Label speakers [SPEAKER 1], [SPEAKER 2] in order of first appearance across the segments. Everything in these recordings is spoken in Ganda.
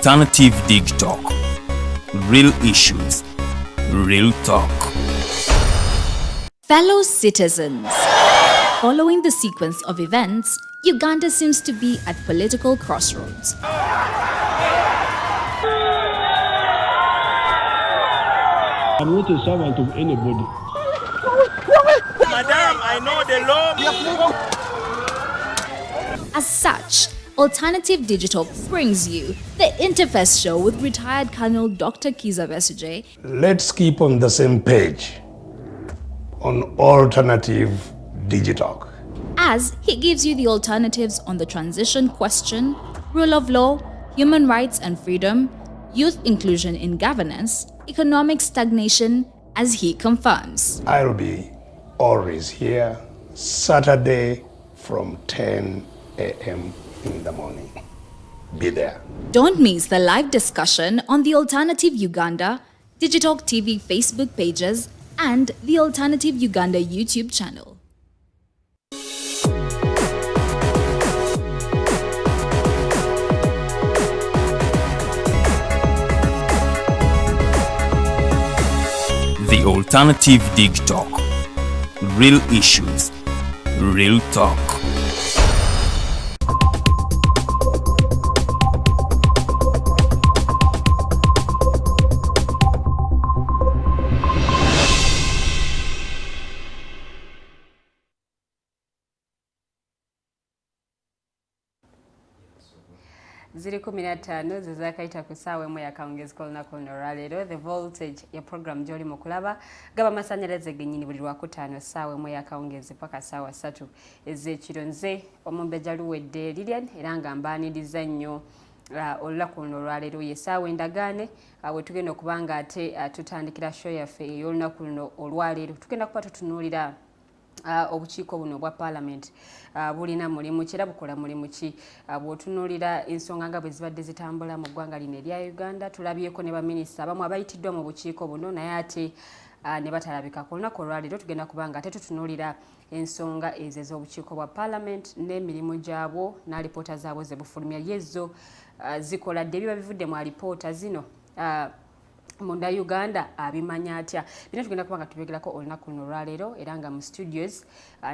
[SPEAKER 1] Alternative Digitalk. Real issues, real talk.
[SPEAKER 2] Fellow citizens, following the sequence of events, Uganda seems to be at political crossroads.
[SPEAKER 3] I'm not a servant of anybody.
[SPEAKER 4] Madam, I know the law.
[SPEAKER 2] As such, Alternative Digital brings you the Interface Show with retired Colonel Dr. Kizza Besigye.
[SPEAKER 5] Let's keep on the same page on Alternative Digitalk,
[SPEAKER 2] as he gives you the alternatives on the transition question, rule of law, human rights and freedom, youth inclusion in governance, economic stagnation, as he confirms.
[SPEAKER 5] I'll be always here Saturday from 10 a.m. in the morning. Be there.
[SPEAKER 2] Don't miss the live discussion on the Alternative Uganda, Digitalk TV Facebook pages, and the Alternative Uganda YouTube channel.
[SPEAKER 1] The Alternative Digitalk. Real issues, real talk.
[SPEAKER 6] Ziri 15 zezakayita ku ssaawa 1 yakawungezi k'olunaku luno olwaleero. The Voltage ya program gy'oli mu kulaba gaba masannyalaze gennyini buli Lwakutaano ssaawa 1 yakawungezi paka ssaawa 3 ez'ekiro. Nze Omumbejja Luwedde Lilian, era nga mbaaniriza nnyo olunaku luno olwaleero. Ye ssaawa endagaane we tugenda okuba nga ate tutandikira show yaffe ey'olunaku luno olwaleero. Tugenda kuba tutunuulira obukiiko buno obwa parliament, bulina mulimu ki era bukola mulimu ki? Bw'otunuulira ensonga nga bwe zibadde zitambula mu ggwanga lino erya Uganda, tulabyeko ne baminisita abamu abayitiddwa mu bukiiko buno naye ate ne batalabika. Ku lunaku olwaleero tugenda kuba nga ate tutunuulira ensonga ezo ez'obukiiko bwa parliament n'emirimu gyabwo n'alipoota zaabwo ze bufulumya. Yezo zikola ddi? Ebiba bivudde mu alipoota zino Munnayuganda abimanya atya? Bino tugenda kuba nga tubyogerako olunaku luno olwaleero, era nga mu studios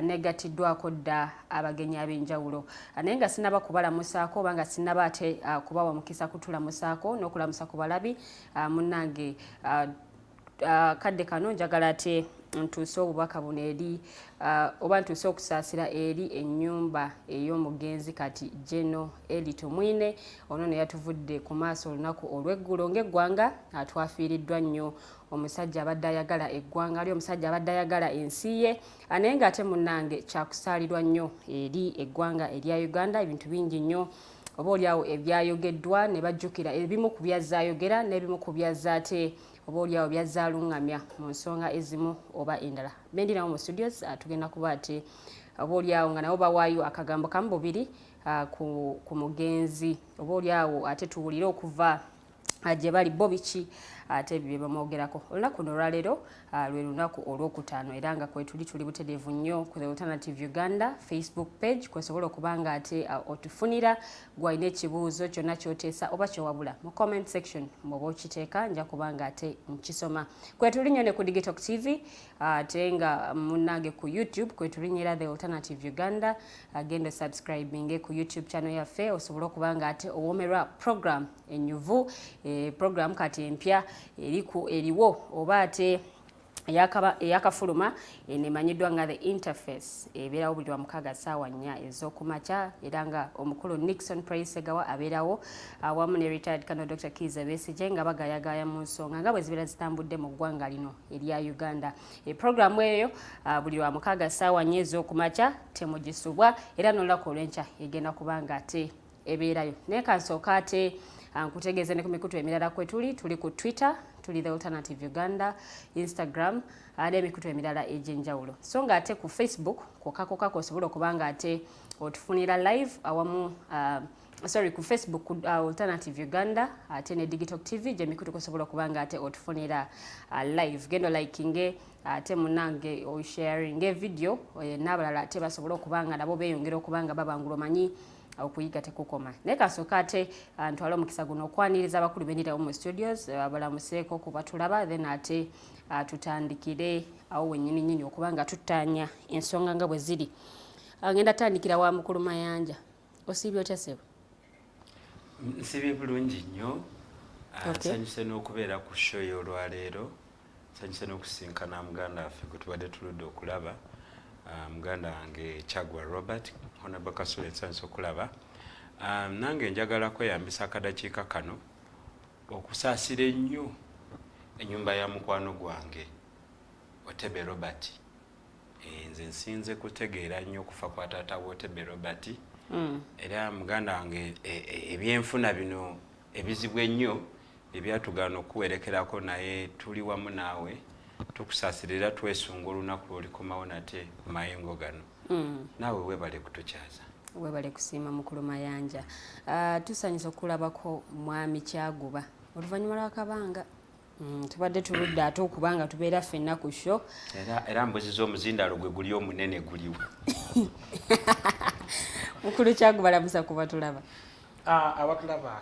[SPEAKER 6] negatiddwako dda abagenyi ab'enjawulo. Naye nga sinaba kubalamusaako oba nga sinaba ate kubawa mukisa kutulamusaako n'okulamusa ku balabi, munnange, kadde kano njagala ate ntuuse obubaka buno eri oba ntuuse okusaasira eri ennyumba ey'omugenzi kati Geno Eli Tumwine. Ono ne yatuvudde ku maaso olunaku olw'eggulo. Ng'eggwanga twafiiriddwa nnyo omusajja abadde ayagala eggwanga ali, omusajja abadde ayagala ensi ye. Naye ng'ate munnange kyakusaalirwa nnyo eri eggwanga erya Uganda. Ebintu bingi nnyo oba oliawo ebyayogeddwa ne bajjukira ebimu ku byazzaayogera n'ebimu ku byazzaate oba oliawo byazaaluŋŋamya mu nsonga ezimu oba endala. Bendirawo mu studios tugenda kuba ate oba oliawo nga nabo bawaayo akagambo kamu bubiri ku mugenzi, oba oliawo ate tuwulire okuva gye bali bo biki ate bye bamwogerako. Olunaku luno olwaleero lwe lunaku olwokutaano, era nga kwetuli tuli butereevu nnyo ku The Alternative Uganda Facebook page, kwesobola okuba nga ate otufunira. Gwalina ekibuuzo kyonna kyoteesa oba kyowabula, mu comment section bw'oba okiteeka nja kuba nga ate nkisoma. Kwetuli nnyo ne ku Digital TV, ate nga munnange ku YouTube kwetulinyira The Alternative Uganda. Genda subscribing ku YouTube channel yaffe osobole okuba nga ate owoomerwa program enyuvu, program kati empya eriku eriwo oba ate eyakafuluma enemanyiddwa nga The Interface. Ebeerawo buli Lwamukaaga ssaawa 4 ez'okumakya, era nga omukulu Nixon Praise Segawa abeerawo awamu ne retired Colonel Dr. Kizza Besigye nga bagayagaya mu nsonga nga bwe zibeera zitambudde mu ggwanga lino erya Uganda. Programu eyo buli Lwamukaaga ssaawa 4 ez'okumakya temugisubwa, era n'olunaku olw'enkya egenda kuba nga ate ebeerayo. Naye kansooka ate nkutegeeze ne ku mikutu emirala kwe tuli. Tuli ku Twitter, tuli The Alternative Uganda, Instagram n'emikutu emirala egy'enjawulo. So nga ate ku Facebook kwokka kwokka k'osobola okuba nga ate otufunira live awamu, sorry, ku Facebook Alternative Uganda ate ne Digital TV, gyemikutu kosobola okuba nga ate otufunira live. Genda likinge ate munange osharinge video n'abalala ate basobole okuba nga nabo beeyongera okuba nga babangula. Omanyi Okuyiga tekukoma. Naye kasooka ate ntwale omukisa guno okwaniriza abakulu bendirawo mu studios, balamuseeko kubatulaba, then ate tutandikire awo wennyini nnyini okuba nga tuttaanya ensonga nga bwe ziri. Ngenda tandikira wa mukulu Mayanja. Osiibye otya, ssebo?
[SPEAKER 4] Nsibye bulungi nnyo. Nsanyuse n'okubeera ku show y'olwaleero. Nsanyuse n'okusinkana muganda waffe gwe tubadde tuludde okulaba, muganda wange Chagwa Robert. Honorable Kasule, nsanyuse okulaba. Nange njagala kweyambisa akadakiika kano okusaasira ennyo ennyumba ya mukwano gwange Otebe Robert. Nze nsinze kutegeera nnyo okufa kwa taata w'Otebe Robert. Era muganda wange, ebyenfuna bino ebizibu ennyo ebyatugaana okuwerekerako, naye tuli wamu naawe, tukusaasira era twesunga olunaku lw'olikomawo nate ku mayengo gano. Naawe weebale kutukyaza.
[SPEAKER 6] Webale kusiima, mukulu Mayanja. Tusanyusa okulabako mwami Kyaguba oluvannyuma lwakabanga. Tubadde tuludde ate okuba nga tubeera ffenna ku show.
[SPEAKER 4] Era mbuziza omuzindaalo gwe guli omunene guliwo?
[SPEAKER 6] Mukulu Kyaguba, lamusa kuba tulaba.
[SPEAKER 7] Abatulaba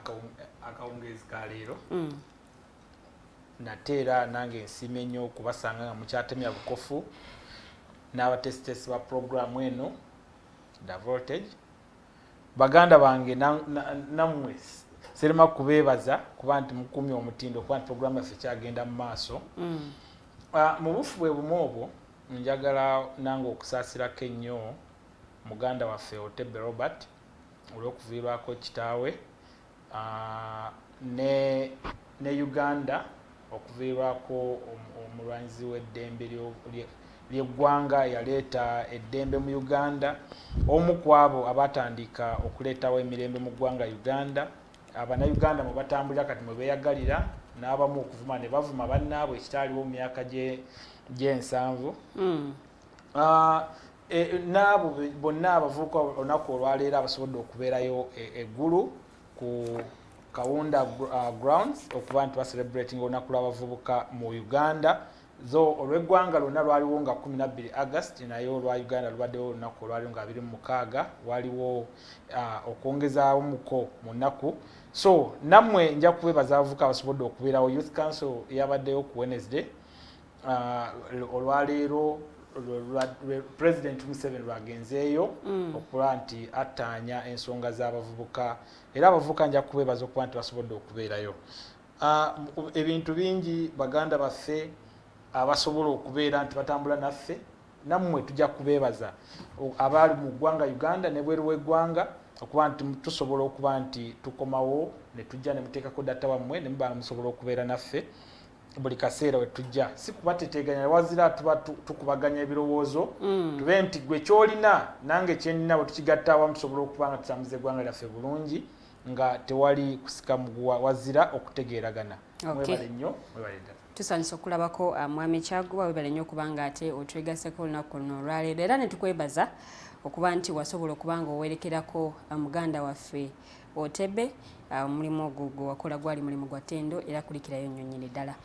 [SPEAKER 7] akawungeezi ka leero, nate era nange nsiimye nnyo okubasanga nga mukyatemya bukofu n'abatesitesi ba puroguramu eno, The Voltage. Baganda bange, nammwe sirema kubeebaza kuba nti mukumye omutindo, kuba nti puroguramu yaffe kyagenda mu maaso. Mu bufu bwe bumu obwo, njagala nange okusaasirako ennyo muganda waffe Otebe Robert olw'okuviirwako kitaawe, ne Uganda okuviirwako omulwanyizi w'eddembe ly'eggwanga, yaleeta eddembe mu Uganda, omu ku abo abatandika okuleetawo emirembe mu ggwanga Uganda, Abannayuganda mwe batambulira kati mwe beeyagalira, n'abamu okuvuma ne bavuma bannaabwe, ekitaaliwo mu myaka gy'ensanvu. N'abo bonna abavubuka olunaku olwaleero abasobodde okubeerayo eggulu ku Kawunda Grounds okuba nti bacelebrating olunaku lw'abavubuka mu Uganda. Zo olw'eggwanga lwonna lwaliwo nga 12 August, naye olwa Uganda lubaddewo olunaku olwaliwo nga 26, waliwo okwongezaamuko mu nnaku. So nammwe nja kubebaza abavubuka abasobodde okubeerawo. Youth Council yabaddeyo ku Wednesday. Olwaleero President Museveni lwagenzeeyo okuba nti attaanya ensonga z'abavubuka, era abavubuka nja kubebaza okuba nti basobodde okubeerayo. Ebintu bingi, baganda baffe abasobola okubeera nti batambula naffe, nammwe tujja kubeebaza abaali mu ggwanga Uganda ne bweru w'eggwanga okuba nti tusobola okuba nti tukomawo ne tujja ne muteekako data wammwe ne muba nga musobola okubeera naffe buli kaseera we tujja. Si kubateteganya, wazira tuba tukubaganya ebirowoozo, tube nti gwe kyolina nange kyenina bwe tukigatta awamu tusobola okuba nga tutambuza eggwanga lyaffe bulungi nga tewali kusika muguwa, wazira okutegeeragana. Mwebale nnyo, mwebale ddala.
[SPEAKER 6] Tusanyusa okulabako, mwami Kyaguba. Webale nnyo okubanga ate otwegaseko olunaku luno olwaleero, era ne tukwebaza okuba nti wasobola okuba nga owerekerako muganda waffe Otebe. Omulimu ogwo gwe wakola gwali mulimu gwa ttendo, era kulikirayo nnyo nnyini ddala.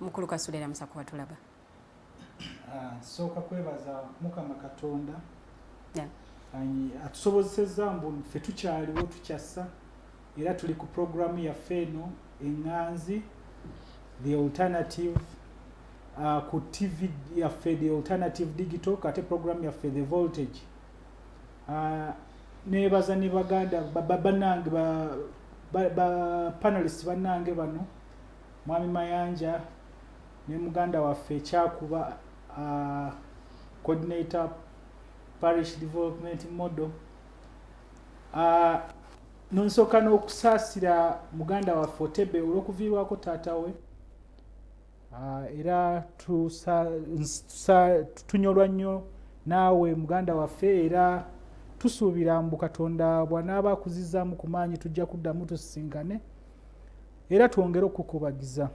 [SPEAKER 6] Mukulu Kasule, era musa kuba tulaba.
[SPEAKER 8] Nsooka kwebaza Mukama Katonda atusobozesezza mbu ffe tukyaliwo, tukyassa, era tuli ku puroguramu yaffe eno eŋŋanzi, The Alternative, ku TV yaffe The Alternative Digital, kate puroguramu yaffe The Voltage. Nebaza ne baganda bannange, ba panelist bannange bano, mwami Mayanja ne muganda waffe Kyakuba, coordinator parish development model. Nonsooka n'okusaasira muganda waffe Otebe olw'okuviirwako taata we. Era tunyolwa nnyo naawe muganda waffe, era tusuubira mbu Katonda bw'anaaba akuzizaamu ku maanyi tujja kuddamu tusisinkane era twongere okukubagiza,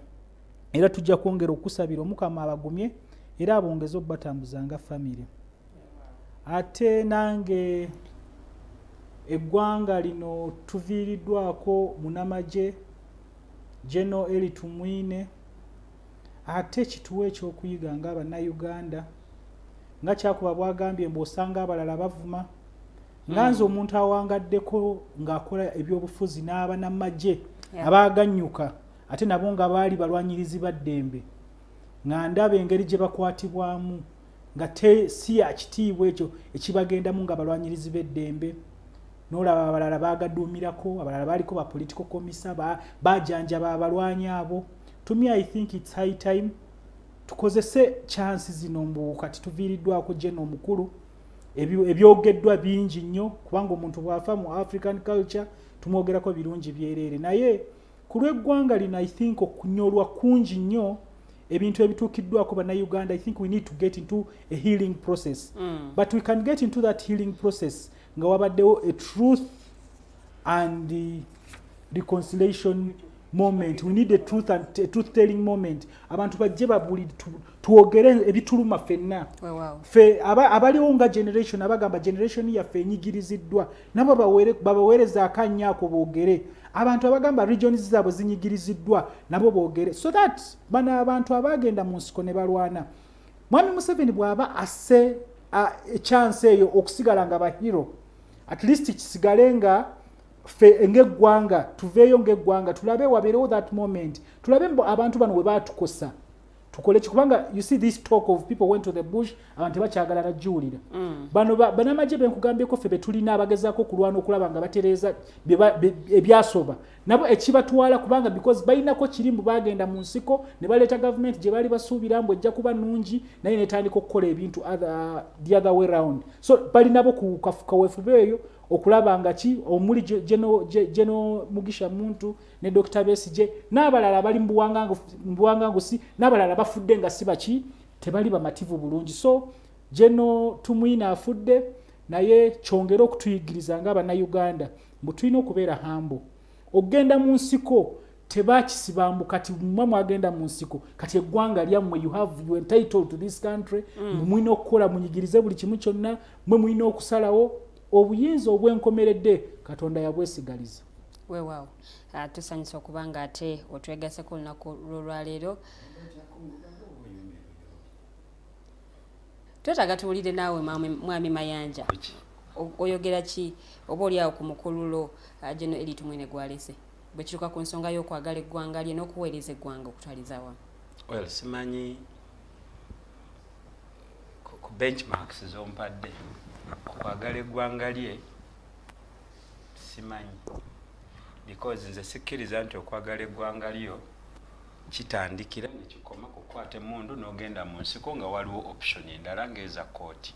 [SPEAKER 8] era tujja kwongera okusabira Omukama abagumye era abongeze okubatambuza nga famire. Ate nange eggwanga lino tuviiriddwako munamagye General Elly Tumwine. Ate kituwa ekyokuyiga nga Bannayuganda, nga Kyakuba bwagambye mbu osanga abalala bavuma. Nga nze omuntu awangaddeko ng'akola ebyobufuzi n'aba n'amagye abaaganyuka, ate nabo nga baali balwanyirizi ba ddembe, nga ndaba engeri gye bakwatibwamu nga si ya kitiibwa ekyo ekibagendamu nga balwanyirizi b'eddembe. N'olaba abalala baagaduumirako, abalala baaliko ba political commissar, bajanjaba abalwanyi abo. To me, I think it's high time tukozese chance zino mbu kati tuviiriddwako General omukulu. Ebyogeddwa bingi nnyo, kubanga omuntu bw'afa mu African culture tumwogerako birungi byereere, naye ku lw'eggwanga lino, I think okunyolwa kungi nnyo ebintu ebituukiddwako Bannayuganda. I think we need to get into a healing process, but we can get into that healing process nga wabaddewo a truth and reconciliation moment. We need a truth and a truth telling moment. Abantu bajje babuli twogere ebituluma ffenna. Ffe abaliwo nga generation, abagamba generation yaffe enyigiriziddwa, nabo babaweereza akanya ako boogere. Abantu abagamba regions zaabwe zinyigiriziddwa, nabo boogere, so that bano abantu abagenda mu nsiko ne balwana, Mwami Museveni bw'aba asse chance eyo okusigala nga bahero, at least kisigale nga ffe ng'eggwanga tuveeyo ng'eggwanga, tulabe wabeerewo that moment, tulabe abantu bano we baatukosa tukole ki. Kubanga you see, this talk of people went to the bush, abantu tebakyagala najuwulira. Bano banamagye benkugambyeko ffe betulina abagezaako okulwana okulaba nga batereeza ebyasoba, nabo ekibatwala kubanga because balinako kirimbu, bagenda mu nsiko ne baleeta gavumenti gye baali basuubira mbu ejja kuba nnungi, naye netandika okukola ebintu the other way round. So balinabo ku kaweefube eyo okulaba nga ki omuli General Mugisha Muntu ne Dr Besigye n'abalala abali mu buwangangusi n'abalala bafudde nga si baki, tebali bamativu bulungi. So General Tumwine afudde, naye kyongere okutuyigiriza nga Abannayuganda mbu tulina okubeera humble. Okugenda mu nsiko tebakisiba mbu kati mmwe mwagenda mu nsiko, kati eggwanga lyammwe, you entitled to this country, mulina okukola munyigirize buli kimu kyonna, mwe mulina okusalawo. Obuyinza obwenkomeredde Katonda yabwesigaliza.
[SPEAKER 6] Weewaawo, tusanyusa okuba nga ate otwegaseko olunaku lwolwaleero. Twetaaga tuwulire naawe, Mwami Mayanja, oyogera ki oba oliawo ku mukululo General Elly Tumwine gwalese bwe kituuka ku nsonga y'okwagala eggwanga lye n'okuweereza eggwanga okutwaliza awamu?
[SPEAKER 4] Well, simanyi ku benchmarks zompadde okwagala eggwanga lye, simanyi, because nze sikkiriza nti okwagala eggwanga lyo kitandikira nekikoma kukwata emundu n'ogenda mu nsiko, nga waliwo option endala ng'eza kooti.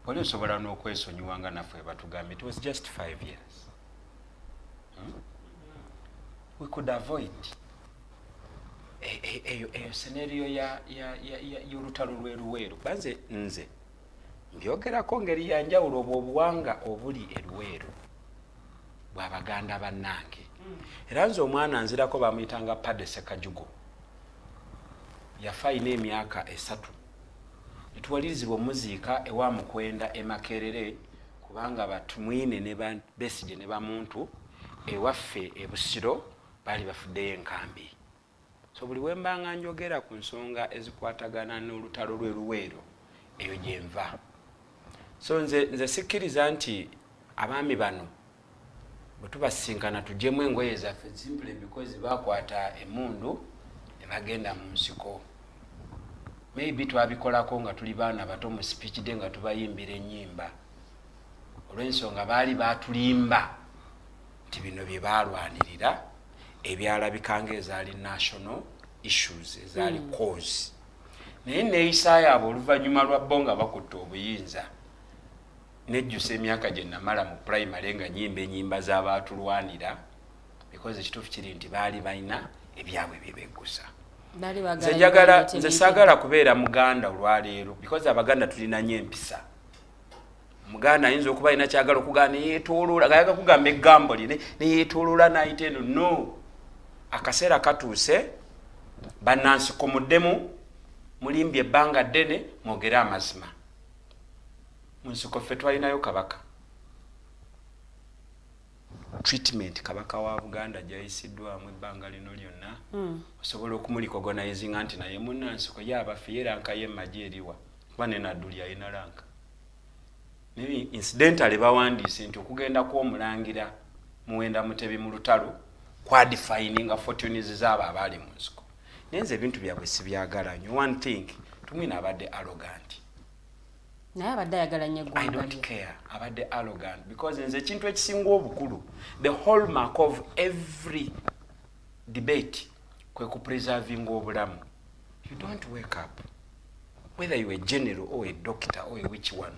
[SPEAKER 4] Wali osobola n'okwesonyiwa nga naffe batugambye it was just 5 years, We could avoid eyo scenario y'olutalo lw'eruweero. Banze nze mbyogerako ngeri yanjawulo. Obwo obuwanga obuli eruweero bwabaganda bannange, era nze omwana nzirako bamuyitanga Pade Sekajugo, yafa ayina emyaka 3, netuwalirizibwa omuziika ewa Mukwenda e Makerere, kubanga Batumwine ne Besigye ne Bamuntu ewaffe e Busiro baali bafuddeyo enkambi. So buli wembanga njogera ku nsonga ezikwatagana n'olutalo lw'eruweero, eyo gyenva. So nze sikkiriza nti abaami bano bwe tubasinkana tuggyemu engoye zaffe simply because bakwata emundu ne bagenda mu nsiko. Maybe twabikolako nga tuli baana bato mu speech day nga tubayimbira ennyimba, olw'ensonga baali batulimba nti bino bye baalwanirira ebyalabika nga ezaali national issues, ezaali cause. Naye neeyisa yaabwe oluvannyuma lwa bo nga bakutte obuyinza, nejjusa emyaka gye namala mu primary nga nyimba enyimba z'abaatulwanira, because ekituufu kiri nti baali balina ebyabwe bye beggusa.
[SPEAKER 6] Baali baagala
[SPEAKER 4] Nze njagala
[SPEAKER 6] Uganda
[SPEAKER 4] nze
[SPEAKER 6] etebenkedde.
[SPEAKER 4] saagala kubeera Muganda olwaleero, because Abaganda tulina nnyo empisa. Omuganda ayinza okuba alina kyagala okugamba neyeetooloola, nga ayaga kugamba eggambo lye neyeetooloola n'ayita eno. No, akaseera katuuse, bannansiko muddemu, mulimbye ebbanga ddene, mwogere amazima. Mu nsiko ffe twalinayo kabaka. Treatment kabaka wa Buganda gyayisiddwamu ebbanga lino lyonna, osobola okumurecognizinga nti naye munnansiko ye abaffe ye rank y'emagye eriwa? Kuba ne Nadduli alina rank. Maybe incidentally bawandiise nti okugenda kw'omulangira Muwenda Mutebi mu lutalo kwadefininga fortunes zaabo abaali mu nsiko. Naye nze ebintu byabwe sibyagala nnyo. One thing, Tumwine abadde arrogant.
[SPEAKER 6] Naye abadde ayagala nnyo
[SPEAKER 4] I
[SPEAKER 6] eggwanga
[SPEAKER 4] don't
[SPEAKER 6] lye.
[SPEAKER 4] care, abadde arrogant, because nze ekintu ekisinga obukulu, the hallmark of every debate, kwe kupreservinga obulamu. You don't wake up, whether you a general or a doctor or a which one.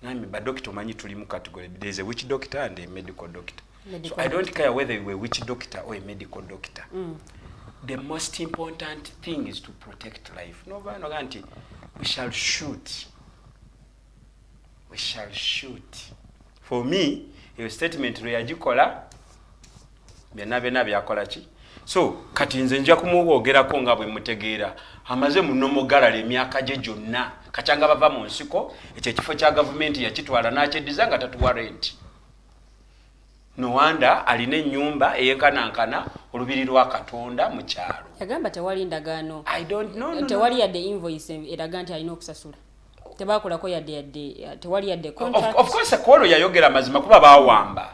[SPEAKER 4] Nami badokita omanyi tuli mu category, there is a witch doctor and a medical doctor.
[SPEAKER 6] Medical.
[SPEAKER 4] So I don't care whether you a witch doctor or a medical doctor, the most important thing is to protect life. Nova noga nti we shall shoot, we shall shoot. For me, eyo statement lwe yagikola, byonna byonna byakola ki. So kati nze nja kumwogerako nga bwe mutegeera. Amaze munomugalala emyaka gye gyonna kacyanga bava mu nsiko. Ekyo ekifo kya gavumenti yakitwala n'akyeddiza nga tatuwa renti. No wonder alina ennyumba eyenkanankana olubiri lwa Katonda mu kyalo.
[SPEAKER 6] Yagamba tewali ndagaano.
[SPEAKER 4] I don't know, no, no.
[SPEAKER 6] Tewali yadde invoice eraga nti alina okusasula. Tebakolako yadde tewali yadde contract.
[SPEAKER 4] Of course Kolo yayogera amazima, kuba bawamba.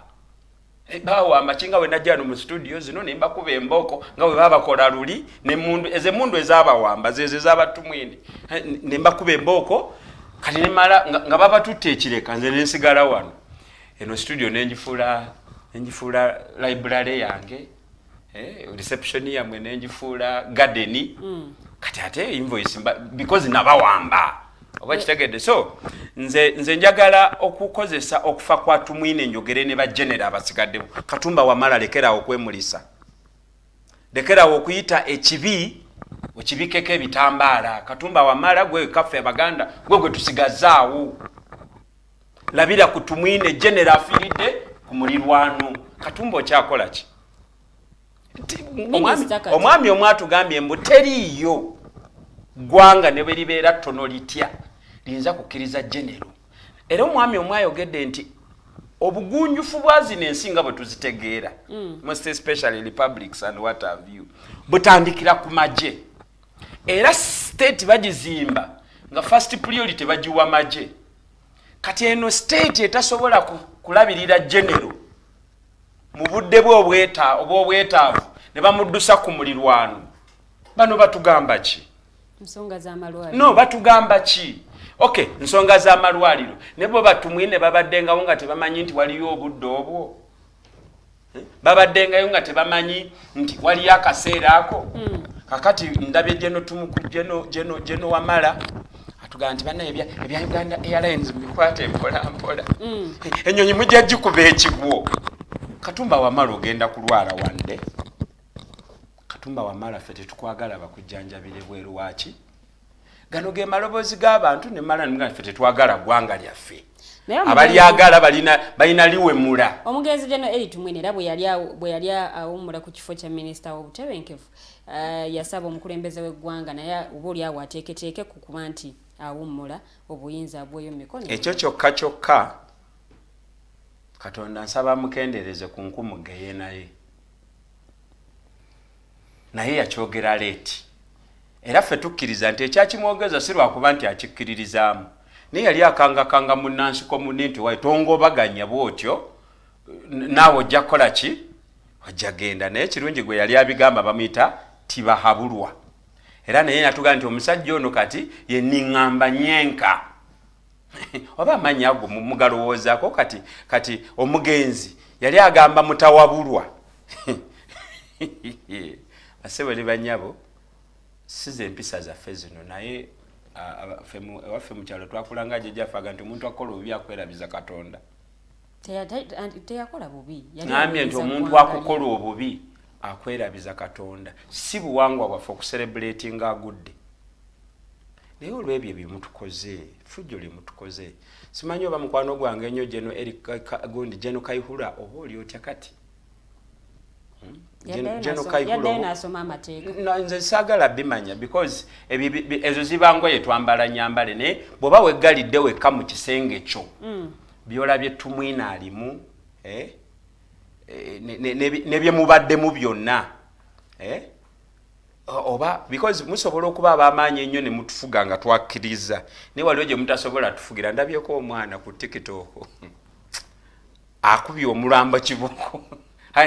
[SPEAKER 4] Bawamba kinga we najja wano mu studio zino ne mbakuba embooko nga bwe babakola luli nemundu, ezo emundu ezabawamba zezo ezabatumwine. Ne mbakuba embooko kati nemala nga babatutte ekireka, nze nensigala wano eno studio nengifuula library yange, reception yammwe nengifuula garden. Kati ate invoice because nabawamba, oba kitegedde? So nze njagala okukozesa okufa kwa Tumwine njogere ne bagenera abasigaddewo. Katumba Wamala, lekerawo okwemulisa, lekerawo okuyita ekibi okibikeko ebitambaala. Katumba Wamala, gwe kaffe Abaganda gwe tusigazaawo. Labira ku Tumwine, genera afiiridde ku mulirwano. Katumba, okyakola ki?
[SPEAKER 6] Minisita kati.
[SPEAKER 4] Omwami omu atugambye mbu teriiyo ggwanga ne bwe libeera ttono litya liyinza kukkiriza genero. Era omwami omu ayogedde nti obugunjufu bwa zino ensi nga bwe tuzitegeera, most especially republics and what have you, butandikira ku magye. Era state bagizimba nga first priority bagiwa magye. Kati eno state etasobola kulabirira genero mu budde bwe obw'obwetaavu ne bamuddusa ku mulirwano, bano batugamba ki?
[SPEAKER 6] Nsonga z'amalwaliro.
[SPEAKER 4] No, batugamba ki? Okay, nsonga z'amalwaliro, ne bo Batumwine babaddengawo nga tebamanyi nti waliyo obudde obwo? Eh? Babaddengayo nga tebamanyi nti waliyo akaseera ako? Kakati ndabye geno tumuku geno Wamala atugamba nti bannaye ebya Uganda Airlines mubikwate mpola mpola, ennyonyi mujja gikuba ekigwo. Katumba Wamala, ogenda kulwala wande. Katumba Wamala, ffe tetukwagala, bakujjanjabire bweru. Waki gano ge maloboozi g'abantu nemala nemugamba ffe tetwagala ggwanga lyaffe.
[SPEAKER 6] Naye omugenzi-
[SPEAKER 4] Abalyagala balina liwemula.
[SPEAKER 6] Omugenzi General Elly Tumwine era bwe yali awummula ku kifo kya minisita w'obutebenkevu, yasaba omukulembeze w'eggwanga naye oba oli awo ateeketeeke ku kuba nti awummula obuyinza bweyo mu mikono.
[SPEAKER 4] Ekyo kyokka kyokka, Katonda nsaba amukendeereze ku nkumu geye. Naye yakyogera late, era ffe tukkiriza nti ekyakimwogeza si lwakuba nti akikkiririzaamu, naye yali akangakanga munnansiko munne nti wayi tongobaganya bwotyo, naawe ojja kukola ki, ojja genda. Naye kirungi gwe yali abigamba bamuyita Tibahabulwa, era naye natugamba nti omusajja ono kati ye niŋŋamba nyenka oba amannya ago mugalowoozaako. Kati omugenzi yali agamba mutawabulwa. Basebo ne banyabo, si ze empisa zaffe zino, naye ewaffe mu kyalo twakulanga jjajjaffe aga nti omuntu akola obubi akwerabiza Katonda.
[SPEAKER 6] Teyakola bubi. Yali
[SPEAKER 4] Ŋambye nti
[SPEAKER 6] awuliriza
[SPEAKER 4] omuntu
[SPEAKER 6] ggwanga lye.
[SPEAKER 4] akukola obubi akwerabiza Katonda. Si buwangwa bwaffe okucelebratinga agudde, naye olwebyo byemutukoze, fujjo lyemutukoze, simanyi oba mukwano gwange ennyo geno Eric gundi Geno Kaihura, oba oli otya kati?
[SPEAKER 6] Yaddayo
[SPEAKER 4] Geno Kaihura
[SPEAKER 6] yaddayo n'asoma amateeka.
[SPEAKER 4] No, nze saagala bimanya because ezo ziba ngoye twambala nyambale, naye bw'oba weggalidde wekka mu kisenge kyo, byolabye Tumwina alimu, eh, ne byemubaddemu byonna, eh? Oba because musobola okuba ab'amaanyi ennyo ne mutufuga nga twakkiriza, naye waliwo gye mutasobola tufugira. Ndabyeko omwana ku TikTok akubye omulambo kiboko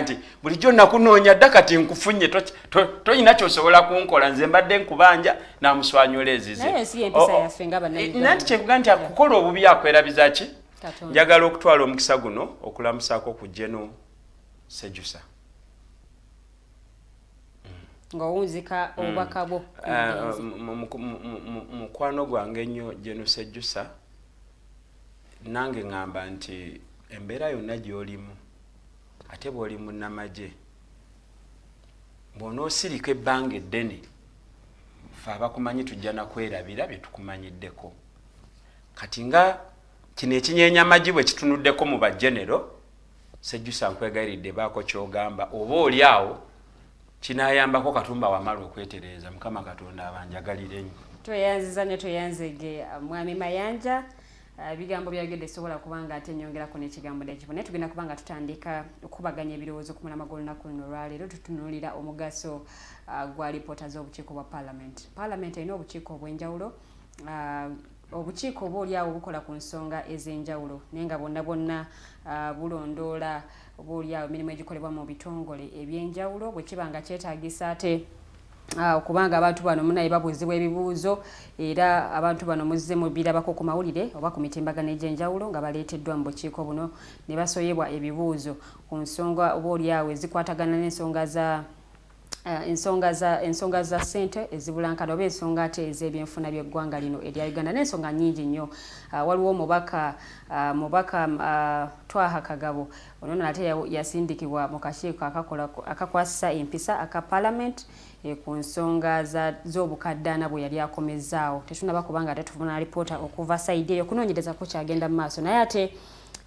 [SPEAKER 4] nti bulijjo nakunoonya dda, kati nkufunye, toyina kyosobola kunkola, nze mbadde nkubanja. Namuswanyula ezize. Nanti kyekuga nti akukola obubi akwerabiza ki. Njagala okutwala omukisa guno okulamusaako ku General Sejusa.
[SPEAKER 6] Ng'owunzika obubaka bwo.
[SPEAKER 4] Mukwano gwange ennyo General Sejusa, nange ŋŋamba nti embeera yonna gy'olimu, ate bw'oli munnamagye, bw'onoosirika ebbanga eddene, fe abakumanyi tujja nakwerabira bye tukumanyiddeko. Kati nga kino ekinyeenya amagi bwe kitunuddeko mu bagenero, Sejjusa, nkwegayiridde baako kyogamba, oba oli awo kinayambako Katumba Wamala okwetereeza. Mukama Katonda abanjagalire nnyo.
[SPEAKER 6] Tweyanziza ne tweyanzege, Mwami Mayanja. Ebigambo byayogedde sobola kubanga ate nyongerako n'ekigambo nekibo, naye tugenda kubanga tutandika okukubaganya ebirowoozo ku mulamwa gw'olunaku luno olwaleero. Tutunuulira omugaso gwa lipoota z'obukiiko bwa parliament. Parliament erina obukiiko obw'enjawulo, obukiiko oba oliawo bukola ku nsonga ez'enjawulo, naye nga bwonna bwonna bulondoola oba oliawo emirimu egikolebwa mu bitongole ebyenjawulo. Bwe kiba nga kyetaagisa ate okubanga abantu bano munaye babuuzibwa ebibuuzo, era abantu bano muzze mubirabako ku mawulire oba ku mitimbagano egy'enjawulo nga baleeteddwa mu bukiiko buno ne basoyebwa ebibuuzo ku nsonga oba oliawo ezikwatagana n'ensonga za ensonga za ssente ezibulankana oba ensonga ate ez'ebyenfuna by'eggwanga lino erya Uganda n'ensonga nnyingi nnyo. Waliwo omubaka Twaha Kagabo, ono nno ate yasindikibwa mu kakiiko akakwasisa empisa aka parliament ku nsonga z'obukaddaana bwe yali akomezzaawo. Tetunaba kubanga ate tufuna alipoota okuva side eyo, okunoonyereza kukyagenda mu maaso. Naye ate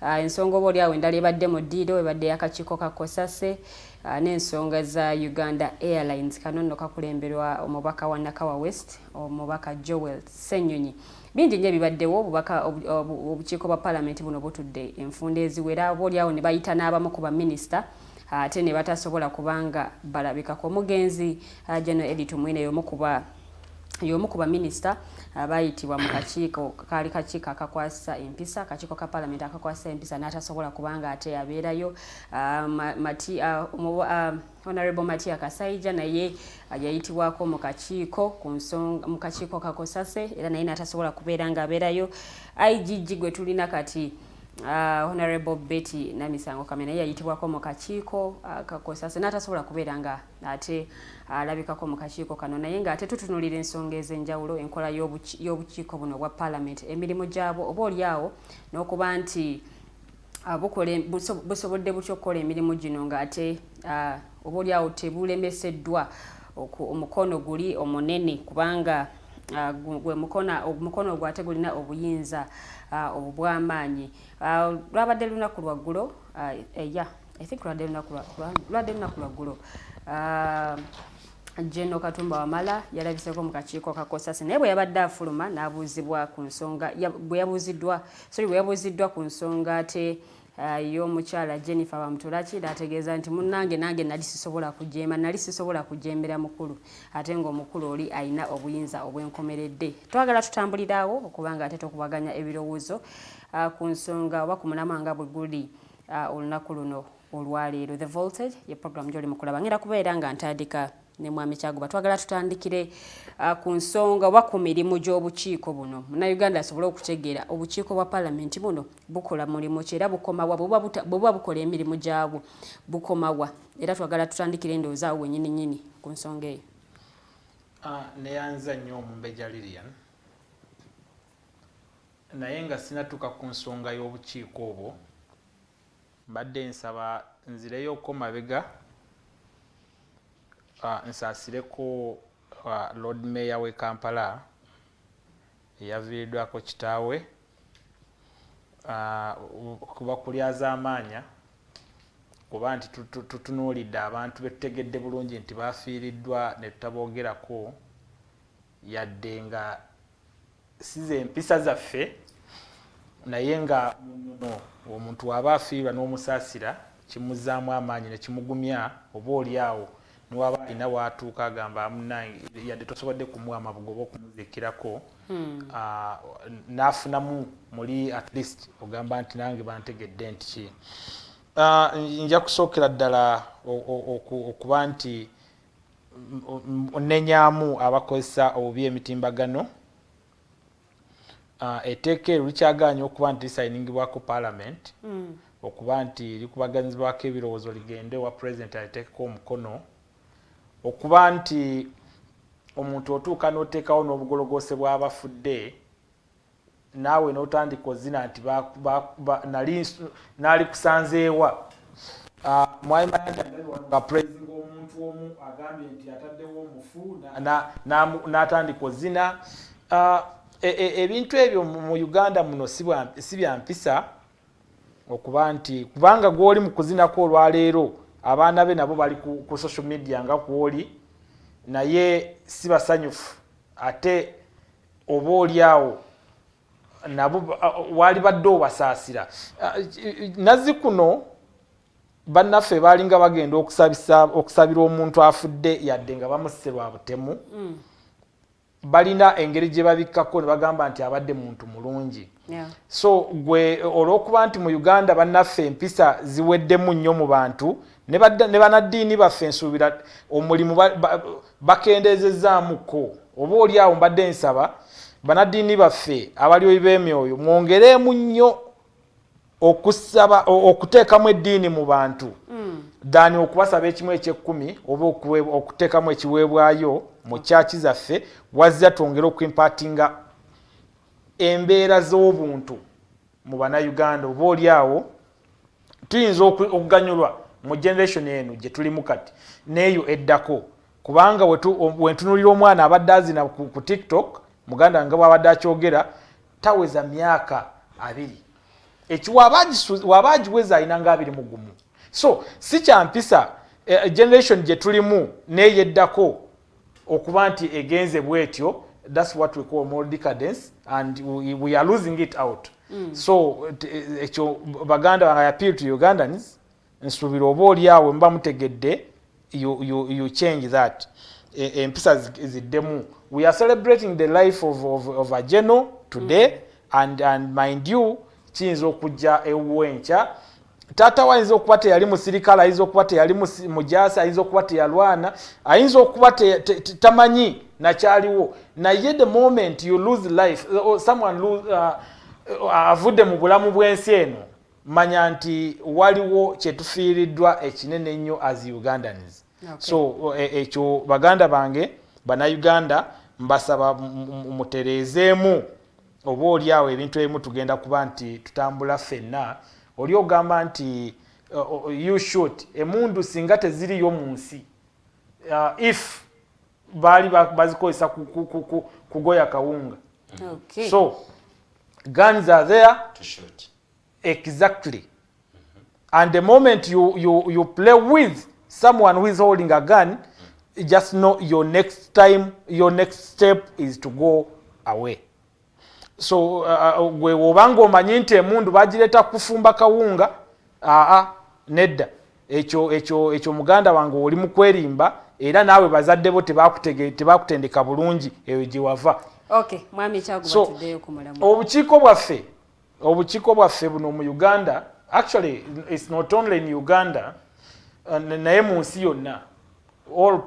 [SPEAKER 6] ensonga oba oliawo endala ebadde mu ddiiro ebadde y'akakiiko ka COSASE n'ensonga za Uganda Airlines. Kano nno kakulemberwa omubaka wa Nakawa West, omubaka Joel Ssenyonyi. Bingi nnyo ebibaddewo. Obubaka obukiiko bwa palamenti buno butudde enfunda eziwera, oba oliawo ne bayita n'abamu ku baminisita ate ne batasobola kubanga balabikako. Omugenzi General Elly Tumwine y'omu ku baminisita abayitibwa mu kakiiko, kaali kakiiko akakwasa empisa, akakiiko ka palamenti akakwasa empisa, n'atasobola kubanga ate abeerayo. Honorable Matia Kasaija naye yayitibwako mu kakiiko ku nsonga mu kakiiko ka COSASE, era naye n'atasobola kubeera ng'abeerayo. IGG gwe tulina kati, Honorable Betty Namisango Kamya, naye yayitibwako mu kakiiko ka COSASE n'atasobola kubeera nga ate alabikako mu kakiiko kano. Naye ng'ate tutunulira ensonga ez'enjawulo, enkola y'obukiiko buno obwa parliament, emirimu gyabwo, oba oliawo n'okuba nti busobodde butya okukola emirimu gino ng'ate oba oliawo tebulemeseddwa omukono guli omunene, kubanga gwe mukono ogwo ate gulina obuyinza obw'amaanyi. Lwabadde lunaku lwaggulo, yeah, I think lwadde lunaku lwaggulo, General Katumba Wamala yalabiseko mu kakiiko ka COSASE, naye bwe yabadde afuluma n'abuuzibwa ku nsonga, bwe yabuuziddwa, sorry, bwe yabuuziddwa ku nsonga ate y'omukyala Jennifer Bamuturaki, n'ategeeza nti munnange nange nali sisobola kujeema, nali sisobola kujembera mukulu, ate ng'omukulu oli alina obuyinza obwenkomeredde. Twagala tutambuliraawo okubanga ate tokubaganya ebirowoozo ku nsonga oba ku mulamwa nga bwe guli olunaku luno olwaleero. The Voltage ye program gyoli mukulaba. Ngenda kubeera nga ntandika ne Mwami Kyaguba. Twagala tutandikire ku nsonga oba ku mirimu gy'obukiiko buno, Munnayuganda asobole okutegeera obukiiko bwa palamenti buno bukola mulimu ki era bukomawa, bwe buba bukola emirimu gyabwo bukomawa. Era twagala tutandikire endowooza awo wennyini nnyini ku nsonga eyo.
[SPEAKER 7] Neyanza nnyo Omumbejja Lilian, naye nga sinatuuka ku nsonga y'obukiiko obwo, mbadde nsaba nzireyoko mabega, nsaasireko Lord Mayor w'e Kampala eyaviiriddwako kitaawe, kuba kulyazaamaanya kuba nti tutunuulidde abantu betutegedde bulungi nti bafiiriddwa ne tutaboogerako, yadde nga si ze mpisa zaffe, naye nga munono omuntu waba afiirwa n'omusaasira kimuzaamu amaanyi ne kimugumya, oba oli awo Niwaba alina watuuka agamba, "Munange, yadde tosobodde kumuwa amabugo oba okumuziikirako," n'afunamu muli at least ogamba nti nange bantegedde nti ki. Nja kusookera ddala okuba nti nnenyamu abakozesa obubi emitimbagano. Etteeka eryo likyagaanya okuba nti lisayiningibwako parliament, okuba nti likubaganyizibwako ebirowoozo, ligende wa president aliteekeko omukono, okuba nti omuntu otuuka n'oteekawo n'obugologose bw'abafudde, naawe n'otandika ozina nti naali kusanzeewa. Mwami Mayanja nga praising omuntu omu agambye nti ataddewo omufu, n'atandika ozina. Ebintu ebyo mu Uganda muno si bya mpisa, okuba nti kubanga gw'oli mu kuzinako olwaleero, abaana be nabo bali ku social media nga kwoli, naye si basanyufu. Ate oba oli awo nabo waali badde obasaasira. Nazzi kuno bannaffe baalinga bagenda okusabira omuntu afudde, yadde nga bamusse lwa butemu, balina engeri gye babikkako ne bagamba nti abadde muntu mulungi. So gwe olw'okuba nti mu Uganda bannaffe empisa ziweddemu nnyo mu bantu, ne bannaddiini baffe, nsuubira omulimu bakendeezezaamuko. Oba oli awo mbadde nsaba bannaddiini baffe abalyoyi b'emyoyo mwongeremu nnyo okusaba, okuteekamu eddiini mu bantu than okubasaba ekimu ekyekkumi oba okuteekamu ekiweebwayo mu kyaki zaffe. Wazira twongere okuimpatinga embeera z'obuntu mu Bannayuganda. Oba oli awo tuyinza okuganyulwa mu generation eno gye tulimu kati n'eyo eddako, kubanga wentunulira omwana abadde azina ku TikTok, muganda nga bwabadde akyogera, taweza myaka 20. Eki waba agiweza alina nga 21. So si kyampisa generation gye tulimu neyeddako okuba nti egenze bwetyo. That's what we call moral decadence and we are losing it out. So ekyo baganda bange, appeal to Ugandans, nsuubira oba oli awo muba mutegedde, you change that. Empisa ziddemu. We are celebrating the life of a general today, and mind you, kiyinza okujja ewuwo enkya. Taata we ayinza okuba teyali musirikale, ayinza okuba teyali mujaasi, ayinza okuba teyalwana, ayinza okuba tamanyi nakyaliwo, naye the moment you lose life or someone lose, avudde mu bulamu bw'ensi eno, manya nti waliwo kyetufiiriddwa ekinene ennyo as Ugandans. So ekyo baganda bange Bannayuganda mbasaba mutereezeemu. Oba oli awo ebintu ebimu tugenda kuba nti tutambula ffenna. Oli ogamba nti you shoot emundu singa teziriyo mu nsi, if baali bazikozesa kugoya kawunga. So guns are there
[SPEAKER 4] to shoot.
[SPEAKER 7] Exactly. And the moment you play with someone who is holding a gun, just know your next time, your next step is to go away. So gwe wobanga omanyi nti emundu bagireeta kufumba kawunga, aa, nedda. Ekyo muganda wange oli mu kwerimba, era naawe bazadde bo tebakutendeka bulungi eyo gye wava.
[SPEAKER 6] Okay, mwami Kyaguba,
[SPEAKER 7] So,
[SPEAKER 6] tuddeyo ku mulamwa.
[SPEAKER 7] Obukiiko bwaffe buno mu Uganda, actually it's not only in Uganda, naye mu nsi yonna, all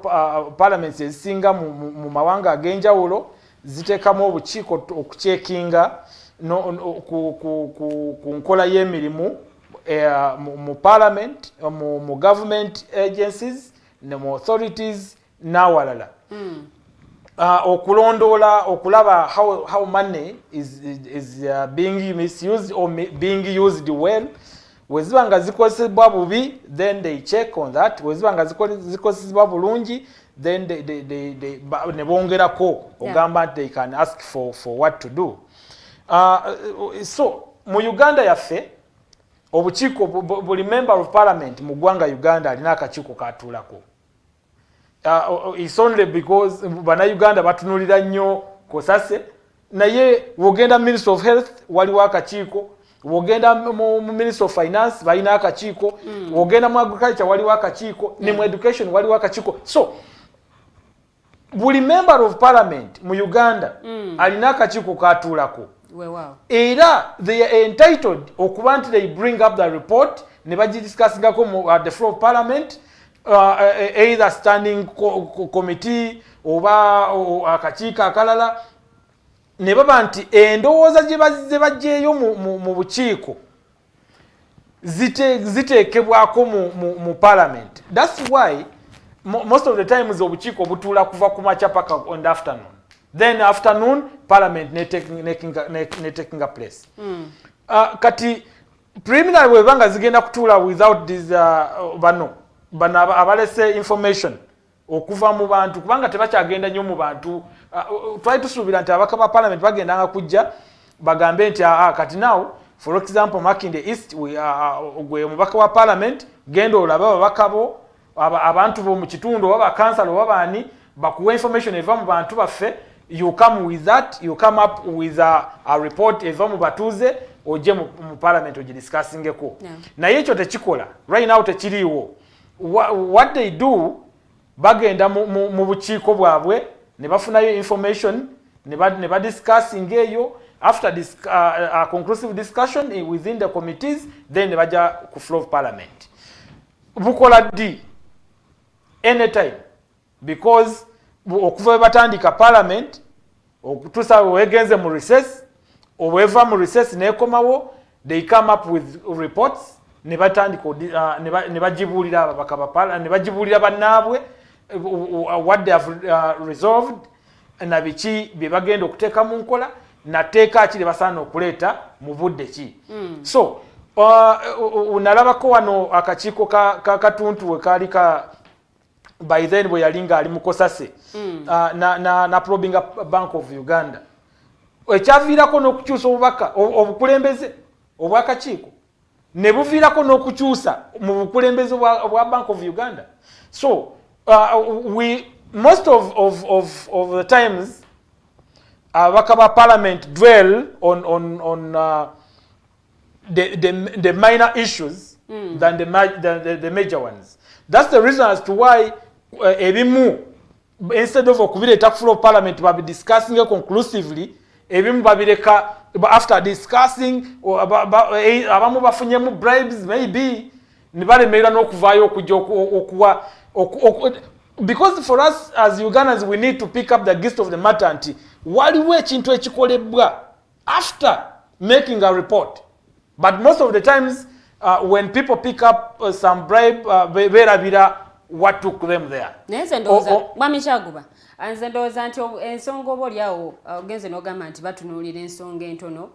[SPEAKER 7] parliaments ezisinga mu mawanga ag'enjawulo ziteekamu obukiiko okucheckinga no, no, ku nkola y'emirimu mu parliament, mu government agencies ne mu authorities n'awalala, okulondoola okulaba how money is being misused or being used well. Weziba nga zikozesebwa bubi, then they check on that. Weziba nga zikozesebwa bulungi, then they ne bongerako ogamba nti they can ask for what to do. So mu Uganda yaffe obukiiko buli member of parliament mu ggwanga Uganda alina akakiiko katuulako. It's only because Bannayuganda batunulira nnyo kosase, naye wogenda Ministry of Health waliwo akakiiko, Wogenda mu Ministry of Finance, balina akakiiko. Wogenda mu agriculture, waliwo akakiiko, ne mu education waliwo akakiiko. So buli member of parliament mu Uganda alina akakiiko katuulako. Era they are entitled okuba nti they bring up the report ne bagidiscussingako at the floor of parliament, either standing committee oba akakiiko akalala, ne baba nti endowooza gye bazze baggyeyo mu bukiiko ziteekebwako mu parliament. That's why most of the times obukiiko butuula kuva ku makya paka on the afternoon, then afternoon parliament ne taking a place. Kati preliminary bweba nga zigenda kutuula without these bano abalese information okuva mu bantu, kubanga tebakyagenda nnyo mu bantu. Twali tusuubira nti ababaka ba parliament bagendanga kujja bagambe nti, "Ah, kati now, for example, Makindye East, gwe omubaka wa parliament, genda olabe ababaka bo, abantu bo mu kitundu, oba bakansala oba baani, bakuwa information eva mu bantu baffe. You come with that, you come up with a report eva mu batuuze, ojje mu parliament ogidiscussingeko." Naye ekyo tekikola right now, tekiriiwo. What they do, bagenda mu bukiiko bwabwe ne bafunayo information ne badiscussing eyo. After this conclusive discussion within the committees, then ne bajja ku floor of parliament. Bukola ddi? Anytime, because okuva bwe batandika parliament okutuusa wegenze mu recess, obweva mu recess nekomawo, they come up with reports ne batandika ne bagibuulira ababaka ba, ne bagibuulira bannaabwe what they have resolved na biki bye bagenda okuteeka mu nkola, nateeka ki lye basaana okuleeta mu budde ki. So nalabako wano akakiiko ka Katuntu we kaali ka by then bwe yali ng'ali mu COSASE, na probinga Bank of Uganda, ekyaviirako n'okukyusa obubaka, obukulembeze obwakakiiko, ne buviirako n'okukyusa mu bukulembeze obwa Bank of Uganda. So we most of the times ababaka ba parliament dwell on the minor issues than the major ones. That's the reason as to why ebimu, instead of okubireeta ku floor of parliament babidiscussing conclusively, ebimu babireka after discussing. Abamu bafunyemu bribes maybe, ne balemererwa n'okuvaayo okujja okuwa, because for us as Ugandans, we need to pick up the gist of the matter nti waliwo ekintu ekikolebwa after making a report. But most of the times, when people pick up some bribe, beerabira what took them there.
[SPEAKER 6] Naye nze ndowooza, mwami Kyaguba, nze ndowooza nti ensonga oba oliawo ogenze n'ogamba nti batunuulira ensonga entono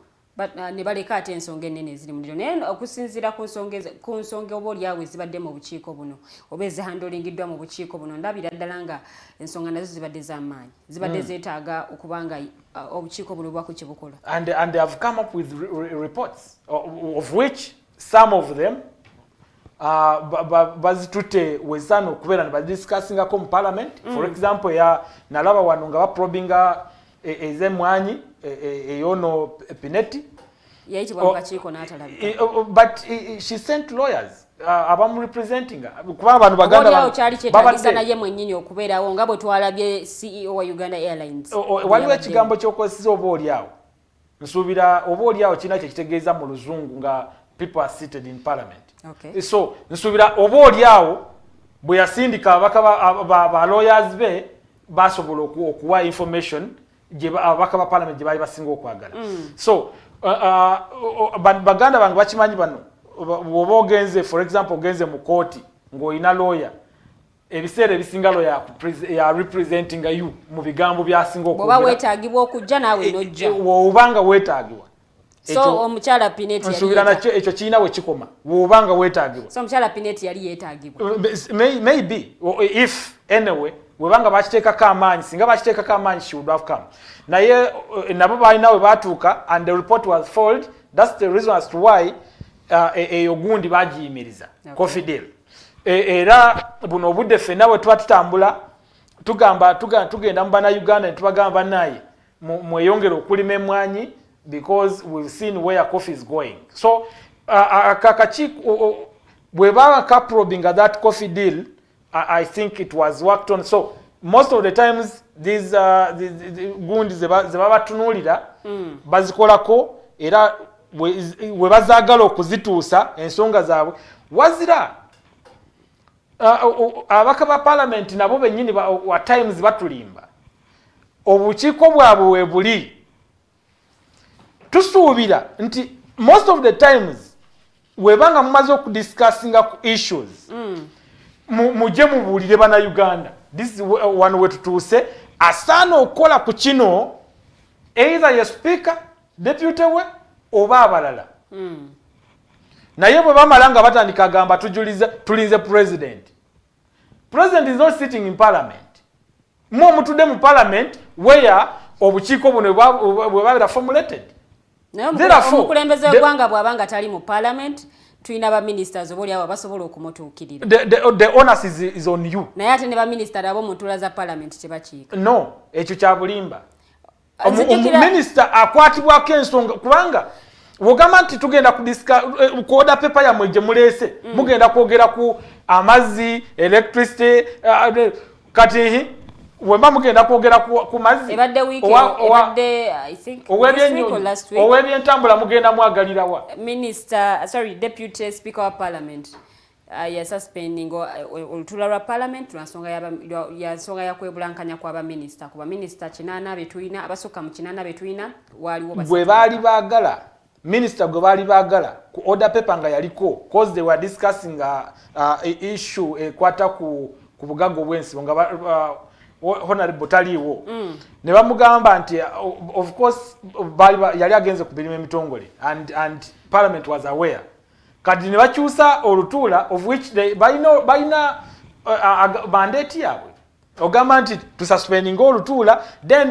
[SPEAKER 6] ne baleka ate ensonga ennene eziri muliro. Naye okusinziira ku nsonga oba oliawo ezibadde mu bukiiko buno oba ezihandolingiddwa mu bukiiko buno, ndabira ddala nga ensonga nazo zibadde z'amaanyi, zibadde zeetaaga okuba nga obukiiko buno bwako kye bukola.
[SPEAKER 7] And they have come up with reports, of which some of them bazitutte wezaana okubeera ne badiscussingako mu parliament. For example, ya nalaba wano nga baprobinga ez'emmwanyi eyono Pinetti.
[SPEAKER 6] Yayitibwa mu kakiiko n'atalabika.
[SPEAKER 7] But she sent lawyers abamurepresenting, kuba bano baganda
[SPEAKER 6] oliawo kyali kyetagisa naye mwennyini okubeerawo, nga bwe twalabye CEO wa Uganda Airlines.
[SPEAKER 7] Waliwo ekigambo ky'okozesa, oba oliawo, nsuubira oba oliawo kirina kyekitegeeza mu Luzungu nga people are seated in parliament. So nsuubira oba oliawo bwe yasindika ababaka ba lawyers be, basobola okuwa information ababaka ba parliament gye baali basinga okwagala. So baganda bange bakimanyi bano, bw'oba ogenze, for example, ogenze mu kooti ng'olina lawyer, ebiseera ebisinga lawyer ya representing you mu bigambo byasinga.
[SPEAKER 6] Bw'oba weetaagibwa okujja, naawe nojja.
[SPEAKER 7] Bw'oba nga weetaagibwa.
[SPEAKER 6] So omukyala Pinetti
[SPEAKER 7] nsuubira nakyo ekyo kirina we kikoma, bw'oba nga weetaagibwa.
[SPEAKER 6] So omukyala Pinetti yali yeetaagibwa?
[SPEAKER 7] Maybe if anyway bwebanga bakiteekako amaanyi, singa bakiteekako amaanyi, she would have come. Naye nabo balina we batuuka and the report was foiled. That's the reason as to why eyo gundi bagiyimiriza, coffee deal. Era buno obudde ffenna bwe tuba tutambula, tugamba tugenda mu Bannayuganda ne tubagamba, "Bannaye, mweyongere okulima emmwanyi." Because we've seen where coffee is going. So akakiiko bwe baba kaprobinga that coffee deal, I think it was worked on. So most of the times these gundi ze babatunuulira bazikolako, era we bazaagala okuzituusa ensonga zaabwe. Wazira ababaka ba parliament nabo bennyini wa times batulimba. Obukiiko bwabwe we buli, tusuubira nti most of the times webanga mumaze okudiscussinga ku issues, mujje mubuulire Bannayuganda, this is wano we tutuuse, asaana okukola ku kino, either ye speaker, deputy we oba abalala. Naye bwe bamala nga batandika agamba tujuliza, tulinze president. President is not sitting in parliament. Mwe omutudde mu parliament where obukiiko buno bwe babeera formulated.
[SPEAKER 6] Naye omukulembeze w'eggwanga bw'aba nga tali mu parliament, tulina baministers oba oliawo abasobola okumutuukirira.
[SPEAKER 7] The onus is on you.
[SPEAKER 6] Naye ate ne baminisita nabo mu ntuula za parliament tebakiika.
[SPEAKER 7] No, ekyo kya bulimba. Minisita akwatibwako ensonga, kubanga wogamba nti tugenda ku order paper yammwe gye muleese, mugenda kwogera ku amazzi, electricity. Kati wemba mugenda kwogera ku mazzi,
[SPEAKER 6] ebadde week, ebadde, I think, this week or last week.
[SPEAKER 7] Ow'ebyentambula mugenda mwagalirawa?
[SPEAKER 6] Minister, sorry, deputy speaker wa parliament ya suspending olutuula lwa parliament lwa nsonga ya nsonga ya kwebulankanya kw'abaminisita. Ku baminisita 8 be tulina, abasukka mu 8 be tulina, waaliwo basatu.
[SPEAKER 7] Gwe baali baagala, minisita gwe baali baagala ku order paper nga yaliko, cause they were discussing issue ekwata ku bugagga obw'ensibo nga honorable taliiwo, ne bamugamba nti of course yali agenze ku mirimu emitongole and parliament was aware. Kati ne bakyusa olutuula, of which they balina mandate yaabwe ogamba nti tususpendinga olutuula. Then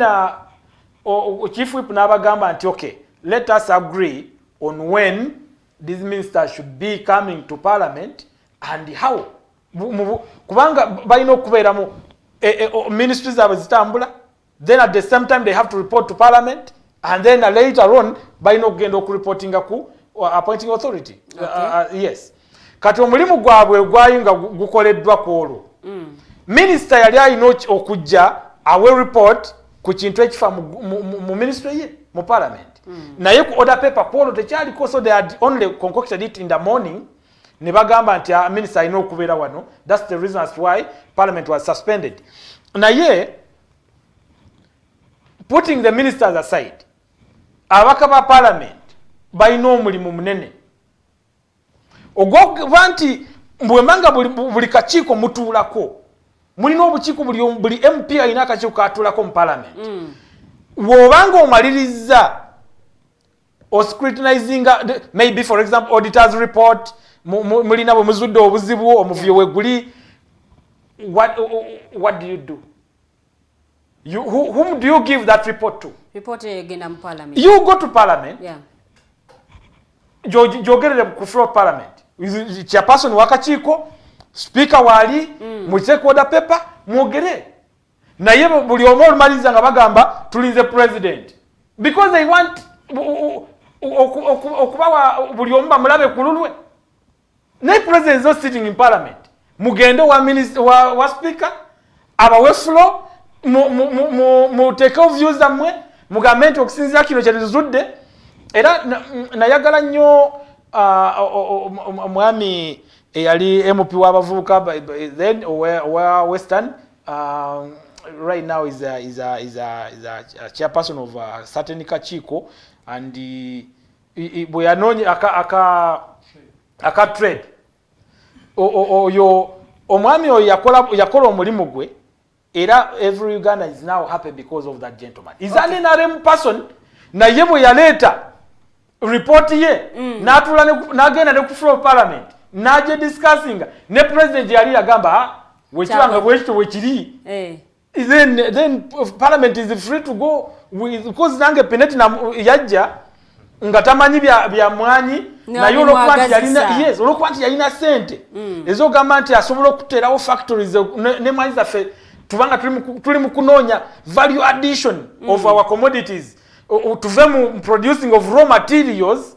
[SPEAKER 7] chief whip n'abagamba nti, "Okay, let us agree on when these ministers should be coming to parliament and how." Kubanga balina okubeeramu ministry zaabwe zitambula, then at the same time they have to report to parliament, and then later on balina okugenda okureportinga ku appointing authority. Yes, kati omulimu gwabwe gwali nga gukoleddwa ku olwo. Minisita yali alina okujja awe report ku kintu ekifa mu ministry ye mu parliament, naye ku order paper ku olwo tekyaliko. So they had only concocted it in the morning ne bagamba nti minisita alina okubeera wano. That's the reason as to why parliament was suspended. Naye putting the ministers aside, ababaka ba parliament balina omulimu munene ogwokuba nti bwembanga buli kakiiko mutuulako, mulina obukiiko, buli MP alina akakiiko katuulako mu parliament. Bw'obanga omaliriza oscrutinizinga maybe, for example, auditors report, mulina bwe muzudde obuzibu, omuvuyo we guli, what do you do? Whom do you give that report to?
[SPEAKER 6] Report eyo egenda mu parliament.
[SPEAKER 7] You go to parliament, gyogerere ku floor of parliament, chairperson wakakiiko, speaker waali, muteeke order paper mwogere. Naye buli omu olumaliriza nga bagamba tulinze president, because they want okubawa buli omu bamulabe ku lulwe. Naye president is not sitting in parliament. Mugende wa speaker abawe floor, muteekewo views zammwe, mugambe nti okusinziira kino kyetuzudde. Era nayagala nnyo omwami eyali MP w'abavubuka then owa Western, right now is a chairperson of a certain kakiiko, and bwe yanoonya aka trade, oyo omwami oyo yakola omulimu gwe, era every Uganda is now happy because of that gentleman. Is an NRM person, naye bwe yaleeta report ye, n'atuula n'agenda ne ku floor of parliament n'agye discussinga ne president, yali yagamba, "Ah, bwekiba nga bwekityo bwekiri," then parliament is free to go with, because nange Pinetti yajja nga tamanyi bya mwanyi, naye olwokuba nti yalina, yes, olwokuba nti yalina sente ezogamba nti asobola okuteerawo factories nemwanyi zaffe, tubanga tuli mu kunoonya value addition of our commodities. Tuve mu producing of raw materials,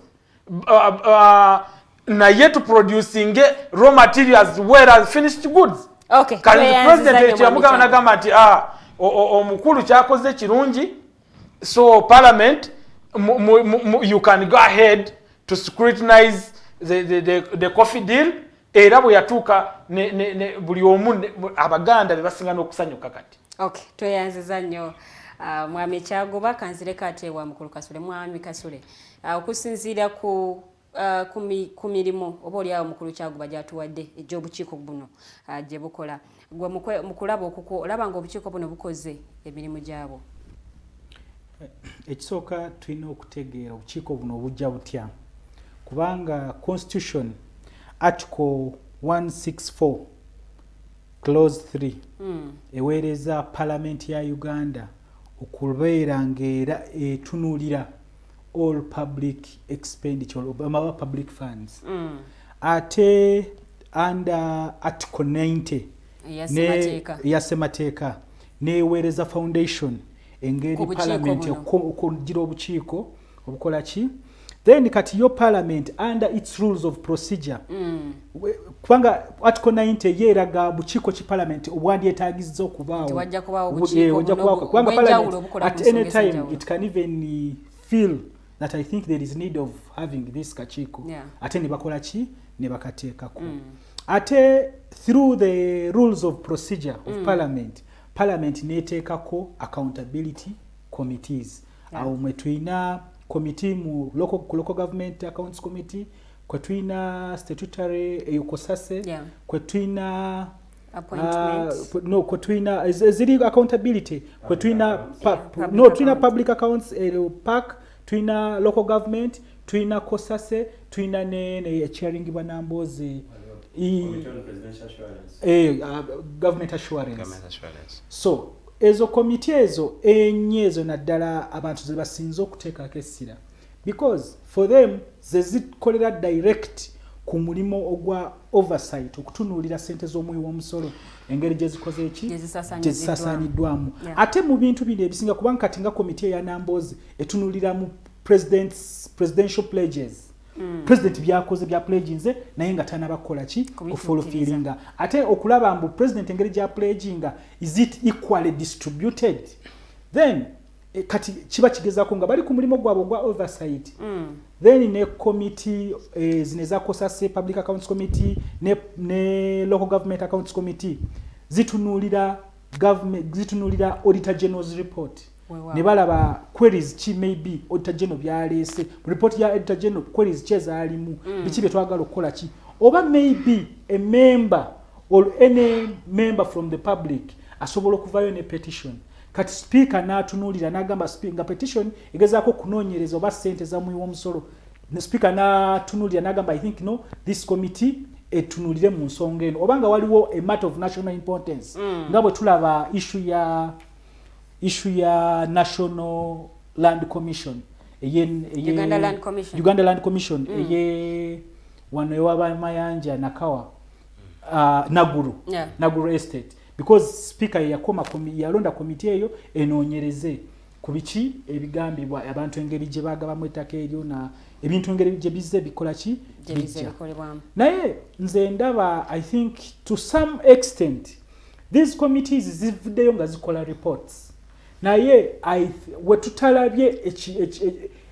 [SPEAKER 7] naye tuproducinge raw materials as well as finished goods. Kati president yamugamba nagamba nti omukulu kyakoze kirungi, so parliament, you can go ahead to scrutinize the coffee deal. Era bwe yatuuka buli omu, Abaganda be basinga n'okusanyuka kati.
[SPEAKER 6] Okay, tweyanziza nnyo, Mwami Kyagoba. Kanzireko ate wa mukulu Kasule. Mwami Kasule, okusinziira ku mirimu oba oliawo mukulu Kyagoba gyatuwadde egy'obukiiko buno gye bukola, gwe mukulaba okukwo olaba nga obukiiko buno bukoze emirimu gyabwo?
[SPEAKER 8] Ekisooka, tulina okutegeera obukiiko buno obujja butya, kubanga Constitution Article 164 clause 3 eweereza Palamenti ya Uganda okubeera ng'era etunuulira all public expenditure oba public funds. Ate under Article 90 eya Ssemateeka neweereza foundation engeri Parliament okugira obukiiko obukola ki. Then kati yo Parliament under its rules of procedure, kubanga Article 90 yeeraga bukiiko ki Parliament obwandyetagizza okubaawo. Kubanga Parliament at any time it can even feel that I think there is need of having this kakiiko, ate ne bakola ki, ne bakateekako. Ate through the rules of procedure of Parliament, Parliament neteekako accountability committees. Awo mwe tulina committee mu local government accounts committee, kwe tulina statutory eyo COSASE, kwe tulina no, kwe tulina eziri accountability, kwe tulina no, tulina public accounts PAC, tulina local government, tulina COSASE, tulina ne chairingibwa Nambooze, government assurance. So ezo komiti ezo enye ezo naddala abantu ze basinze okuteekako essira, because for them ze zikolera direct ku mulimu ogwa oversight, okutunuulira sente z'omuwi w'omusolo engeri gye zikoze eki, gye zisaasaaniddwamu. Ate mu bintu bino ebisinga, kubanga kati nga komiti eya Nambooze etunuulira mu presidential pledges, president byakoze, bya pledginze naye nga tanaba kukola ki, kufulfillinga. Ate okulaba mbu president engeri gya pledginga, is it equally distributed? Then kati kiba kigezaako nga bali ku mulimu gwabwe ogwa oversight. Then ne committee zino eza COSASE, Public Accounts Committee ne Local Government Accounts Committee, zitunuulira government, zitunuulira Auditor General's report ne balaba queries ki maybe Auditor General byaleese mu report ya Auditor General, queries ki ezaalimu, biki bye twagala okukola ki, oba maybe a member or any member from the public asobola okuvayo ne petition. Kati speaker n'atunuulira n'agamba, nga petition egezaako okunoonyereza oba ssente zamuwi w'omusolo, speaker n'atunuulira n'agamba, "I think no, this committee etunuulire mu nsonga eno," oba nga waliwo a matter of national importance, nga bwe tulaba issue ya National Land Commission.
[SPEAKER 6] Uganda Land Commission.
[SPEAKER 8] Uganda Land Commission eye wano ewabamayanja Nakawa, Naguru, Naguru Estate, because speaker yakoma yalonda komiti eyo enoonyereze ku biki ebigambibwa abantu engeri gye bagabamu ettaka eryo na ebintu engeri gye bizze bikola ki, bijja. Naye nze ndaba, I think to some extent these committees zivuddeyo nga zikola reports, naye we tutalabye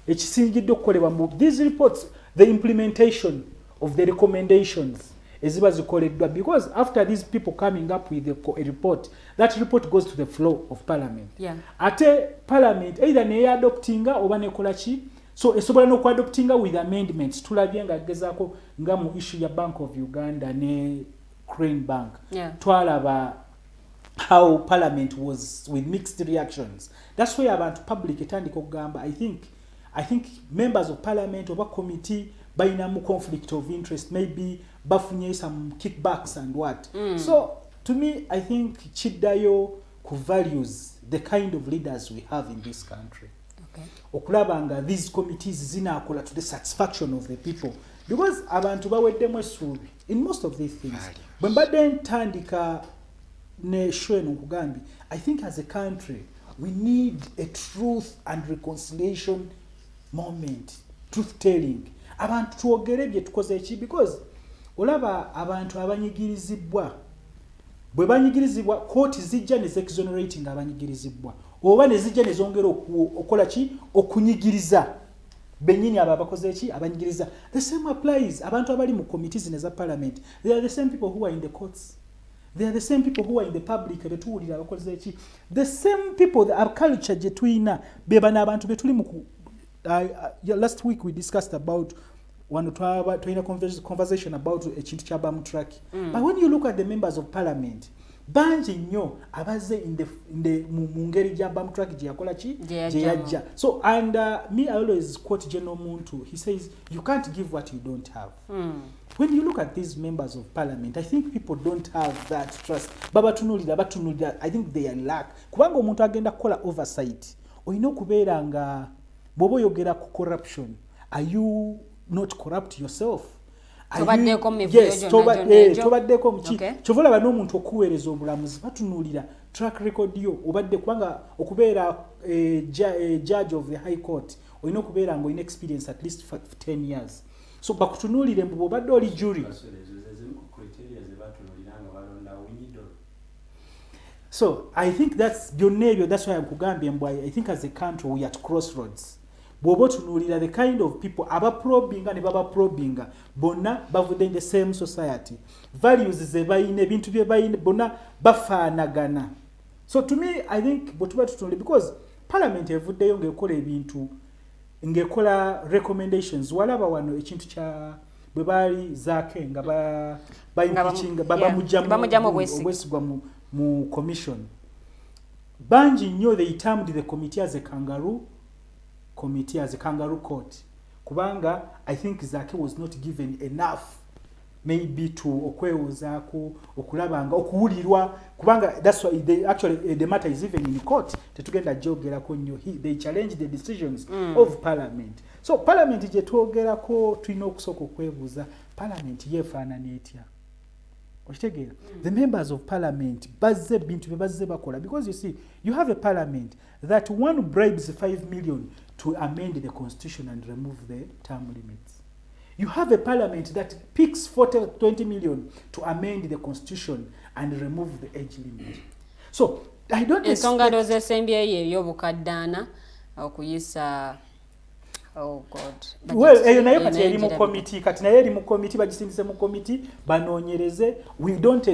[SPEAKER 8] ekisingidde okukolebwa mu these reports, the implementation of the recommendations eziba zikoleddwa, because after these people coming up with a report, that report goes to the floor of Parliament. Ate Parliament either neyeadoptinga oba nekola ki. So esobola n'okuadoptinga with amendments. Tulabye nga gezaako nga mu issue ya Bank of Uganda ne Crane Bank, twalaba how Parliament was with mixed reactions. That's why abantu, public etandika okugamba, I think members of Parliament oba committee balinamu conflict of interest, maybe bafunye some kickbacks and what. So to me, I think kiddayo ku values, the kind of leaders we have in this country, okulaba nga these committees zinakola to the satisfaction of the people, because abantu baweddemu essuubi in most of these things. Bwe mbadde ntandika ne show eno, nkugambye, I think as a country We need a truth and reconciliation moment, truth telling. Abantu twogere bye tukoze eki, because olaba abantu abanyigirizibwa, bwe banyigirizibwa, kooti zijja ne exonerating abanyigirizibwa, oba ne zijja ne zongera okukola ki? Okunyigiriza bennyini abo abakoze eki? Abanyigiriza. The same applies abantu abali mu committees zino eza parliament. They are the same people who are in the courts. They are the same people who are in the public. Betuwulira abakoze eki? The same people. The our culture gye tuyina, be bano abantu betuli mu yeah, last week we discussed about wano, twaba tulina conversation about ekintu kya bamutraki. But when you look at the members of parliament, bangi nnyo abazze in the, mu ngeri gya bamutraki gye yakola ki?
[SPEAKER 6] Gye
[SPEAKER 8] gye
[SPEAKER 6] yajjamu.
[SPEAKER 8] Yajja. So and me, I always quote General Muntu. He says, "You can't give what you don't have." When you look at these members of parliament, I think people don't have that trust. Babatunulira, batunulira, I think they are lack, kubanga omuntu agenda kukola oversight, olina okubeera nga bw'oba oyogera ku corruption, are you not corrupt yourself?
[SPEAKER 6] Tobaddeko mu mivuyo
[SPEAKER 8] Yes,
[SPEAKER 6] gyonna gyonna egyo?
[SPEAKER 8] Tobaddeko muki? Kyova olaba n'omuntu okuweereza obulamuzi, batunuulira track record yo obadde, kubanga okubeera judge of the high court, olina okubeera nga olina experience at least 10 years. So bakutunuulire mbu bw'obadde oli jury.
[SPEAKER 4] Ezo ze zimu ku criteria ze batunuulira nga balonda Owiny-Dollo.
[SPEAKER 8] So I think that's byonna ebyo. That's why nkugambye mbu I think as a country we are at crossroads. Bw'oba otunuulira the kind of people abaprobinga ne babaprobinga, bonna bavudde in the same society, values ze bayina, ebintu bye bayina, bonna bafaanagana. So to me, I think bwe tuba tutunule, because parliament evuddeyo ng'ekola ebintu, ng'ekola recommendations. Walaba wano ekintu kya bwe baali Zaake nga baimpeachinga,
[SPEAKER 6] Nga bamugyamu obwesigwa.
[SPEAKER 8] Obwesigwa mu commission. Bangi nnyo, they termed the committee as a kangaroo committee, as a kangaroo court, kubanga I think Zaake was not given enough maybe to okwewozaako, okulaba nga okuwulirwa, kubanga that's why they actually, the matter is even in court. Tetugenda gyogerako nnyo. They challenge the decisions of parliament. So parliament gye twogerako, tulina okusooka okwebuuza, parliament yeefaanana etya? Okitegeera? The members of parliament bazze, ebintu bye bazze bakola, because you see, you have a parliament that one bribes 5 million to amend the constitution and remove the term limits. You have a parliament that picks 40, 20 million to amend the constitution and remove the age limit. So I don't
[SPEAKER 6] Ensonga
[SPEAKER 8] expect
[SPEAKER 6] ndowooza esembyeyo ey'obukaddaana okuyisa, oh God.
[SPEAKER 8] Well, eyo nayo kati eri mu
[SPEAKER 6] girabika.
[SPEAKER 8] Committee, kati nayo eri mu committee, bagisindise mu committee banoonyereze. We don't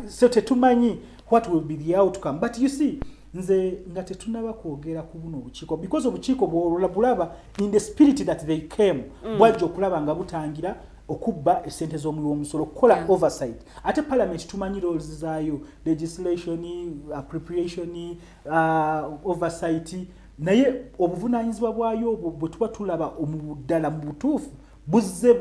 [SPEAKER 8] so tetumanyi what will be the outcome. But you see, nze nga tetunaba kwogera ku buno obukiiko, because obukiiko bwolabulaba in the spirit that they came, bwajja okulaba nga butangira okubba esente z'omuwi w'omusolo, okukola oversight. Ate parliament tumanyi roles zaayo: legislation, appropriation, oversight. Naye obuvunaanyizibwa bwayo obwo bwe tuba tulaba mu ddala mu butuufu, buzze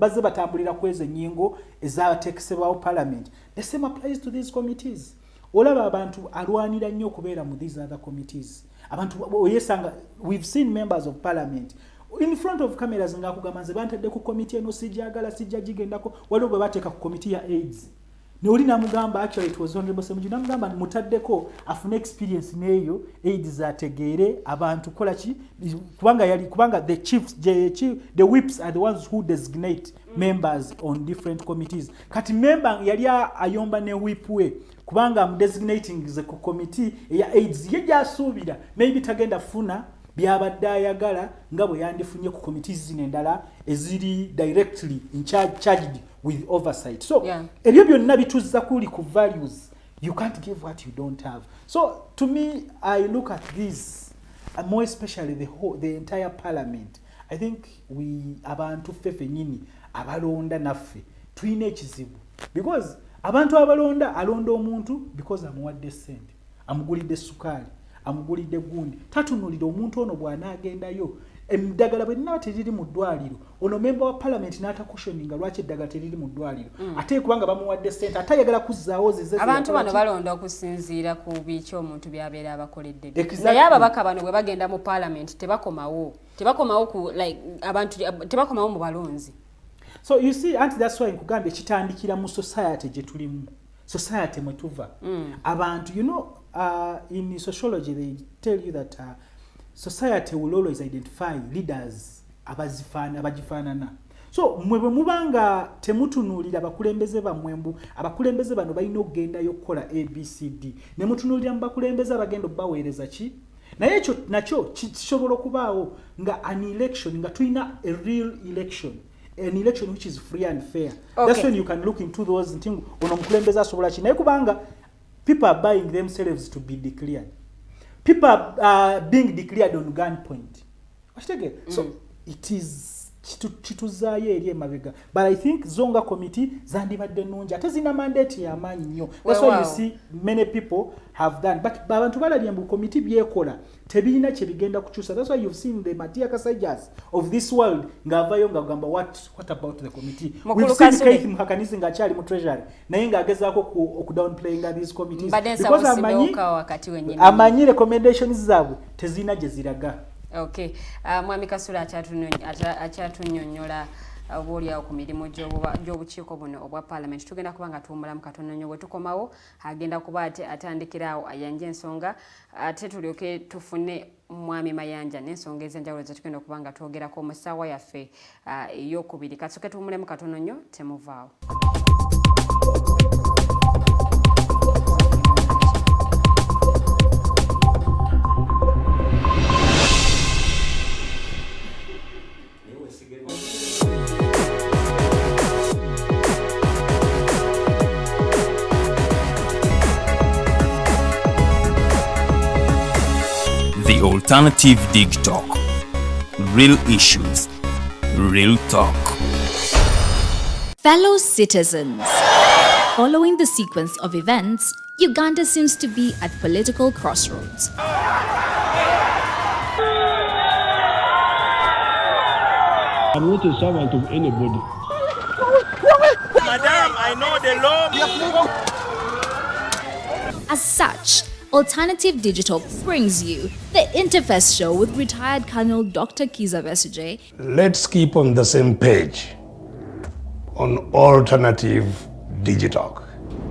[SPEAKER 8] bazze batambulira ku ezo ennyingo ezateekesebwawo parliament. The same applies to these committees. Olaba abantu alwanira nnyo okubeera mu these other committees. Abantu oyesanga, we've seen members of parliament in front of cameras ng'akugamba, "Nze bantadde ku committee eno, sijagala, sijja gigendako." Waliwo bwe bateeka ku committee ya AIDS, neoli namugamba, actually it was Honorable Ssemujju, namugamba mutaddeko afune experience n'eyo AIDS, ategeere abantu kola ki, kubanga yali, kubanga the chiefs, the whips are the ones who designate members on different committees. Kati member yali ayomba ne whip we kubanga am designating ze ku committee eya AIDS, ye gyasuubira maybe tagenda funa byabadde ayagala nga bwe yandifunye ku committees zino endala eziri directly in charge, charged with oversight. So ebyo byonna bituzza kuli ku values. You can't give what you don't have. So to me, I look at this, more especially the entire parliament, I think we, abantu ffe ffennyini abalonda naffe tulina ekizibu, because abantu abalonda, alonda omuntu because amuwadde sente, amugulidde sukaali, amugulidde gundi. Tatunulira omuntu ono bw'anaagendayo, eddagala bwe linaba teriri mu ddwaliro, ono memba wa parliament n'ataquestioninga lwaki eddagala teriri mu ddwaliro, ate kubanga bamuwadde sente, ate ayagala kuzzaawo zize.
[SPEAKER 6] Abantu bano balonda okusinziira ku biki omuntu by'abeera abakoledde. Naye ababaka bano bwe bagenda mu parliament, tebakomawo ku, like, abantu tebakomawo mu balonzi.
[SPEAKER 8] So you see, anti that's why nkugambye kitandikira mu society gye tulimu, society mwe tuva. Abantu, you know, In sociology they tell you that society will always identify leaders abagifaanana. So mmwe bwe muba nga temutunuulira bakulembeze bammwe, mbu abakulembeze bano balina okugendayo okukola ABCD, ne mutunuulira mu bakulembeze abagenda obbaweereza ki, naye ekyo nakyo kisobola okubaawo nga an election, nga tulina a real election, an election which is free and fair. That's when you can look into those nti ono omukulembeze asobola ki. Naye kubanga people are buying themselves to be declared, people are being declared on gun point, okitegeera? So it is kituzaayo eri emabega, but I think zo nga committee zandibadde nnungi, ate zirina mandate y'amaanyi nnyo. That's why you see many people have done, but abantu balabye mbu committee byekola tebirina kye bigenda kukyusa. That's why you've seen the Matia Kasaijas of this world ng'avayo ng'agamba, What about the committee?" We've seen Keith Muhakanizi ng'akyali mu treasury, naye ng'agezaako okudownplayinga these committees
[SPEAKER 6] because
[SPEAKER 8] amanyi recommendations zaabwe tezirina gye ziraga.
[SPEAKER 6] Okay, Mwami Kasule akyatunyonnyola oba oliawo ku mirimu gy'obukiiko buno obwa parliament. Tugenda kuba nga tuwumulamu katono nnyo. Bwe tukomawo agenda kuba ate atandikiraawo ayanja ensonga, ate tulyoke tufune Mwami Mayanja n'ensonga ez'enjawulo zetugenda okuba nga twogerako mu ssaawa yaffe eyokubiri. Kasooke tuwumulemu katono nnyo, temuvaawo.
[SPEAKER 1] The Alternative Dig Talk. Real issues, real talk.
[SPEAKER 2] Fellow citizens, following the sequence of events, Uganda seems to be at political crossroads.
[SPEAKER 3] I'm not a servant of anybody.
[SPEAKER 1] Madam, I know the law.
[SPEAKER 2] As such, Alternative Digital brings you the Interface Show with retired Colonel Dr. Kizza Besigye.
[SPEAKER 5] Let's keep on the same page on Alternative Digitalk,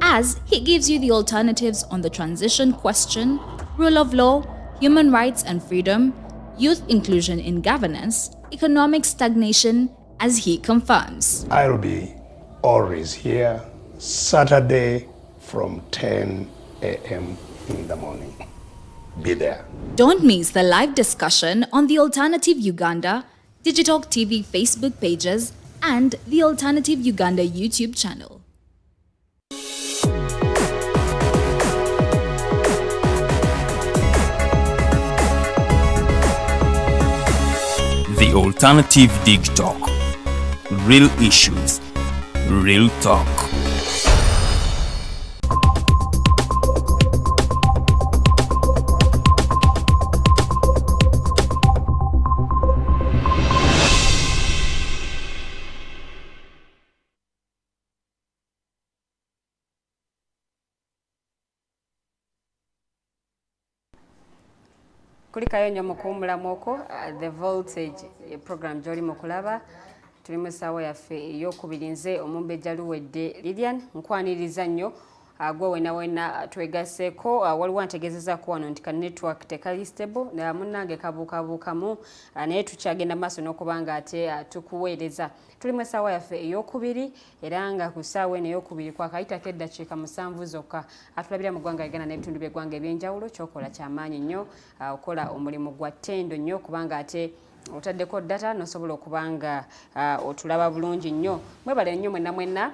[SPEAKER 2] as he gives you the alternatives on the transition question, rule of law, human rights and freedom, youth inclusion in governance, economic stagnation, as he confirms.
[SPEAKER 5] I'll be always here Saturday from 10 a.m. in the morning. Be there.
[SPEAKER 2] Don't miss the live discussion on the Alternative Uganda, Digitalk TV Facebook pages, and the Alternative Uganda YouTube channel.
[SPEAKER 1] The Alternative Dig Talk. Real issues, real talk.
[SPEAKER 6] Kulikayo nnyo mu kuwumulamu okwo. The Voltage program gy'oli mu kulaba. Tuli mu ssaawa yaffe eyokubiri. Nze Omumbejja Luwedde Lilian, nkwaniriza nnyo gwe wena wena twegaseeko. Waliwo antegeezezaako wano nti ka network tekali stable, munnange kabuukabuukamu, naye tukyagenda maaso n'okuba nga ate tukuweereza. Tuli mu essaawa yaffe eyokubiri, era nga ku ssaawa eno eyokubiri kwakayitako eddakiika 7 zokka. Atulabira mu ggwanga Uganda n'ebitundu by'eggwanga ebyenjawulo, kyokola kyamaanyi nnyo, okola omulimu gwa ttendo nnyo kubanga ate otaddeko data nosobola okuba nga otulaba bulungi nnyo. Mwebale nnyo mwenna mwenna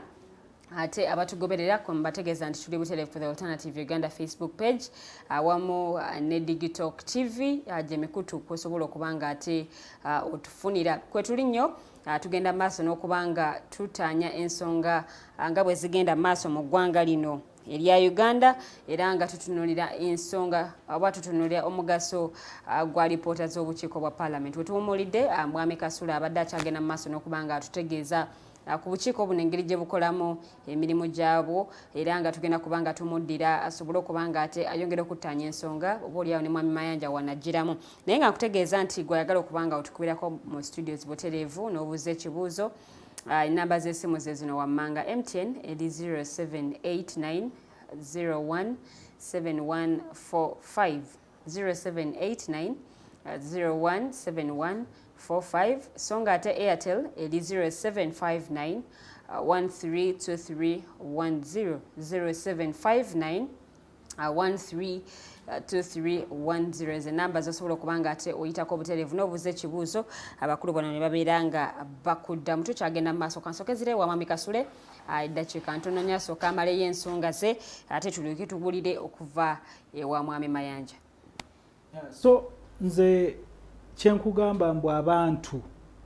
[SPEAKER 6] ate abatugoberera. Mbategeeza nti tuli butereevu ku The Alternative Uganda Facebook page awamu ne Digitalk TV, gyemikutu kwesobola okuba nga ate otufunira. Kwetuli nnyo, tugenda maaso n'okuba nga tutaanya ensonga nga bwe zigenda maaso mu ggwanga lino erya Uganda, era nga tutunulira ensonga oba tutunulira omugaso gwa lipoota z'obukiiko bwa parliament. Wetuwumulidde, Mwami Kasule abadde akyagenda mu maaso n'okuba nga atutegeeza ku bukiiko buno, engeri gye bukolamu emirimu gyabwo, era nga tugenda kuba nga tumuddira asobole okuba nga ate ayongera okuttaanya ensonga, oba oliawo ne Mwami Mayanja wanagiramu. Naye nga nkutegeeza nti gwayagala okuba nga otukubirako mu studios butereevu n'obuuza ekibuuzo, enamba z'essimu ze zino wammanga: MTN eri 0789 01 7145, 0789 017145. So nga ate Airtel eri 0759 132310, 0759 132310. Ze namba zosobola okuba nga ate oyitako obutereevu n'obuuza ekibuuzo, abakulu bano ne babeera nga bakuddamu. Tukyagenda mu maaso. Kansokezire wa Mwami Kasule eddakiika ntono nnyo, asooka amaleyo ensonga ze, ate tulyoke tugulire okuva ewa Mwami Mayanja.
[SPEAKER 8] So nze kyenkugamba mbu abantu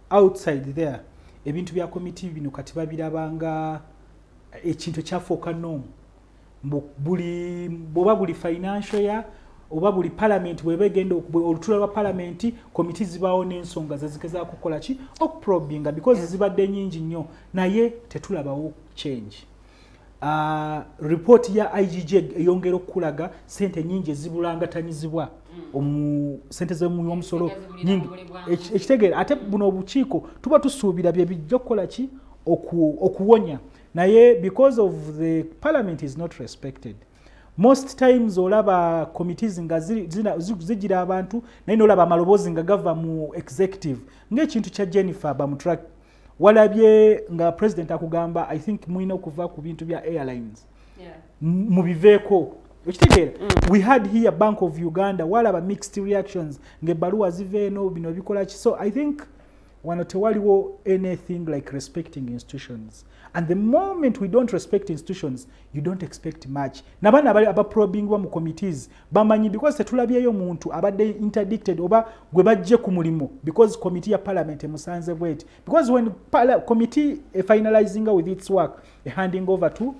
[SPEAKER 8] outside there, ebintu bya komiti bino kati babirabanga ekintu ekyafuuka norm. Mbu buli bwoba buli financial year oba buli parliament bweba egenda olutula lwa parliament, komiti zibaawo n'ensonga zezigezaako kukola ki, okuprobinga, because zibadde nyingi nnyo naye tetulabawo change. Report ya IGG eyongera okukulaga sente nyingi ezibulangatanyizibwa omu sente z'omusolo nyingi. Ekitegeera ate buno obukiiko tuba tusuubira bye bijja okukola ki, okuwonya, naye because of the parliament is not respected, most times olaba committees nga zigira abantu, naye nolaba amaloboozi nga gava mu executive, ng'ekintu kya Jennifer Bamuturaki. Walabye nga president akugamba, "I think mulina okuva ku bintu bya airlines, mubiveeko." Okitegeera? We had here Bank of Uganda, walaba mixed reactions ng'ebbaluwa ziva eno, bino bikola ki. So I think wano tewaliwo anything like respecting institutions, and the moment we don't respect institutions, you don't expect much. Nabaana abali abaprobingwa mu committees bamanyi, because tetulabyeyo muntu abadde interdicted oba gwe bajje ku mulimu because committee ya parliament emusanze bweti, because when committee finalizing with its work, handing over to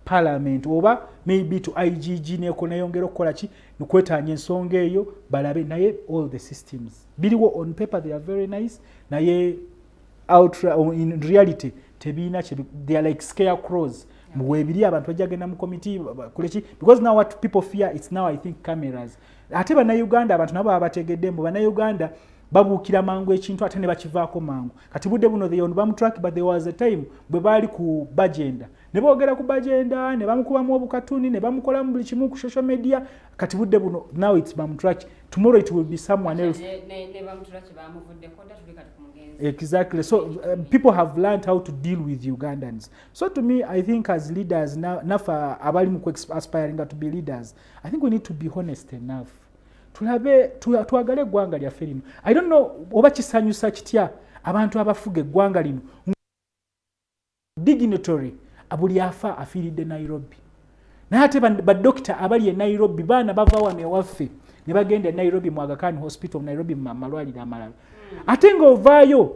[SPEAKER 8] parliament oba maybe to IGG, neko neyongera okukola ki, nokwetaanya ensonga eyo balabe. Naye all the systems biriwo on paper, they are very nice, naye in reality tebiina, they are like scarecrows. Webiri abantu bajja genda mu committee koleki, because now what people fear, it's now, I think, cameras. Ate Bannayuganda, abantu nabo baba bategedde mbu Bannayuganda babuukira mangu ekintu ate ne bakivaako mangu. Kati budde buno they on Bamuturaki, but there was a time bwe baali ku Bagenda ne boogera ku Bagenda ne bamukubamu obukatuni ne bamukolamu buli kimu ku social media. Kati budde buno, now it's Bamuturaki, tomorrow it will be someone else. Exactly. So people have learned how to deal with Ugandans. So to me, I think as leaders, nafe abali mu aspiring to be leaders, I think we need to be honest enough, tulabe twagale eggwanga lyaffe lino. I don't know oba kisanyusa kitya abantu abafuga eggwanga lino, dignitary buli afa afiiridde Nairobi, naye ate badokita abali e Nairobi baana bava wano ewaffe ne bagenda e Nairobi mu Aga Khan Hospital, Nairobi mu malwaliro amalala, ate ng'ovaayo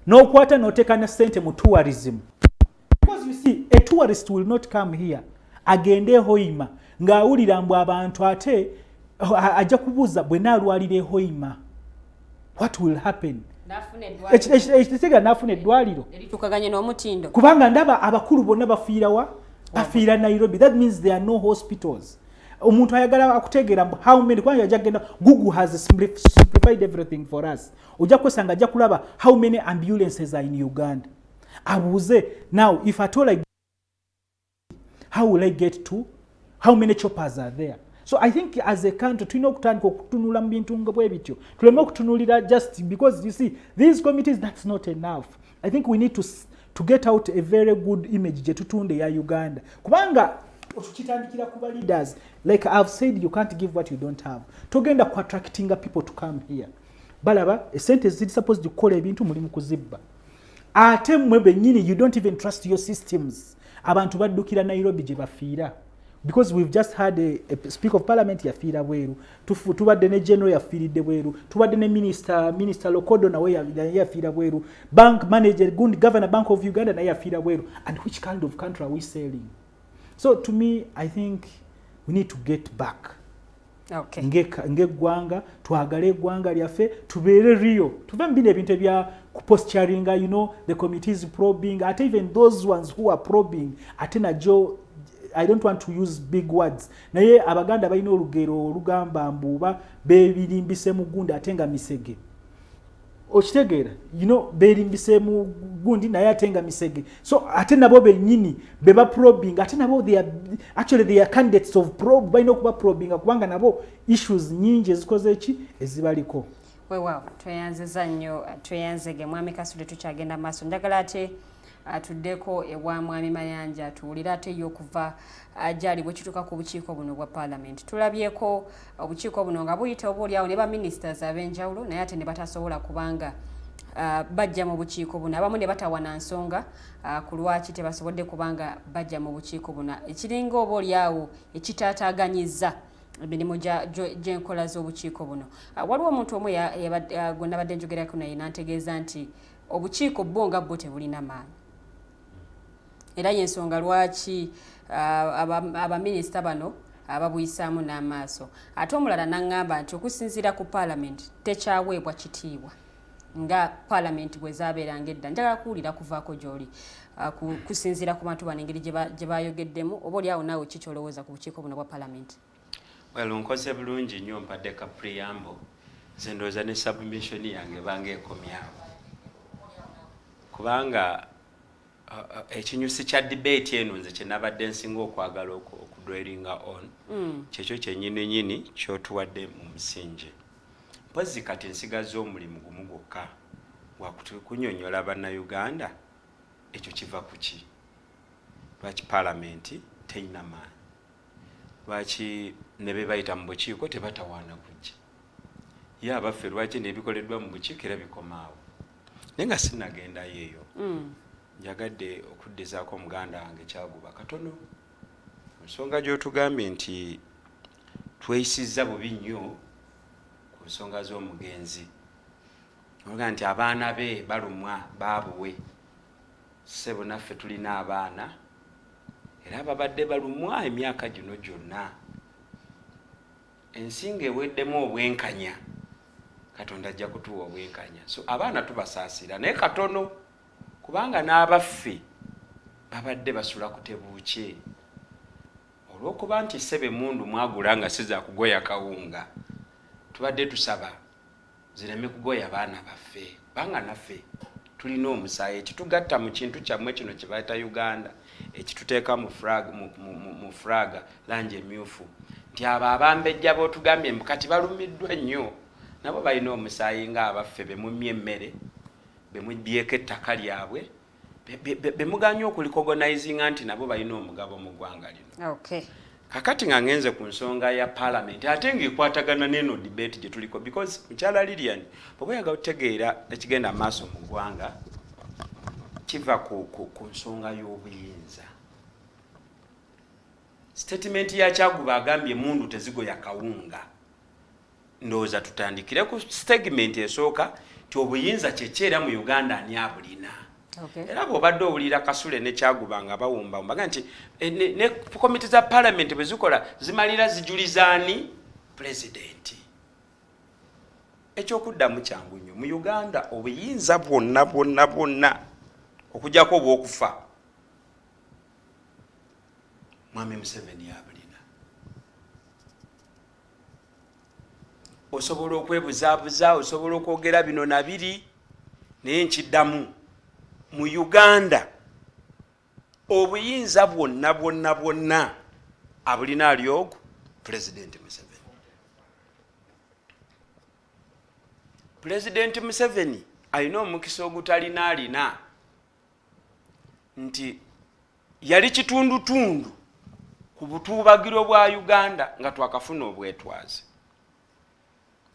[SPEAKER 8] n'okwata n'oteeka ne ssente mu tourism, because you see, a tourist will not come here agende Hoima ng'awulira mbu abantu, ate ajja kubuuza, "Bwe naalwalira e Hoima, what will happen?" Ekitegeera n'afuna eddwaliro
[SPEAKER 6] eritukaganye n'omutindo.
[SPEAKER 8] Kubanga ndaba abakulu bonna bafiira wa? Bafiira Nairobi. That means there are no hospitals. Omuntu ayagala akutegeera mbu how many, kubanga ajja kugenda, Google has simplified everything for us, ojja kwesanga ajja kulaba how many ambulances are in Uganda, abuuze, "Now if at all I, how will I get to, how many choppers are there?" So I think as a country tulina okutandika okutunula mu bintu nga bwe bityo, tuleme okutunulira just because you see these committees. That's not enough. I think we need to get out a very good image gye tutunda eya Uganda, kubanga kitandikira ku ba leaders. Like I've said, you can't give what you don't have. Togenda ku attractinga people to come here. Balaba esente ziri supposed kukola ebintu, mulimu kuzibba, ate mmwe bennyini you don't even trust your systems. Abantu baddukira Nairobi gye bafiira, because we've just had a speaker of parliament yafiira bweru, tubadde ne general yafiiridde bweru, tubadde ne minister Lokodo nawe naye yafiira bweru, bank manager gundi, governor Bank of Uganda naye yafiira bweru. And which kind of country are we selling? So to me, I think we need to get back ng'eggwanga, twagale eggwanga lyaffe, tubeere real, tuve mu bino ebintu ebya kuposturinga, the committees probing. Ate even those ones who are probing, ate najo, I don't want to use big words, naye Abaganda balina olugero olugamba mbu oba beebirimbise mu gundi ate nga misege. Okitegeera, berimbiseemu gundi, naye ate nga misege. So ate nabo bennyini be baprobing, ate nabo they are, actually they are candidates of probe. Balina okuba probinga kubanga nabo issues nyingi ezikoze eki ezibaliko.
[SPEAKER 6] Weewaawo, tweyanziza nnyo, tweyanzege mwami Kasule. Tukyagenda maaso, njagala ate atuddeko ewa mwami Mayanja, tuwulire ate ye okuva gyali bwe kituuka ku bukiiko buno bwa paalamenti. Tulabyeko obukiiko buno nga buyita oba oliawo ne baministers ab'enjawulo, naye ate ne batasobola kubanga bajja mu bukiiko buno, abamu ne batawana nsonga ku lwaki tebasobodde kubanga bajja mu bukiiko buno, ekiringa oba oliawo ekitaataaganyiza emirimu gy'enkola z'obukiiko buno. Waliwo omuntu omu gwe nabadde njogerako naye n'antegeeza nti obukiiko bwo nga bwo tebulina maanyi, era yensonga lwaki abaminisita bano ababuyisaamu n'amaaso. Ate omulala n'aŋŋamba nti okusinziira ku paalamenti tekyaweebwa kitiibwa nga paalamenti bwe zaabeeranga edda. Njagala kuwulira kuvaako gy'oli kusinziira ku bantu bano, engeri gye bayogeddemu, oba oliawo naawe ki kyolowooza ku bukiiko buno bwa paalamenti.
[SPEAKER 4] Well, nkoze bulungi nnyo, mpadde ka preamble. Nze ndowooza ne submission yange ebanga ekomyawo, kubanga ekinyusi kya debate eno nze kyenabadde nsinga okwagala okudwellinga on kyekyo kyenyini nyini kyotuwadde mu musingi. Mpozi kati nsigaza omulimu gumu gwokka gwakunyonyola Bannayuganda ekyo kiva ku ki, lwaki paalamenti teyina maanyi, lwaki ne be bayita mu bukiiko tebatawaana kujja, ye abaffe lwaki nebikoleddwa mu bukiiko era bikomaawo. Naye nga sinnagendayo eyo, njagadde okuddizaako muganda wange Kyaguba katono ku nsonga gy'otugambye nti tweyisizza bubi nnyo ku nsonga z'omugenzi, oga nti abaana be balumwa baabuwe. Ssebo, naffe tulina abaana era babadde balumwa emyaka gino gyonna. Ensi ng'eweddemu obwenkanya, Katonda ajja kutuwa obwenkanya. So abaana tubasaasira, naye katono, kubanga n'abaffe babadde basula ku tebuukye olw'okuba nti ssebe mundu mwagula nga si za kugoya kawunga. Tubadde tusaba zireme kugoya baana baffe, kubanga naffe tulina omusaayi ekitugatta mu kintu kyammwe kino kye bayita Uganda, ekituteeka mu flag, mu flag langi emyufu, nti abo abambejja b'otugambye mbu kati balumiddwa nnyo, nabo balina omusaayi ng'abaffe bemumye emmere, bemubyeko ettaka lyabwe, bemuganye okurecognizinga nti nabo balina omugabo mu ggwanga lino. Kakati nga ngenze ku nsonga ya parliament, ate ng'ekwatagana n'eno debate gye tuliko, because mukyala Lilian, bw'oba oyagala otegeera ekigenda maaso mu ggwanga, kiva ku nsonga y'obuyinza. Statement ya Kyaguba agambye emundu tezigoya kawunga. Ndowooza tutandikire ku statement esooka nti obuyinza kyekyera mu Uganda ani abulina? Era bw'obadde owulira Kasule ne Kyaguba nga bawumba nti ne komiti za parliament bwe zikola zimalira zijulizaani pulezidenti. Ekyokuddamu kyangu nnyo: mu Uganda obuyinza bwonna bwonna bwonna, okugyako obwokufa, mwami Museveni abulina. Osobola okwebuzaabuza, osobola okwogera bino nabiri, naye nkiddamu, mu Uganda obuyinza bwonna bwonna bwonna abulina ali ogu, Pulezidenti Museveni. Pulezidenti Museveni alina omukisa ogutalina alina, nti yali kitundutundu ku butuubagiro bwa Uganda nga twakafuna obwetwaze,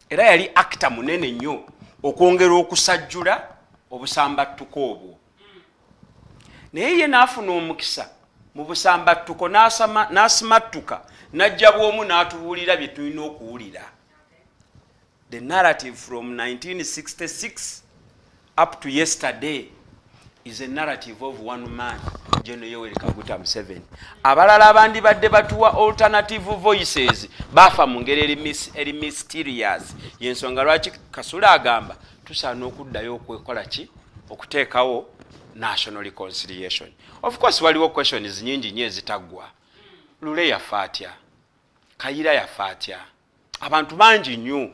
[SPEAKER 4] era yali actor munene nnyo okwongera okusajjula obusambattuko obwo. Naye ye n'afuna omukisa mu busambattuko n'asimattuka n'ajja bw'omu n'atubuulira bye tulina okuwulira. The narrative from 1966 up to yesterday is a narrative of one man, General Yoweri Kaguta Museveni. Abalala abandibadde batuwa alternative voices bafa mu ngeri eri mysterious. Yensonga lwaki Kasula agamba tusaana okuddayo okwekola ki, okuteekawo national reconciliation. Of course waliwo questions nyingi nnyo ezitaggwa. Lule yafa atya? Kayira yafa atya? Abantu bangi nnyo,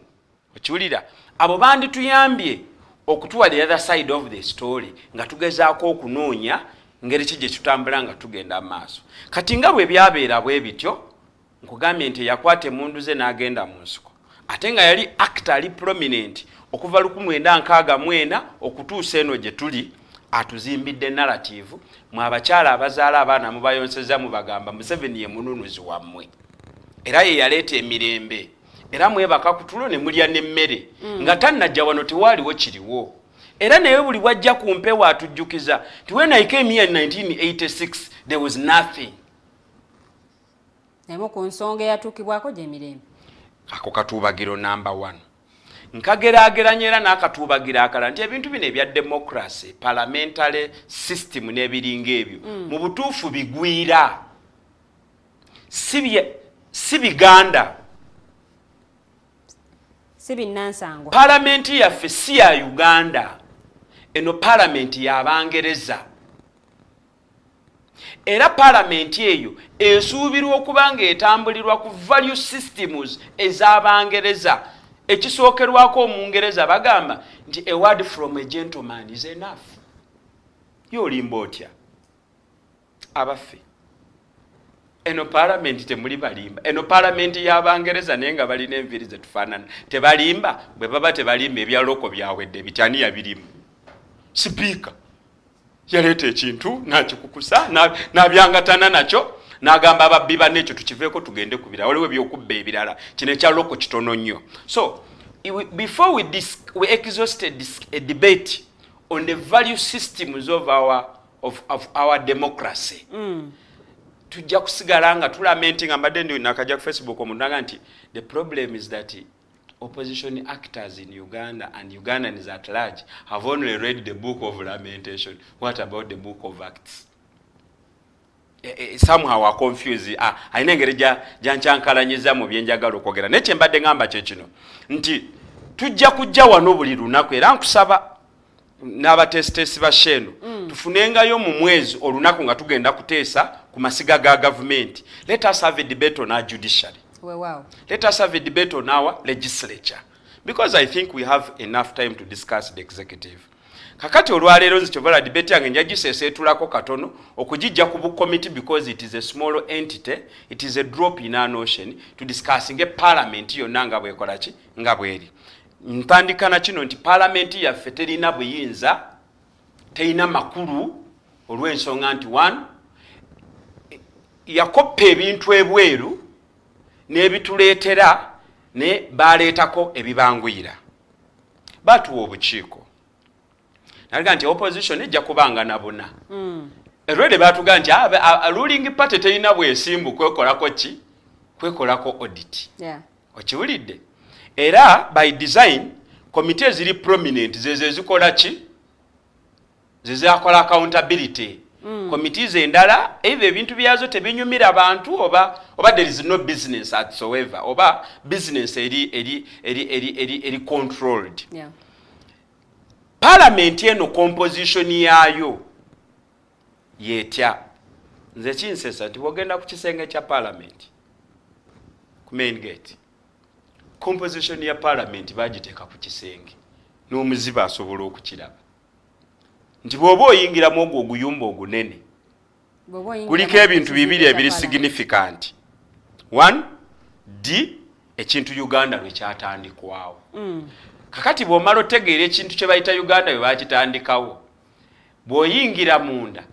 [SPEAKER 4] okiwulira, abo bandituyambye. Okutuwa the other side of the story, nga tugezaako okunoonya ngeri ki gye tutambula nga tugenda mu maaso. Kati nga bwe byabeera bwe bityo, nkugambye nti yakwata emundu ze n'agenda mu nsiko, ate nga yali actor ali prominent okuva 1964 okutuusa eno gye tuli. Atuzimbidde narrative mwe abakyala abazaala abaana mubayonseza, mubagamba Museveni ye mununuzi wammwe, era ye yaleeta emirembe, era mwebaka ku tulo ne mulya n'emmere. Nga tannajja wano tewaaliwo kiriwo, era naye buli bwajja ku mpewo atujjukiza nti when I came here in 1986 there was nothing.
[SPEAKER 6] Emu ku nsonga eyatuukibwako gy'emirembe.
[SPEAKER 4] Ako katuubagiro number one. Nkageraageranya era n'akatuubagira akalala nti ebintu bino ebya democracy, parliamentary system n'ebiringa ebyo, mu butuufu bigwira, si biganda.
[SPEAKER 6] Si binnansangwa.
[SPEAKER 4] Palamenti yaffe si ya Uganda. Eno palamenti y'Abangereza, era palamenti eyo esuubirwa okuba ng'etambulirwa ku value systems ez'Abangereza. Ekisookerwako, Omungereza bagamba nti a word from a gentleman is enough. Ye olimba otya? Abaffe, eno palamenti temuli balimba. Eno palamenti y'Abangereza, naye nga balina enviiri zetufaanana, tebalimba. Bwe baba tebalimba, ebyaloko byawedde bityani? Yabirimu sipiika yaleeta ekintu nakikukusa nabyangatana nakyo, n'agamba ababbi banne ekyo tukiveeko tugende ku birala. Waliwo ebyokubba ebirala, kino ekyaloko kitono nnyo. So before we exhausted this, a debate on the value systems of our democracy, tujja kusigala nga tulamenti. Nga mbadde ndi nakajja ku Facebook, omuntu naga nti the problem is that opposition actors in Uganda and Ugandans at large have only read the book of lamentation. What about the book of acts? Somehow are confused. Ah, alina engeri gyankyankalanyiza mu byenjagala okwogera, naye kyembadde ngamba kye kino nti tujja kujja wano buli lunaku, era nkusaba n'abateesiteesi ba show eno, tufunengayo mu mwezi olunaku nga tugenda kuteesa ku masiga ga gavumenti. Let us have a debate on our judiciary.
[SPEAKER 6] Weewaawo.
[SPEAKER 4] Let us have a debate on our legislature, because I think we have enough time to discuss the executive. Kakati olwaleero nze kyovala debate yange njagiseeseetulako katono okugijja ku bukomiti, because it is a small entity, it is a drop in an ocean to discussing a parliament yonna nga bwekola ki, nga bweri. Ntandika na kino nti parliament yaffe terina buyinza, terina makulu, olw'ensonga nti one, yakoppa ebintu ebweru n'ebituleetera, ne baleetako ebibanguyira. Batuwa obukiiko naliga nti opposition ejja kubanga nabuna. Erwede batuga nti ruling party terina bwesimbu kwekolako ki, kwekolako audit. Okiwulidde? Era by design komite eziri prominent zezo ezikola ki, zezakola accountability. Committees endala either ebintu byazo tebinyumira bantu, oba there is no business whatsoever, oba business eri controlled. Parliament eno composition yaayo yetya? Nze kinsesa nti bwogenda ku kisenge kya parliament ku main gate, composition ya parliament bagiteeka ku kisenge n'omuzibe asobola okukiraba nti bw'oba oyingiramu ogwo oguyumba ogunene,
[SPEAKER 6] Bw'oba oyingira
[SPEAKER 4] kuliko
[SPEAKER 6] mu
[SPEAKER 4] ebintu
[SPEAKER 6] kizimbe
[SPEAKER 4] bibiri
[SPEAKER 6] kya
[SPEAKER 4] ebiri
[SPEAKER 6] Parliament.
[SPEAKER 4] significant. One, d ekintu Uganda lwe kyatandikwawo. Kakati bw'omala otegeera ekintu kye bayita Uganda bwe bakitandikawo, bw'oyingira munda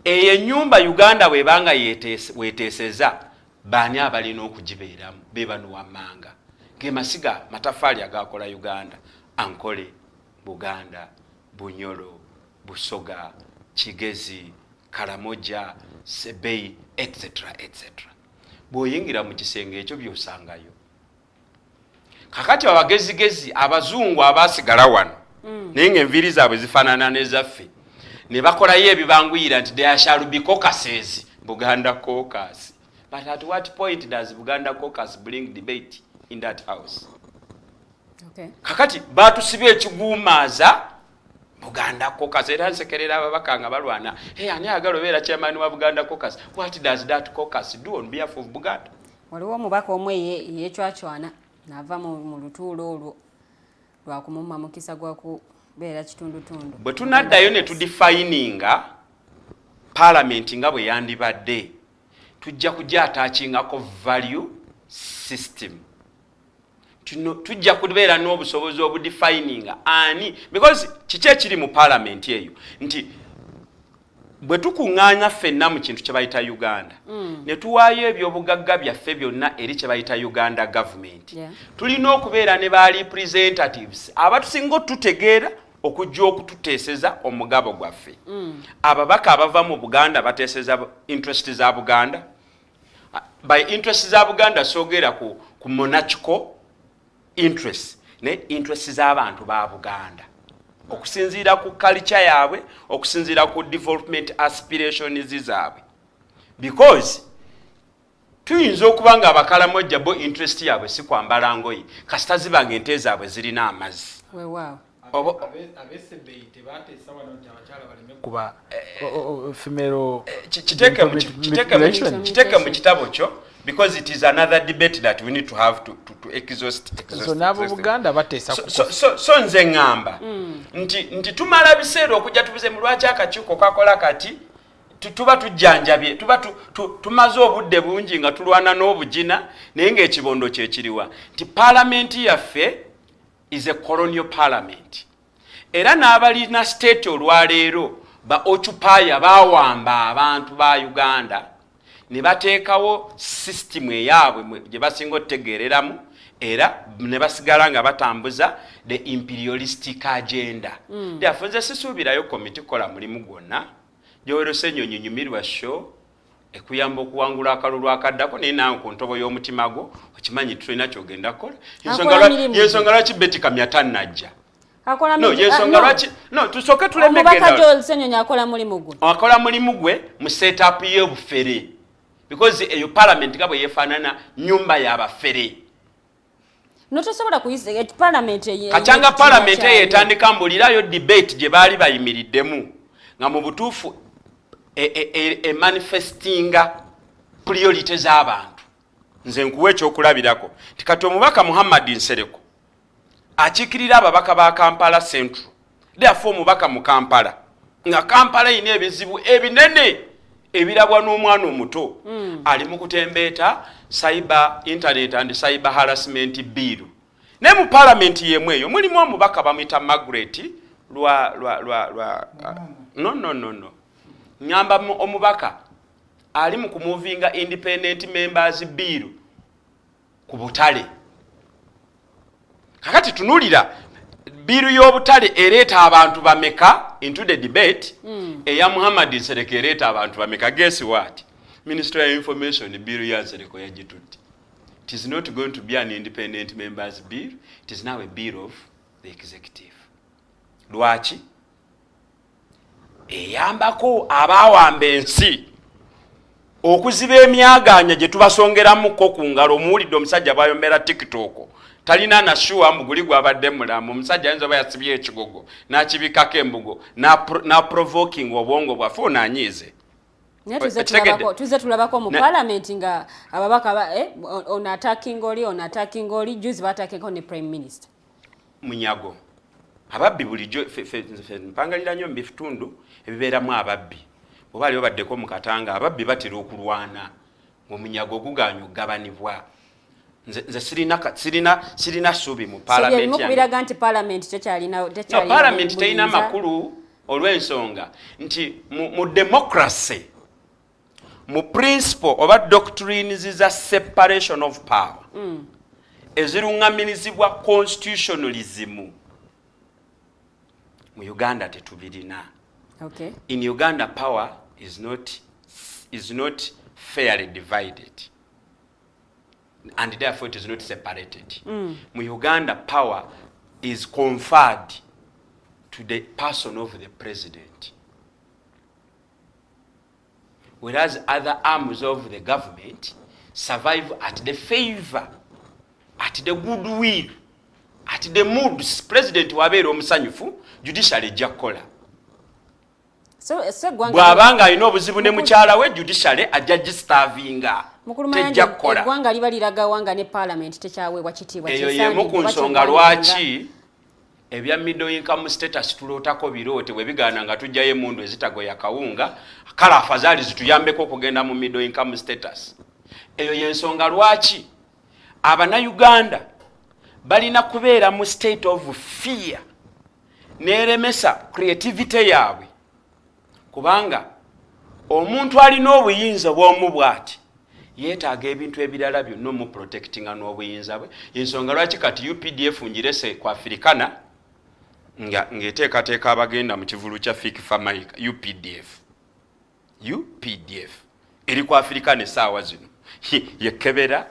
[SPEAKER 4] eyo ennyumba Uganda bw'ebanga weeteeseza, baani abalina okugibeeramu? Be bano wammanga ge masiga matafaali agakola Uganda: Ankole, Buganda, Bunyoro, Busoga, Kigezi, Karamoja, Sebei, etc etc. Bw'oyingira mu kisenge ekyo byosangayo. Kakati abagezigezi abazungu abasigala wano, naye ngaenviiri zaabwe zifaanana nezaffe, ne bakolayo ebibanguyira nti there shall be caucuses, Buganda caucus. But at what point does Buganda caucus bring debate in that house? Kakati batusibye ekiguumaaza Buganda caucus, era nsekerera ababaka nga balwana, hey, ani ayagala obeera chairman wa Buganda caucus? What does that caucus do on behalf of Buganda?
[SPEAKER 6] Waliwo omubaka omu eyeecwacwana naava mu lutuulo olwo lwakumumma mukisa gwa Beera kitundutundu.
[SPEAKER 4] Bwe tunaddayo ne tudefininga parliament nga bwe yandibadde, tujja kugyataakingako value system. Tujja kubeera n'obusobozi obudefininga ani, because kiki ekiri mu parliament eyo, nti bwe tukuŋŋaanya ffenna mu kintu kye bayita Uganda, ne tuwaayo ebyobugagga byaffe byonna eri kye bayita Uganda government, tulina okubeera ne ba representatives abatusinga otutegeera okujja okututeeseza omugabo gwaffe. Ababaka abava mu Buganda bateeseza interest za Buganda. By interest za Buganda soogera ku monarchical interest, ne interest z'abantu ba Buganda okusinziira ku culture yaabwe, okusinziira ku development aspirations zaabwe, because tuyinza okuba nga Abakalamojja bo interest yaabwe si kwambala ngoye, kasita ziba nga ente zaabwe zirina amazzi.
[SPEAKER 6] Weewaawo.
[SPEAKER 7] Abesebbeyi tebateesa wano nti abakyala baleme kuba female
[SPEAKER 4] Kiteeke mu kitabo kyo, because it is another debate that we need to have to exhaust.
[SPEAKER 7] So n'abo Buganda bateesa.
[SPEAKER 4] So nze ŋŋamba nti tumala biseera okujja tubuze mu lwaki akakiiko kakola kati. Tuba tujjanjabye, tuba tumaze obudde bungi nga tulwana n'obugina, naye ng'ekibondo kyekiriwa nti paalamenti yaffe is a colonial parliament, era n'abalina state olwaleero ba occupier, bawamba abantu ba Uganda ne bateekawo system eyaabwe gye basinga otutegeereramu, era ne basigala nga batambuza the imperialistic agenda. Therefore nze sisuubirayo komiti kukola mulimu gwonna. Joel Ssenyonyi, nyumirwa show ekuyamba okuwangula akalulu akaddako, naye naawe ku ntobo y'omutima gwo okimanyi tulina kyogenda kukola.
[SPEAKER 6] Akola mirimu gye.
[SPEAKER 4] Yensonga lwaki Betty Kamya tannajja.
[SPEAKER 6] Akola
[SPEAKER 4] No,
[SPEAKER 6] mirimu-
[SPEAKER 4] yensonga
[SPEAKER 6] ah, no.
[SPEAKER 4] lwaki, no, tusooke tuleme
[SPEAKER 6] Omubaka
[SPEAKER 4] genda.
[SPEAKER 6] Joel Ssenyonyi akola mulimu gwe.
[SPEAKER 4] Akola mulimu gwe mu setup y'obufere, because eyo parliament nga bwe yeefaanana nyumba y'abafere.
[SPEAKER 6] No, tosobola kuyisa parliament
[SPEAKER 4] Kacyanga
[SPEAKER 6] ey'ekitiibwa
[SPEAKER 4] parliament eyo
[SPEAKER 6] kyayo.
[SPEAKER 4] etandika, mbulirayo debate gye baali bayimiriddemu nga mu butuufu emanifestinga priority z'abantu. Nze nkuwa ekyokulabirako nti kati omubaka Muhammad Nsereko akiikirira ababaka ba Kampala Central, therefore omubaka mu Kampala, nga Kampala erina ebizibu ebinene ebirabwa n'omwana omuto, ali mu kutembeeta cyber internet and cyber harassment bill, naye mu palamenti yemu eyo mulimu omubaka bamuyita Margaret lwa lwa lwa lwa no, no, no, no, ŋŋamba omubaka ali mu kumuvinga independent members bill ku butale. Kakati tunulira bill y'obutale ereeta abantu bameka into the debate, eya Muhammad Nsereko ereeta abantu bameka? Guess what? Ministry ya Information bill ya Nsereko yagitutte. It is not going to be an independent members bill, it is now a bill of the executive. Lwaki? Eyambako abaawamba ensi okuziba emyaganya gye tubasongeramuko ku ngalo. Omuwulidde omusajja bwayombera TikTok, talina nashuwa muguli gwabadde mulamu. Omusajja ayinza oba yasibye ekigogo n'akibikako embugo na provoking obwongo bwaffe, ono anyiize.
[SPEAKER 6] Naye tuze tulabako mu parliament nga ababaka ono attacking oli, ono attacking oli, juzi baattackingako ne prime minister.
[SPEAKER 4] Munyago, ababbi bulijjo mpangalira nnyo mu bitundu ebibeeramu ababbi. Bwe baali babaddeko mu Katanga, ababbi batera okulwana ng'omunyago guganya okugabanibwa. Nze sirina ssuubi mu
[SPEAKER 6] parliament. Biraga nti parliament tekyalina
[SPEAKER 4] No, parliament terina makulu olw'ensonga nti mu democracy, mu principle oba doctrines za separation of power eziruŋŋamirizibwa constitutionalism, mu Uganda tetubirina. In Uganda, power is not fairly divided and therefore it is not separated. Mu Uganda, power is conferred to the person of the president, whereas other arms of the government survive at the favor, at the goodwill, at the moods. President wabeera omusanyufu, judiciary ejja kukola. Bw'abanga alina obuzibu ne mukyala we, judiciary ajja gistavinga, tejja kukola.
[SPEAKER 6] Eggwanga liba liragawa nga ne parliament tekyaweebwa kitiibwa?
[SPEAKER 4] Eyo yemu ku nsonga lwaki Ebya middle income status tulootako biroote. Bwe bigaana nga tujjayo emundu ezitagoya kawunga, kale afazaali zituyambeko okugenda mu middle income status. Eyo yensonga lwaki Abannayuganda balina kubeera mu state of fear neremesa creativity yaabwe, kubanga omuntu alina obuyinza bw'omu bw'ati yeetaaga ebintu ebirala byonna omuprotectinga n'obuyinza bwe. Ensonga lwaki kati UPDF ngirese ku Africana nga ng'eteekateeka abagenda mu kivulu kya Fik Fameica. UPDF, UPDF eri ku Africana essaawa zino yekebera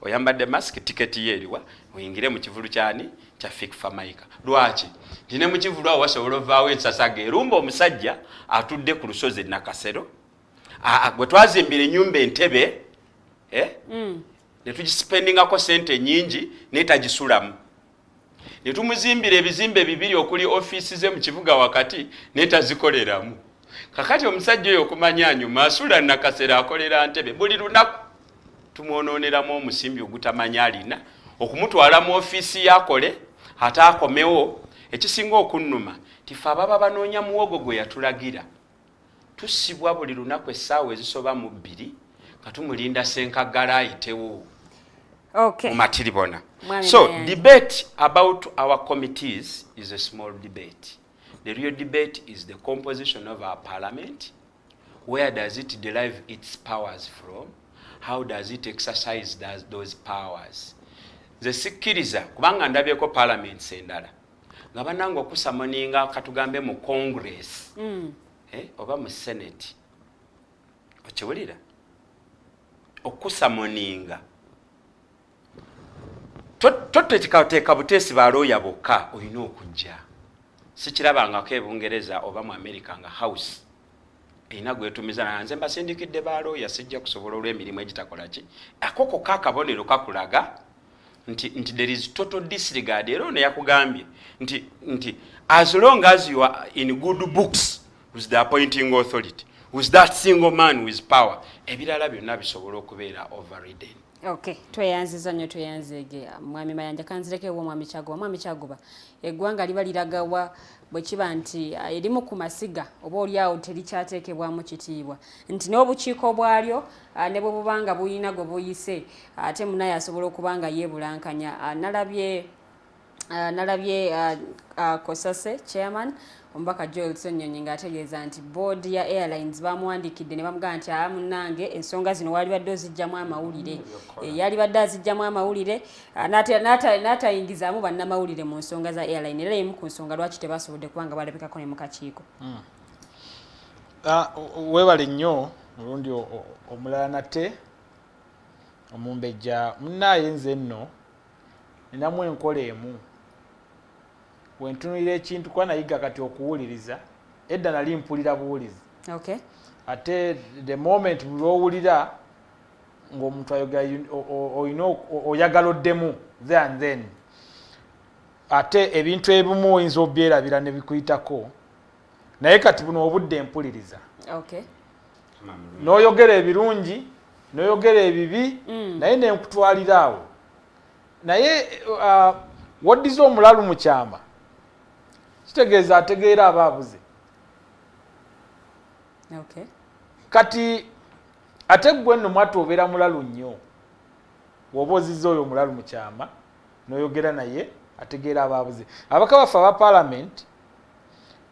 [SPEAKER 4] oyambadde mask, tiketi ye eriwa, oyingire mu kivulu kyani, kya Fik Fameica. Lwaki? Nti ne mu kivulu awo wasobola ovaawo ensasaga erumba omusajja atudde ku lusozi Nakasero gwe twazimbira ennyumba Entebe, eh? Ne tugispendingako sente nyingi naye tagisulamu, ne tumuzimbira ebizimbe bibiri okuli ofiisi ze mu kibuga wakati naye tazikoleramu. Kakati omusajja oyo okumanya anyuma asula Nakasero, akolera Ntebe, buli lunaku tumwonooneramu omusimbi ogutamanya alina okumutwala mu ofiisi yakole ate akomewo. Ekisinga okunnuma tife ababa banoonya muwogo gwe yatulagira tusibwa buli lunaku essaawa ezisoba mu 2 nga tumulinda Senkagala ayitewo mu matiribona. So debate about our committees is a small debate. The real debate is the composition of our parliament. Where does it derive its powers from? How does it exercise those powers? Nze sikkiriza, kubanga ndabyeko parliaments endala nga bannange okusummoninga, katugambe mu Congress, eh, oba mu Senate, okiwulira, okusummoninga toteekateeka buteesi balooya bokka olina okujja. Sikirabangako Ebungereza oba mu America nga House erina gwetumiza, nze mbasindikidde balooya, sijja kusobola olw'emirimu egitakola ki. Ako kokka akabonero kakulaga nti there is total disregard. Era ono yakugambye nti as long as you are in good books with the appointing authority, with that single man with power, ebirala byonna bisobola okubeera overridden.
[SPEAKER 6] Okay, tweyanziza nnyo, tweyanzeege Mwami Mayanja. Kanzireko ewa Mwami Kyaguba. Mwami Kyaguba, eggwanga liba liragawa bwe kiba nti erimu ku masiga oba oliawo terikyateekebwamu kitiibwa, nti n'obukiiko bwalyo ne bwe buba nga buyina gwe buyise, ate munaye asobola okuba nga yeebulankanya? Nalabye COSASE chairman, omubaka Joel Ssenyonyi, ng'ategeeza nti board ya airlines bamuwandiikidde ne bamugamba nti, aa, munnange, ensonga zino walibadde ozijjamu amawulire. Yalibadde azijjamu amawulire, n'atayingizaamu bannamawulire mu nsonga za airline, era emu ku nsonga lwaki tebasobodde kubanga balabikako ne mu kakiiko.
[SPEAKER 7] Weebale nnyo mulundi omulala nate omumbejja. Munnaaye, nze nno ninamu enkola emu wentunulira ekintu, kuba nayiga kati okuwuliriza. Edda nali mpulira buwulizi. Ate the moment lwowulira ng'omuntu ayogera, olina oyagala oddemu there and then, ate ebintu ebimu oyinza obyerabira ne bikuyitako. Naye kati buno obudde mpuliriza. N'oyogera ebirungi, n'oyogera ebibi, naye nenkutwalira awo. Naye woddiza omulalu mu kyama, kitegeeza ategeera aba abuze. Kati ate gwe nno mwattu obeera mulalu nnyo woba ozizza oyo omulalu mu kyama n'oyogera naye, ategeera aba abuze. Abaka baffe aba parliament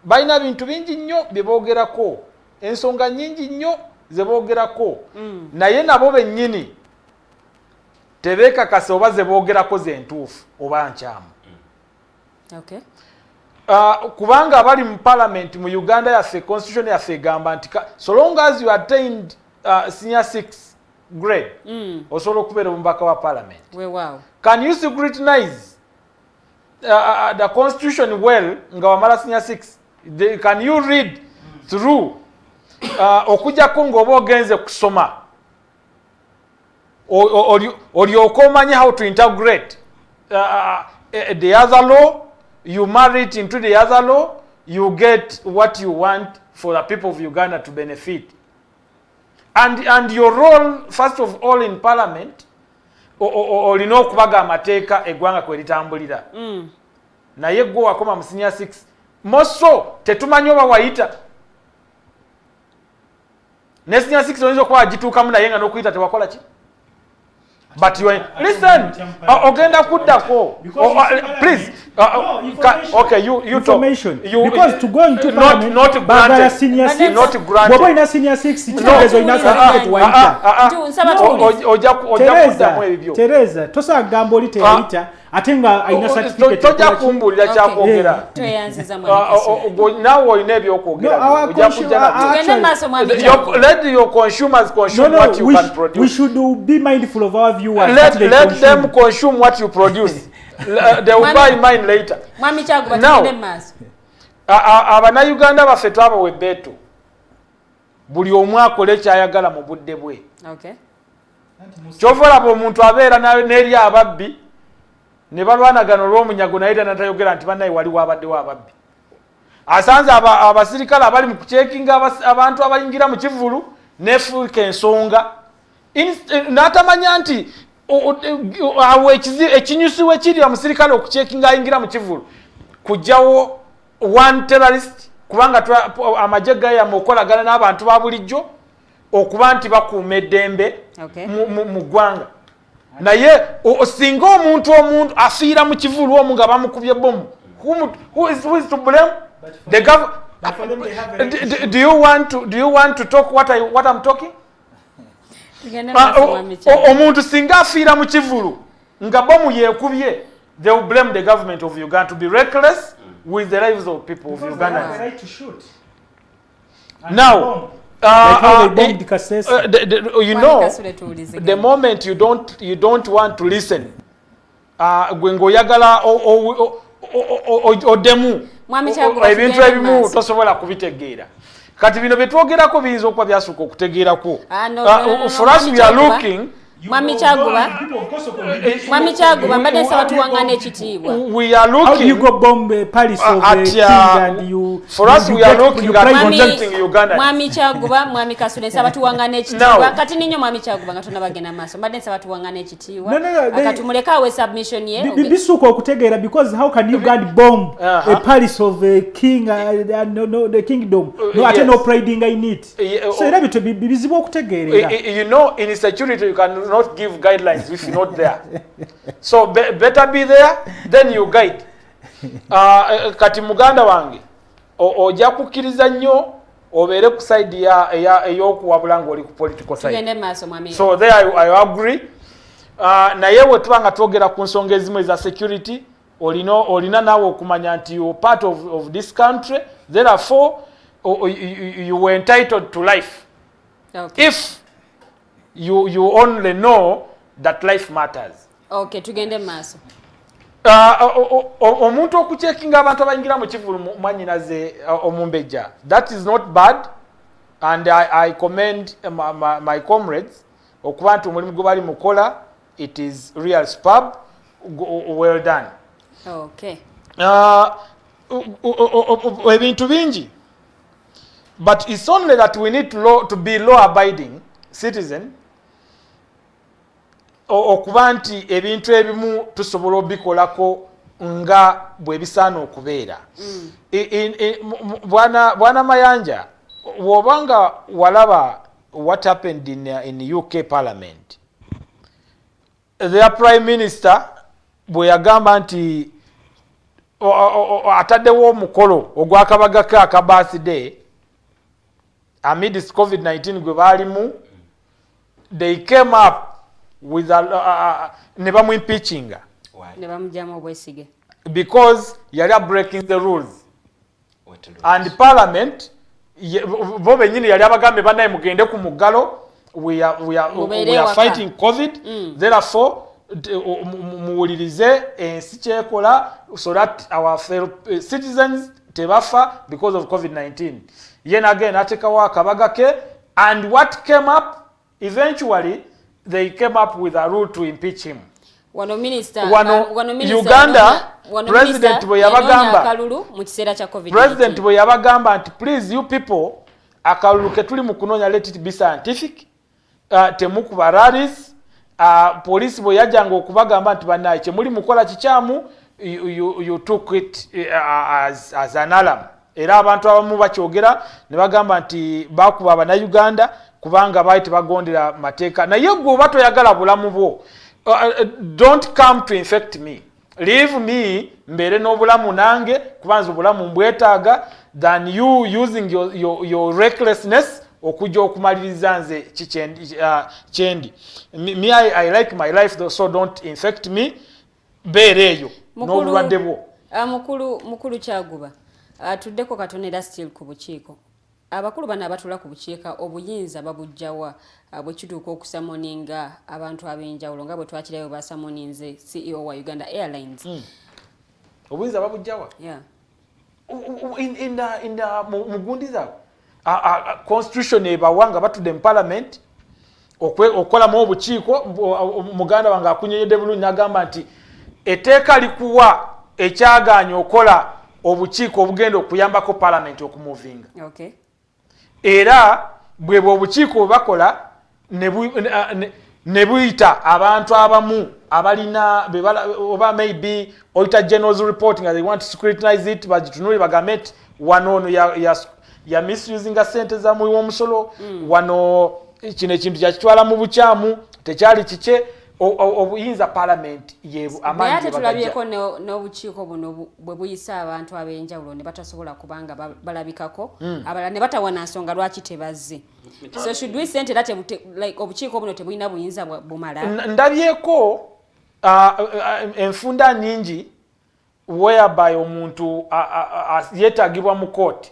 [SPEAKER 7] balina bintu bingi nnyo bye boogerako, ensonga nnyingi nnyo ze boogerako, naye nabo bennyini tebeekakasa oba ze boogerako ze ntuufu oba nkyamu. Kubanga abali mu parliament mu Uganda yaffe, constitution yaffe egamba nti so long as you attained senior six grade, osobola okubeera omubaka wa parliament.
[SPEAKER 6] Weewaawo.
[SPEAKER 7] Can you scrutinize the constitution well nga wamala senior six? Can you read through, okujjako ng'oba ogenze kusoma olyoke omanye how to integrate the other law, you marry it into the other law, you get what you want for the people of Uganda to benefit. And your role first of all in parliament, olina okubaga amateeka eggwanga kwe litambulira. Naye gwe wakoma mu senior 6, moso tetumanyi oba wayita. Ne senior 6 oyinza okuba wagituukamu, naye nga n'okuyita tewakola ki. But you are, listen, ogenda kuddako. Please, okay, you talk.
[SPEAKER 8] Information.
[SPEAKER 7] You,
[SPEAKER 8] Because to go into
[SPEAKER 7] not,
[SPEAKER 8] parliament,
[SPEAKER 7] not
[SPEAKER 8] baagala
[SPEAKER 7] granted.
[SPEAKER 8] senior six.
[SPEAKER 7] Not granted.
[SPEAKER 8] Bw'oba olina senior six, kitegeeza olina certificate wayita.
[SPEAKER 6] Nsaba tuwulirize.
[SPEAKER 7] Ojja kuddamu
[SPEAKER 8] Tereza,
[SPEAKER 7] ebibyo.
[SPEAKER 8] Tereza, tosobola kugamba oli teyayita ate nga alina certificate.
[SPEAKER 7] Tojja
[SPEAKER 8] Ekola ki?
[SPEAKER 7] kumbuulira
[SPEAKER 6] Okay.
[SPEAKER 7] kyakwogera.
[SPEAKER 6] Tweyanziza, mwami Kasule.
[SPEAKER 7] Naawe olina ebyokwogera.
[SPEAKER 8] No, our
[SPEAKER 7] Ojja kujja nabyo.
[SPEAKER 6] Tugende mu maaso, mwami Kyaguba.
[SPEAKER 7] Let your consumers consume
[SPEAKER 8] No,
[SPEAKER 7] what you
[SPEAKER 8] we,
[SPEAKER 7] can
[SPEAKER 8] we
[SPEAKER 7] produce.
[SPEAKER 8] should be mindful of our viewers.
[SPEAKER 7] Let,
[SPEAKER 8] What they
[SPEAKER 7] let
[SPEAKER 8] consume.
[SPEAKER 7] them consume what you produce. They will buy mine later.
[SPEAKER 6] Mwami Kyaguba,
[SPEAKER 7] Now,
[SPEAKER 6] tugende mu maaso.
[SPEAKER 7] Abannayuganda baffe twabawa ebbeetu, buli omu akole kyayagala mu budde bwe. Kyova olaba omuntu abeera n'eri ababbi ne balwanagana olw'omunyago, naye tanatayogera nti bannaye wali wabaddewo ababbi. Asanze abasirikale abali mu kucekinga abantu abayingira mu kivulu, nefuuka ensonga n'atamanya nti awo ekinyusi we kiri, omusirikale okucekinga ayingira mu kivulu kujjawo one terrorist, kubanga amagye gayama okolagana n'abantu ba bulijjo okuba nti bakuuma eddembe mu ggwanga. Naye singa omuntu afiira mu kivulu omu nga bamukubye bomu, who is to blame? The gov
[SPEAKER 8] But for them, they have a right to shoot.
[SPEAKER 7] Do you want to talk what I'm talking?
[SPEAKER 6] Tugende mu maaso, mwami Kyaguba.
[SPEAKER 7] Omuntu singa afiira mu kivulu nga bomu yeekubye, they will blame the government of Uganda to be reckless with the lives of people of
[SPEAKER 8] Because they have
[SPEAKER 7] Ugandans.
[SPEAKER 8] a right to shoot. And
[SPEAKER 7] Now,
[SPEAKER 8] bomb. Like how they bombed Kasese.
[SPEAKER 7] You
[SPEAKER 6] Mwami
[SPEAKER 7] know,
[SPEAKER 6] Kasule, tuwuliziganye.
[SPEAKER 7] the moment you don't want to listen, gwe ng'oyagala oddemu
[SPEAKER 6] Mwami Kyaguba,
[SPEAKER 7] ebintu
[SPEAKER 6] tugende
[SPEAKER 7] ebimu
[SPEAKER 6] mu maaso.
[SPEAKER 7] tosobola kubitegeera. Kati bino byetwogerako biyinza okuba byasukka okutegeerako.
[SPEAKER 6] Ah, no, no, no, no,
[SPEAKER 7] For us,
[SPEAKER 6] Mwami
[SPEAKER 7] we are
[SPEAKER 6] Kyaguba.
[SPEAKER 7] looking
[SPEAKER 6] Mwami Kyaguba, Mwami Kyaguba, mbadde nsaba tuwaŋŋane ekitiibwa.
[SPEAKER 7] We are
[SPEAKER 8] How do you
[SPEAKER 7] looking
[SPEAKER 8] go bomb a palace of
[SPEAKER 7] at,
[SPEAKER 8] a king and you
[SPEAKER 7] for us,
[SPEAKER 8] you
[SPEAKER 7] we are
[SPEAKER 8] get,
[SPEAKER 7] looking
[SPEAKER 8] you
[SPEAKER 7] at
[SPEAKER 8] private-
[SPEAKER 7] protecting Ugandans.
[SPEAKER 6] Mwami Kyaguba, Mwami Kasule, nsaba tuwaŋŋane ekitiibwa.
[SPEAKER 7] Now-
[SPEAKER 6] Kati ninyo, Mwami Kyaguba, nga tonabagenda maaso, mbadde nsaba tuwaŋŋane ekitiibwa.
[SPEAKER 8] No,
[SPEAKER 6] Katumuleke awe submission ye.
[SPEAKER 8] Bisuka okutegeera, because how can you go and bomb a palace of a king, no, the kingdom, no, ate no priding in it? So era bito bizibu okutegeerera.
[SPEAKER 7] You know, in security, you cannot give guidelines if you're not there. So better be there, then you guide. Kati muganda wange, ojja kukkiriza nnyo obeere ku side ey'okuwabula ng'oli ku political side.
[SPEAKER 6] Tugende maaso, mwami.
[SPEAKER 7] So there I agree. Naye bwe tuba nga twogera ku nsonga ezimu eza security, olina naawe okumanya nti you part of this country, therefore you were entitled to life. If you only know that life matters.
[SPEAKER 6] Okay, tugende maaso.
[SPEAKER 7] Omuntu okucekinga abantu abayingira mu kivulu, mwanyinaze omumbejja, that is not bad, and I commend my comrades okuba nti omulimu gwe bali mukola, it is real superb, well done. Ebintu bingi, but it's only that we need to be law abiding citizen, okuba nti ebintu ebimu tusobola obikolako nga bwe bisaana okubeera. Bwana Mayanja, bw'oba nga walaba what happened in UK parliament, their prime minister bwe yagamba nti ataddewo omukolo ogwakabaga ke aka birthday amidst COVID-19 gwe baalimu, they came up with ne bamuimpeachinga.
[SPEAKER 6] Ne bamugyamu obwesige.
[SPEAKER 7] Because yali breaking the rules and parliament bo bennyini yali abagambye, bannaye mugende ku muggalo, we are fighting COVID, therefore muwulirize ensi kyekola so that our fellow citizens tebafa because of COVID-19. Ye nagenda natekawo akabaga ke, and what came up eventually, they came up with a rule to impeach him.
[SPEAKER 6] Wano minister
[SPEAKER 7] Wano
[SPEAKER 6] wano minister
[SPEAKER 7] Uganda,
[SPEAKER 6] wano
[SPEAKER 7] president
[SPEAKER 6] minister
[SPEAKER 7] bwe yabagamba-
[SPEAKER 6] yanoonya akalulu mu kiseera kya COVID-19.
[SPEAKER 7] President bwe yabagamba nti, "Please, you people, akalulu ke tuli mu kunoonya, let it be scientific, temukuba rallies." Poliisi bwe yajjanga okubagamba nti, "Bannaye, kyemuli mukola kikyamu, you took it as an alarm. Era abantu abamu bakyogera ne bagamba nti bakuba Abannayuganda kubanga baali tebagondera mateeka. Naye gwe oba toyagala bulamu bwo, don't come to infect me. Leave me mbeere n'obulamu nange, kubanza obulamu mbwetaaga, than you using your recklessness okujja okumaliriza nze kyendi. Me, I like my life though, so don't infect me. Beera eyo n'obulwadde bwo.
[SPEAKER 6] Mukulu Kyaguba, tuddeko katono era still ku bukiiko. Abakulu bano abatula ku bukiika, obuyinza babujjawa bwe kituuka okusummoninga abantu ab'enjawulo, nga bwe twakirayo basummoninze CEO wa Uganda Airlines?
[SPEAKER 7] Obuyinza babujjawa?
[SPEAKER 6] Yeah.
[SPEAKER 7] In the mu gundi zaabwe, constitution ebawa nga batudde mu parliament okukolamu obukiiko. Muganda wange akunyonyodde bulungi n'agamba nti etteeka likuwa ekyagaanya okola obukiiko obugenda okuyambako parliament okumovinga. Era bwebwe obukiiko bwe bakola ne buyita abantu abamu abalina oba maybe Auditor General's report nga they want to scrutinize it, bagitunule bagambe nti wano ono ya misusinga sente za muwi w'omusolo, wano kino ekintu kyakitwala mu bukyamu, tekyali kike. Obuyinza parliament ye
[SPEAKER 6] Naye
[SPEAKER 7] amaanyi
[SPEAKER 6] ate
[SPEAKER 7] gye bagajja.
[SPEAKER 6] Tulabyeko n'obukiiko buno bwe buyisa abantu ab'enjawulo ne batasobola kubanga balabikako, abalala ne batawana nsonga lwaki tebazze. So should we say nti era like obukiiko buno tebulina buyinza bumala?
[SPEAKER 7] Ndabyeko enfunda nyingi whereby omuntu yeetagibwa mu kooti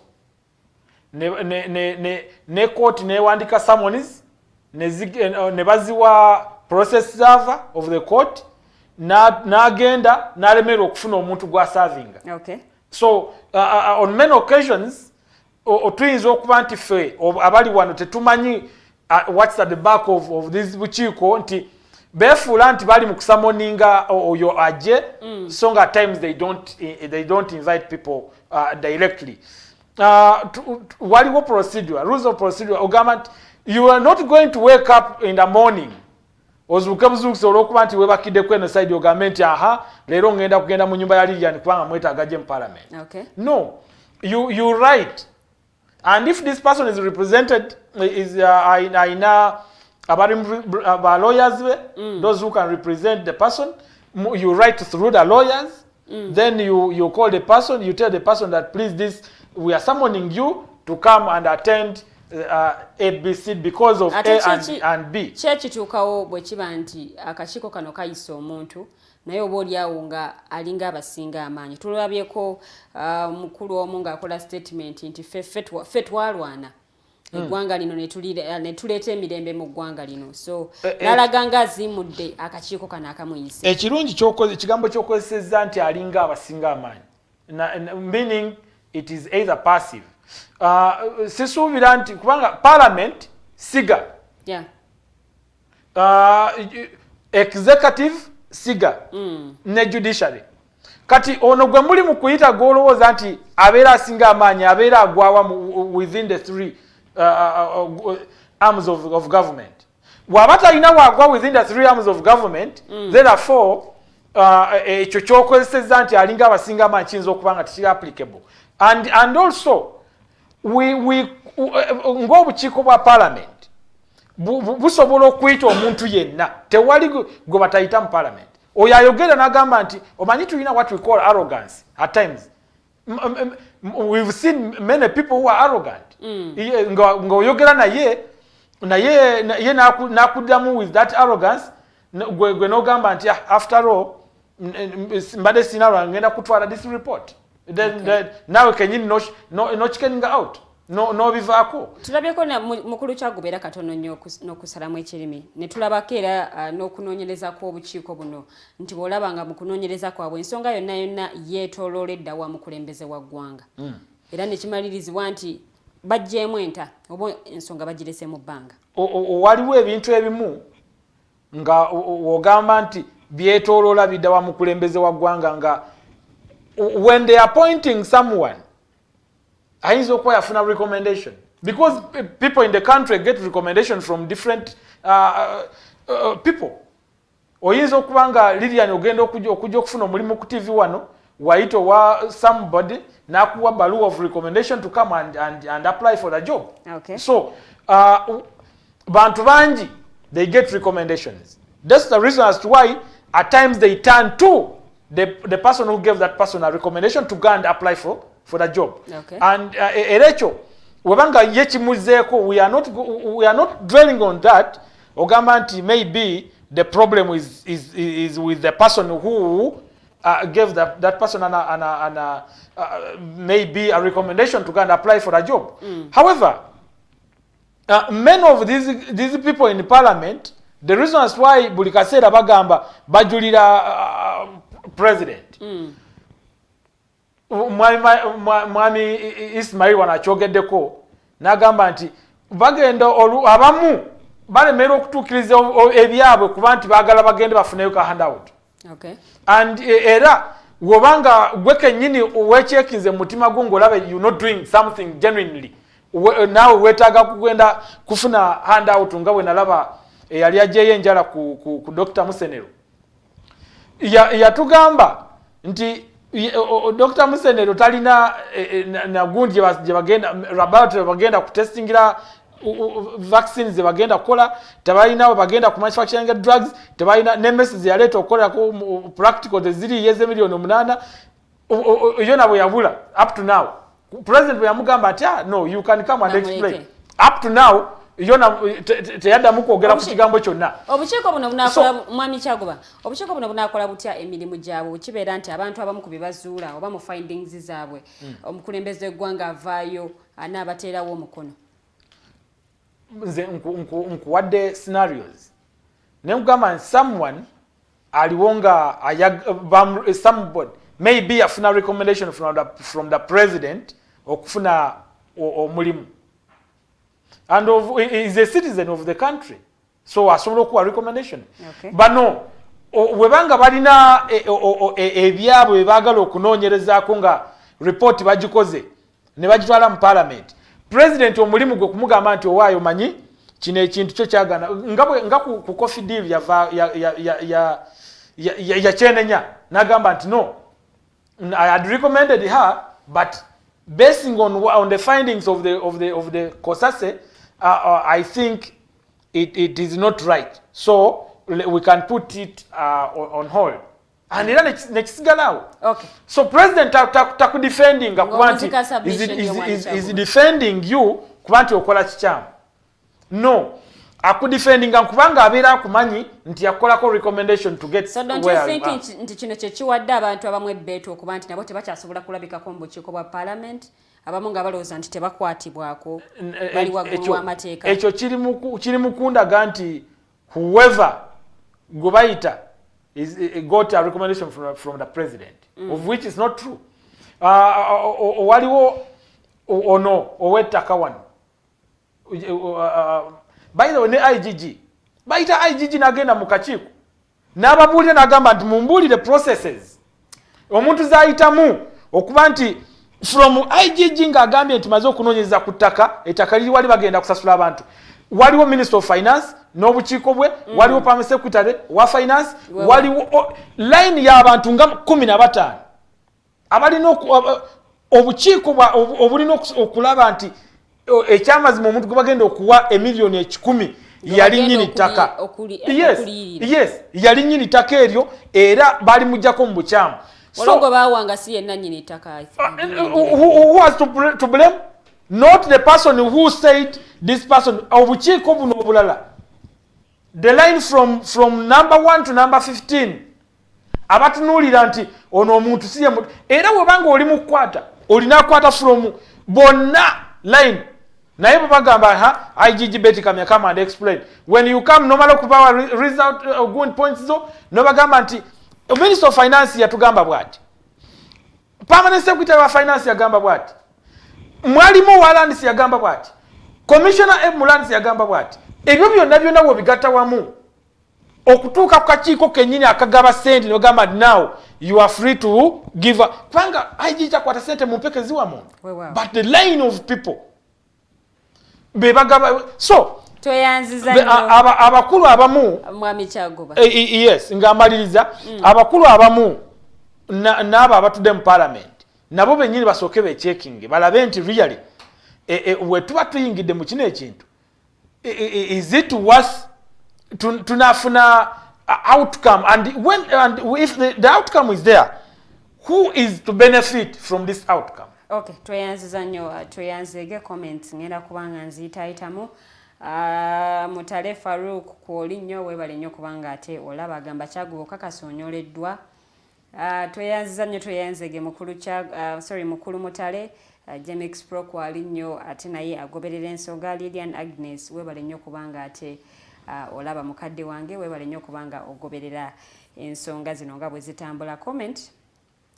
[SPEAKER 7] ne kooti newandika summons ne baziwa process server of the court, n'agenda n'alemererwa okufuna omuntu gwaservinga. So on many occasions tuyinza okuba nti ffe abali wano tetumanyi what's at the back of this bukiiko, nti beefuula nti bali mu kusummoninga oyo ajje, so nga at times they don't invite people directly. Waliwo procedure, rules of procedure. Ogamba nti you are not going to wake up in the morning, ozuuke buzuukisi olw'okuba nti webakiddeko eno side, ogambe nti aha, leero ngenda kugenda mu nyumba ya Lilian kubanga mwetaaga gye mu parliament. No, you write, and if this person is represented, is aina abali ba lawyers be, those who can represent the person, you write through the lawyers, then you call the person, you tell the person that please, this, we are summoning you to come and attend ABC because of
[SPEAKER 6] Ate
[SPEAKER 7] A and B.
[SPEAKER 6] Kyekituukawo bwe kiba nti akakiiko kano kayisa omuntu, naye oba oliawo nga alinga abasinga amaanyi. Tulabyeko mukulu omu ng'akola statement nti ffe twalwana eggwanga lino ne tuleeta emirembe mu ggwanga lino, so n'alaga nga aziimudde akakiiko kano akamuyise.
[SPEAKER 7] Ekirungi ekigambo kyokozesezza nti alinga abasinga amaanyi, meaning it is either passive. Sisuubira nti kubanga parliament siga executive siga ne judiciary. Kati ono gwe muli mu kuyita gwolowooza nti abeera asinga amaanyi, abeera agwawa within the three arms of government? Bw'aba talina wagwa within the three arms of government, therefore ekyo kyokozesezza nti alinga abasinga amaanyi kiyinza okuba nga tekiri applicable. And also we ng'obukiiko bwa parliament busobola okuyita omuntu yenna. Tewali gwe batayita mu parliament. Oyo ayogera n'agamba nti omanyi tulina what we call arrogance at times. We've seen many people who are arrogant. Ng'oyogera naye n'akuddamu with that arrogance, gwe n'ogamba nti, "Ah, after all mbadde sina lwa ngenda kutwala this report." Then naawe kenyini nochickeninga out, n'obivaako.
[SPEAKER 6] Tulabyeko mukulu Kyagubeera katono nnyo n'okusalamu ekirimi, ne tulabako era n'okunoonyereza kw'obukiiko buno nti bw'olaba nga mu kunoonyereza kwabwe ensonga yonna yonna yeetooloola edda wa mukulembeze wa ggwanga, era ne kimalirizibwa nti baggyeemu enta oba ensonga bagirese mu bbanga.
[SPEAKER 7] Waliwo ebintu ebimu nga ogamba nti byetooloola bidda wa mukulembeze wa ggwanga, nga when they are appointing someone ayinza okuba yafuna recommendation, because people in the country get recommendation from different people. Oyinza okuba nga Lilian ogenda okujja okufuna omulimu ku TV wano, wayita owa somebody n'akuwa baluwa of recommendation to come and apply for the job. So bantu bangi, they get recommendations. That's the reason as to why at times they turn to the person who gave that person a recommendation to go and apply for the job. And era ekyo webanga ye kimuzeeko, we are not dwelling on that. Ogamba nti maybe the problem is with the person who gave that person an maybe a recommendation to go and apply for a job. However, many of these people in parliament, the reasons why buli kaseera bagamba bajulira president, mwami Ismail wano akyogeddeko n'agamba nti bagenda abamu balemera okutuukiriza ebyabwe kuba nti baagala bagende bafuneyo ka handout. And era wobanga gwe kennyini wekyekinze mu mutima gwo ng'olaba you not doing something genuinely, naawe weetaaga kugenda kufuna handout, nga bwe nalaba eyali aggyeyo enjala ku Dr. Musenero. Yatugamba nti Dr. Musenero talina nagundi gye bagenda laboratory bagenda kutestingira vaccines ze bagenda kukola, tebalina we bagenda ku manufacturing drugs, tebalina ne mesi zeyaleeta okukolerako practical teziriyo ez'emiliyoni 8. Yo nabwe yabula up to now. President bwe yamugamba nti, "Ah, no, you can come and explain," up to now yona teyaddamu kwogera ku kigambo kyonna.
[SPEAKER 6] Obukiiko buno bunakola, mwami Kyagoba, obukiiko buno bunakola butya emirimu gyabwe? Kibeera nti abantu abamu ku bye bazuula oba mu findings zaabwe, omukulembeze w'eggwanga avaayo anaabateerawo omukono?
[SPEAKER 7] Nze nkuwadde scenarios ne nkugamba nti someone aliwo nga somebody maybe afuna recommendation from the president okufuna omulimu and is a citizen of the country, so asobola okuwa recommendation. Bano webanga balina ebyabwe byebaagala okunoonyerezaako nga report bagikoze ne bagitwala mu parliament, president omulimu gwe kumugamba nti, "Owaayo manyi kino ekintu kyo kyagana," nga ku coffee deal yava yakyenenya n'agamba nti, "No, I had recommended her, but basing on the findings of the COSASE, I think it is not right, so we can put it on hold," and era nekisigalawo. So president takudefendinga kuba nti is defending you kuba nti okola kikyamu. No, akudefendinga kubanga abeera akumanyi nti yakolako recommendation to get
[SPEAKER 6] So don't you think nti kino kyekiwadde abantu abamu ebbeetu okuba nti nabo tebakyasobola kulabikako mu bukiiko bwa parliament, abamu nga balowooza nti tebakwatibwako, bali waggulu w'amateeka?
[SPEAKER 7] Ekyo kiri mu kundaga nti whoever gwe bayita got a recommendation from the president, of which is not true. Waliwo ono ow'ettaka wano, by the way, ne IGG bayita IGG n'agenda mu kakiiko n'ababuulira n'agamba nti, "Mumbuulire processes omuntu zayitamu okuba nti from IGG ng'agambye nti maze okunoonyereza ku ttaka, ettaka liri wali, bagenda kusasula abantu." Waliwo minister of finance n'obukiiko bwe, waliwo permanent secretary wa finance, waliwo line y'abantu nga 15 abalina obukiiko obulina okulaba nti ekyamazima omuntu gwe bagenda okuwa emiliyoni 100 yali nyini ttaka. Yes, yali nyini ttaka eryo era bali mujjako mu bukyamu.
[SPEAKER 6] Olwo bawanga si yenna nyini ttaka.
[SPEAKER 7] Who has to blame? Not the person who said this person. Obukiiko buno obulala, the line from number 1 to number 15, abatunuulira nti ono omuntu si ye. Era webanga oli mukukwata, olina akwata from bonna line. Naye bwe bagamba, "Ha, IGG Beti Kamya, come and explain," when you come nomala okubawa result, good points zo, nobagamba nti minister of finance yatugamba bwati, permanent secretary wa finance yagamba bwati, mwalimu wa lands yagamba bwati, commissioner M lands yagamba bwati. Ebyo byonna byonna bwebigatta wamu okutuuka ku kakiiko kennyini akagaba sente, nogamba nti now you are free to give, kubanga IG takwata sente mu mpeke ziwa muntu, but the line of people bebagaba. So
[SPEAKER 6] Tweyanziza nnyo.
[SPEAKER 7] Abakulu abamu,
[SPEAKER 6] Mwami Kyagoba.
[SPEAKER 7] Yes, ng'amaliriza, abakulu abamu n'abo abatudde mu parliament nabo bennyini basooke becheckinge, balabe nti really we tuba tuyingidde mu kino ekintu, is it worth tunafuna outcome, and when and if the outcome is there, who is to benefit from this outcome?
[SPEAKER 6] Okay, tweyanziza nnyo, tweyanzege. Comments ngenda kubanga nziyitayitamu. Mutale Faruk, kwoli nnyo, weebale nnyo kubanga ate olaba. Agamba, "Kyaguba, okakasa onyoleddwa?" Tweyanziza nnyo, tweyanzege mukulu sorry, mukulu Mutale. Jemix Pro kwali nnyo, ate naye agoberera ensonga. Lilian Agnes, weebale nnyo kubanga ate olaba. Mukadde wange, weebale nnyo kubanga ogoberera ensonga zino nga bwe zitambula. Comment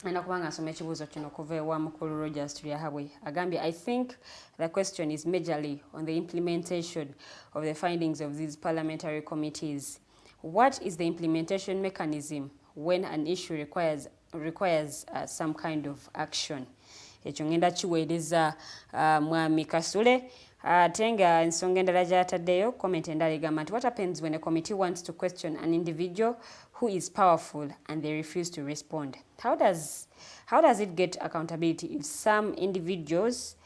[SPEAKER 6] ena kubanga nsoma ekibuuzo kino okuva ewa mukulu Rogers Turyahabwe, agambye, "I think the question is majorly on the implementation of the findings of these parliamentary committees. What is the implementation mechanism when an issue requires some kind of action?" Ekyo ngenda kiweereza mwami Kasule. Ate nga ensonga endala gy'ataddeyo, comment endala egamba nti, "What happens when a committee wants to question an individual who is powerful and they refuse to respond? How does it get accountability if some individuals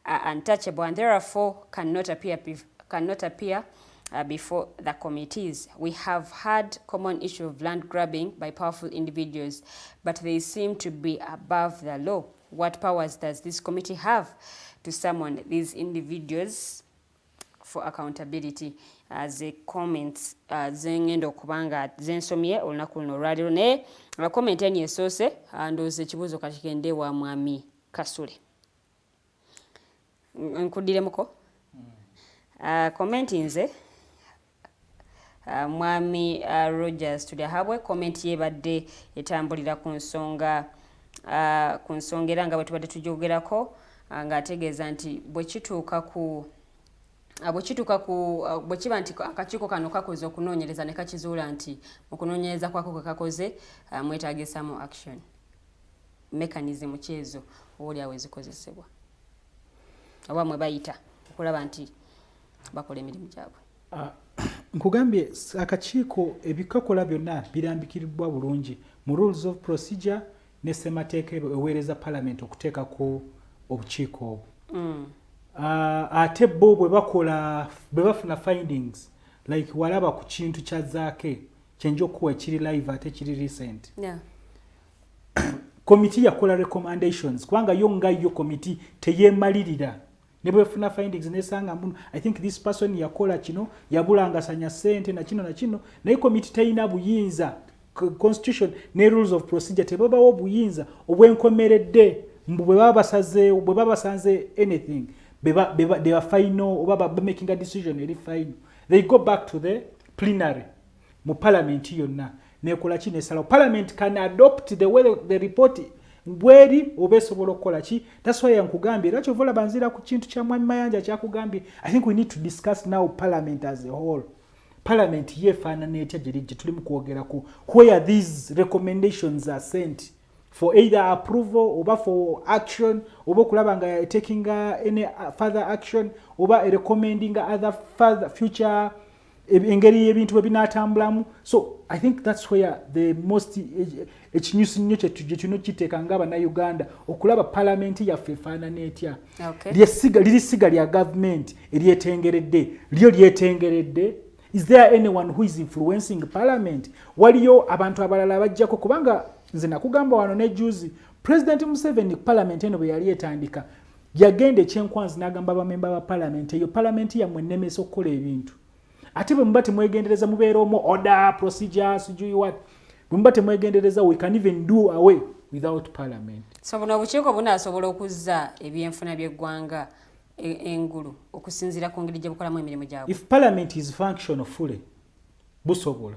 [SPEAKER 6] are untouchable and therefore cannot appear before the committees? We have had common issue of land grabbing by powerful individuals, but they seem to be above the law. What powers does this committee have to summon these individuals for accountability?" Ze comments zengenda okuba nga zensomye olunaku luno olwaleero, naye comment eni esoose, ndowooza ekibuuzo kakigende wa mwami Kasule. Nkuddiremuko comment nze mwami Rogers Tulyahabwe, comment yebadde etambulira ku nsonga era nga bwe tubadde tujogerako, ng'ategeeza nti bwe kituuka ku bwe kiba nti akakiiko kano kakoze okunoonyereza ne kakizuula nti mu kunoonyereza kwako kwe kakoze mwetaagisamu action, mechanism kyezo oba oliawo ezikozesebwa oba mwe bayita okulaba nti bakola emirimu gyabwe?
[SPEAKER 8] Nkugambye, akakiiko ebikakola byonna birambikiriddwa bulungi mu rules of procedure ne ssemateeka eweereza parliament okuteekako obukiiko obwo. Ate bo bwe bakola, bwe bafuna findings, like walaba ku kintu kya Zaake kyenja okuwa ekiri live ate kiri recent. Komiti yakola recommendations, kubanga yo nga yo komiti teyeemalirira, ne bwefuna findings nesanga mbuno, I think this person yakola kino, yabulangasanya sente na kino na kino, naye komiti teyina buyinza. Constitution ne rules of procedure tebabawo obuyinza obwenkomeredde mbu bwe baba basaze, bwe baba basanze anything, they are final oba ba making a decision eri final. They go back to the plenary mu parliament yonna nekola ki, nesalawo. Parliament can adopt the way the report bweri oba esobola okukola ki. That's why nkugambye, era kyova olaba nzira ku kintu kya mwami Mayanja kyakugambye. I think we need to discuss now parliament as a whole. Parliament ye efaanana etya gyeri gye tuli mu kwogerako, where these recommendations are sent for either approval oba for action, oba okulaba nga taking any further action oba recommending other further future engeri ebintu bwe binaatambulamu. So I think that's where the most ekinyusi nnyo gye tulina okukiteeka nga Abannayuganda, okulaba palamenti yaffe efaanana etya. Liri siga lya gavumenti eryetengeredde, lyo lyetengeredde. Is there anyone who is influencing parliament? Waliyo abantu abalala abajjako? Kubanga nze nakugamba wano ne juzi, President Museveni, parliament eno bwe yali etandika, yagenda ekyenkwanzi n'agamba bamemba ba parliament, "Eyo parliament yammwe ennemesa okukola ebintu, ate bwe muba temwegendereza, mubeera omwo order, procedure, sijui what, bwe muba temwegendereza, we can even do away without parliament."
[SPEAKER 6] So buno obukiiko bunaasobola okuzza ebyenfuna by'eggwanga engulu okusinziira ku ngeri gye bukolamu emirimu gyabwe?
[SPEAKER 8] If parliament is functional fully, busobola.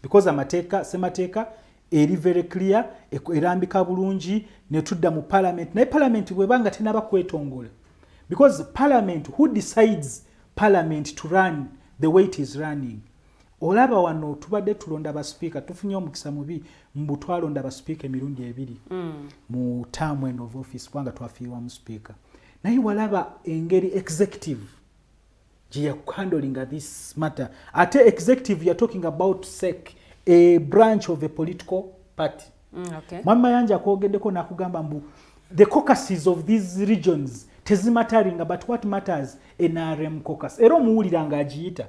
[SPEAKER 8] Because amateeka, semateeka eri very clear, erambika bulungi netudda mu parliament. Naye parliament bwebanga tenaba kwetongola, because parliament, who decides parliament to run the way it is running? Olaba wano tubadde tulonda basipiika, tufunye omukisa mubi mbu twalonda basipiika emirundi ebiri mu term end of office, kubanga twafiirwamu sipiika. Naye walaba engeri executive Gye yahandlinga this matter. Ate executive, you're talking about CEC, a branch of a political party. Mwami Mayanja akwogeddeko n'akugamba mbu the caucuses of these regions tezimatteringa, but what matters, NRM caucus. Era omuwulira ng'agiyita.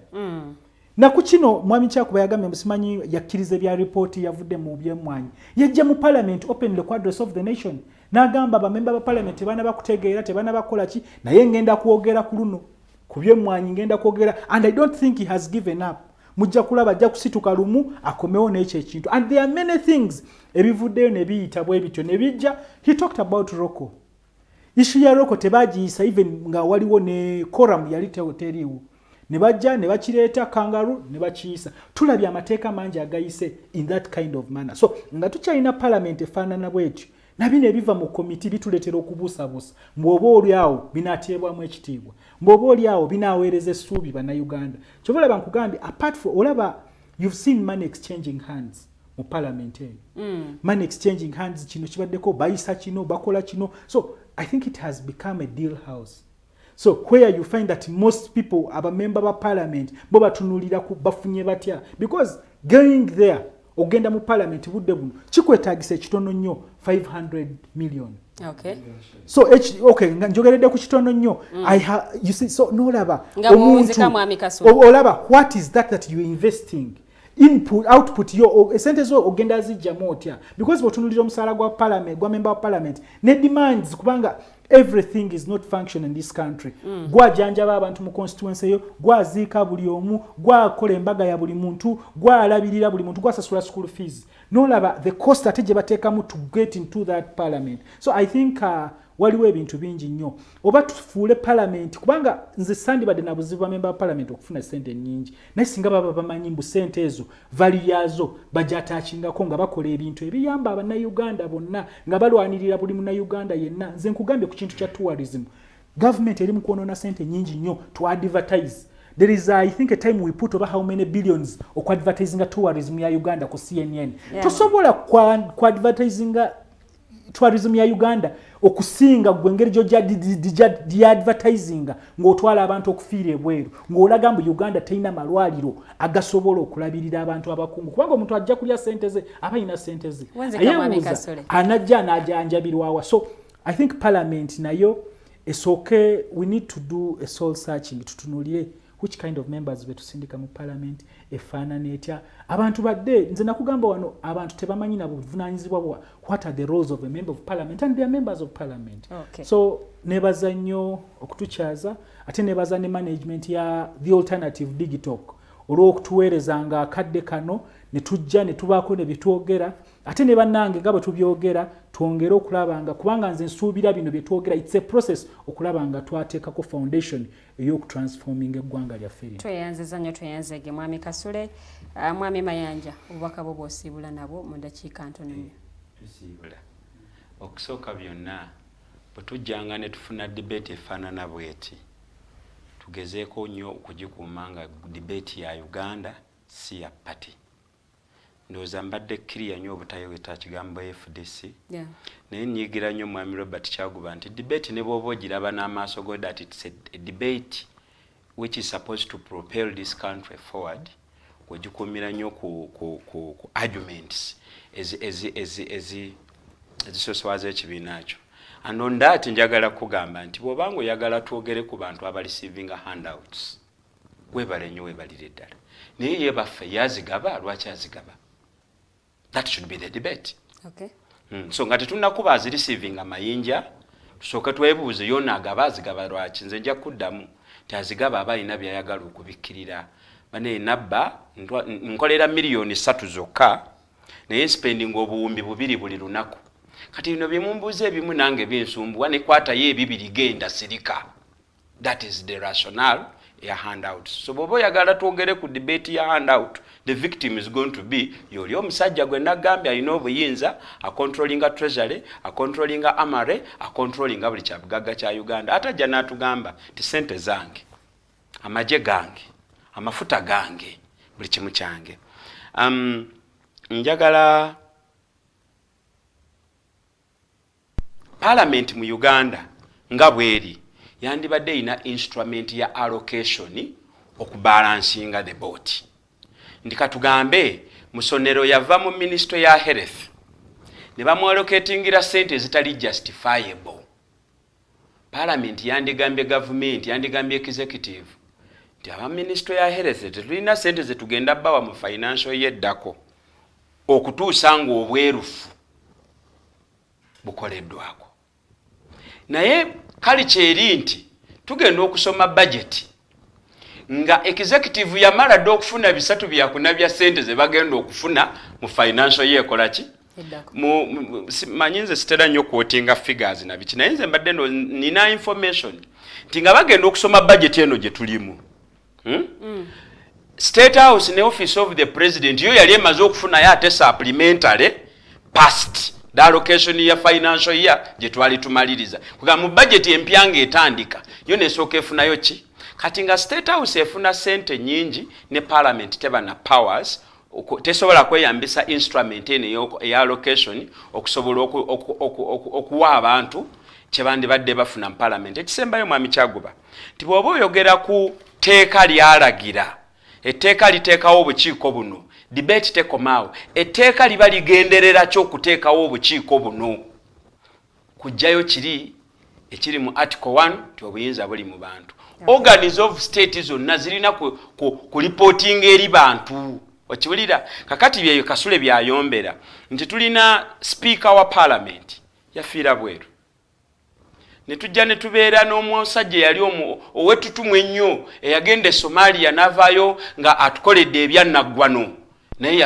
[SPEAKER 8] Naku kino mwami Kyakuba yagambye mbu simanyi yakkiriza ebya ripooti yavudde mu byemmwanyi. Yajja mu parliament openly ku address of the nation n'agamba bamemba ba parliament tebaana bakutegeera, tebaana bakukola ki, naye ngenda kwogera ku luno ku byemmwanyi, ngenda kwogera, and I don't think he has given up. Mujja kulaba ajja kusituka lumu akomewo n'ekyo ekintu. And there are many things ebivuddeyo ne biyita bwe bityo ne bijja. He talked about Roko. Issue ya Roko tebagiyisa even nga waliwo ne quorum yali teriiwo, ne bajja ne bakireeta kangaroo ne bakiyisa. Tulabye amateeka mangi agayise in that kind of manner. So nga tukyalina parliament efaanana bwetyo, nabino ebiva mu komiti bituleetera okubuusabuusa mbw'oba oli awo binaateebwamu ekitiibwa, mbw'oba oli awo binaaweereza essuubi Bannayuganda. Kyova olaba nkugambye, apart from, olaba, you've seen money exchanging hands mu parliament eyo. Money exchanging hands, kino kibaddeko, bayisa kino, bakola kino. So I think it has become a deal house, so where you find that most people, abamemba ba parliament, bo batunulira ku bafunye batya, because going there, ogenda mu parliament budde buno kikwetagisa ekitono nnyo 500 million. So okay, nga njogeredde ku kitono nnyo. You see, so nolaba
[SPEAKER 6] Nga bw'owunzika, Mwami Kasule.
[SPEAKER 8] Olaba what is that that you investing, input, output yo, esente zo ogenda zijjamu otya? Because bw'otunuulira omusaala gwa parliament, gwa member wa parliament ne demands, kubanga everything is not function in this country. Gwajanjaba abantu mu constituency eyo, gwaziika buli omu, gwakola embaga ya buli muntu, gwalabirira buli muntu, gwasasula school fees. Nolaba the cost ate gye bateekamu to get into that parliament. So I think waliwo ebintu bingi nnyo oba tufuule parliament, kubanga nze sandibadde na buzibu bamemba ba parliament okufuna sente nnyingi, naye singa baba bamanyi mbu sente ezo value yaazo bagyataakingako nga bakola ebintu ebiyamba Abannayuganda bonna, nga balwanirira buli Munnayuganda yenna. Nze nkugambye ku kintu kya tourism, government eri mu kwonoona sente nnyingi nnyo to advertise. There is I think a time we put over how many billions okuadvertisinga tourism ya Uganda ku CNN. Tosobola ku advertisinga tourism ya Uganda okusinga gwe engeri gyadvertisinga ng'otwala abantu okufiira ebweru, ng'olaga mbu Uganda terina malwaliro agasobola okulabirira abantu abakungu, kubanga omuntu ajja kulya sente ze, aba alina sente ze.
[SPEAKER 6] Wenzeka, Mwami
[SPEAKER 8] Ayeebuuza,
[SPEAKER 6] Kasule.
[SPEAKER 8] anajja anajanjabirwawa? So I think parliament nayo esooke, we need to do a soul searching, tutunulire which kind of members betusindika mu parliament, efaanana etya, abantu badde. Nze nakugamba wano abantu tebamanyi na buvunanyizibwa bwa what are the roles of a member of parliament, and they are members of parliament. So nebaza nnyo okutukyaza, ate nebaza ne management ya The Alternative Digitalk olw'okutuweerezanga akadde kano ne tujja ne tubaako ne byetwogera. Ate ne bannange nga bwe tubyogera, twongere okulaba nga, kubanga nze nsuubira bino bye twogera, it's a process okulaba nga twateekako foundation ey'okutransforminga eggwanga lyaffe lino.
[SPEAKER 6] Tweyanziza nnyo, tweyanzege Mwami Kasule. Mwami Mayanja, obubaka bwo bw'osiibula nabwo mu dakiika ntono nnyo.
[SPEAKER 4] Tusiibula. Okusooka byonna, bwe tujjanga ne tufuna debate efaanana bweti, tugezeeko nnyo okugikuuma nga debate ya Uganda, si ya party. Ndowooza mbadde clear nnyo obutayogeta kigambo FDC. Naye nyigira nnyo Mwami Robert Kyaguba nti debate ne bw'oba ogiraba n'amaaso go that it's a debate which is supposed to propel this country forward, ogikuumira nnyo ku arguments ezisoswaza ekibiina kyo. And on that, njagala kugamba nti bw'obanga oyagala twogere ku bantu abareceivinga handouts, weebale nnyo, weebalire ddala, naye ye baffe yazigaba, lwaki azigaba? That should be the debate. So nga tetunnakuba azireceivinga mayinja, tusooke twebuuze yona agaba azigaba lwaki. Nze nja kuddamu nti azigaba aba alina byayagala okubikkirira. Bane nabba nkolera 3 miliyoni zokka, naye spending 2000 buli lunaku. Kati bino byemumbuuza ebimu nange binsumbuwa, nekwatayo ebibiri, genda sirika. That is the rationale ya handout. So bw'oba oyagala twogere ku debate ya handout, the victim is going to be yoli omusajja gwe nagambye alina obuyinza, acontrollinga treasury, acontrollinga armory, acontrollinga buli kyabugagga kya Uganda. Ate ajja n'atugamba ti sente zange, amagye gange, amafuta gange, buli kimu kyange. Njagala parliament mu Uganda nga bweri Yandibadde erina instrument ya allocation okubalancinga the boat, nti katugambe Musonero yava mu ministry ya health ne bamuallocatingira sente ezitali justifiable. Parliament yandigambye gavumenti, yandigambye executive nti aba ministry ya health tetulina sente zetugenda bawa mu financial yeddako okutuusa ng'obwerufu bukoleddwako. Naye kali kyeri nti tugenda okusoma budget nga executive yamala dde okufuna 300 bya sente ze bagenda okufuna mu financial year ekola ki? Manyi nze sitera nnyo quotinga figures na biki, naye nze mbadde nina information nti nga bagenda okusoma budget eno gye tulimu, State House ne Office of the President yo yali emaze okufunayo ate supplementary past the allocation ya financial year gye twali tumaliriza. Kugamba mu budget empya ng'etandika, yo nesooka efunayo ki? Kati nga State House efuna sente nyingi ne Parliament teba na powers, tesobola kweyambisa instrument eno eya allocation okusobola okuwa abantu kyebandibadde bafuna mu Parliament. Ekisembayo, Mwami Kyaguba, nti bw'oba oyogera ku tteeka lyalagira, etteeka liteekawo obukiiko buno, debate tekomaawo. Etteeka liba ligenderera ki okuteekawo obukiiko buno? Kujjayo kiri ekiri mu article 1 nti obuyinza buli mu bantu. Organs of state zonna zirina kureportinga eri bantu, okiwulira? Kakati byeyo Kasule byayombera nti tulina speaker wa Parliament yafiira bweru, ne tujja ne tubeera n'omusajja eyali ow'ettutumu ennyo eyagenda e Somalia n'avaayo nga atukoledde ebyannaggwano, naye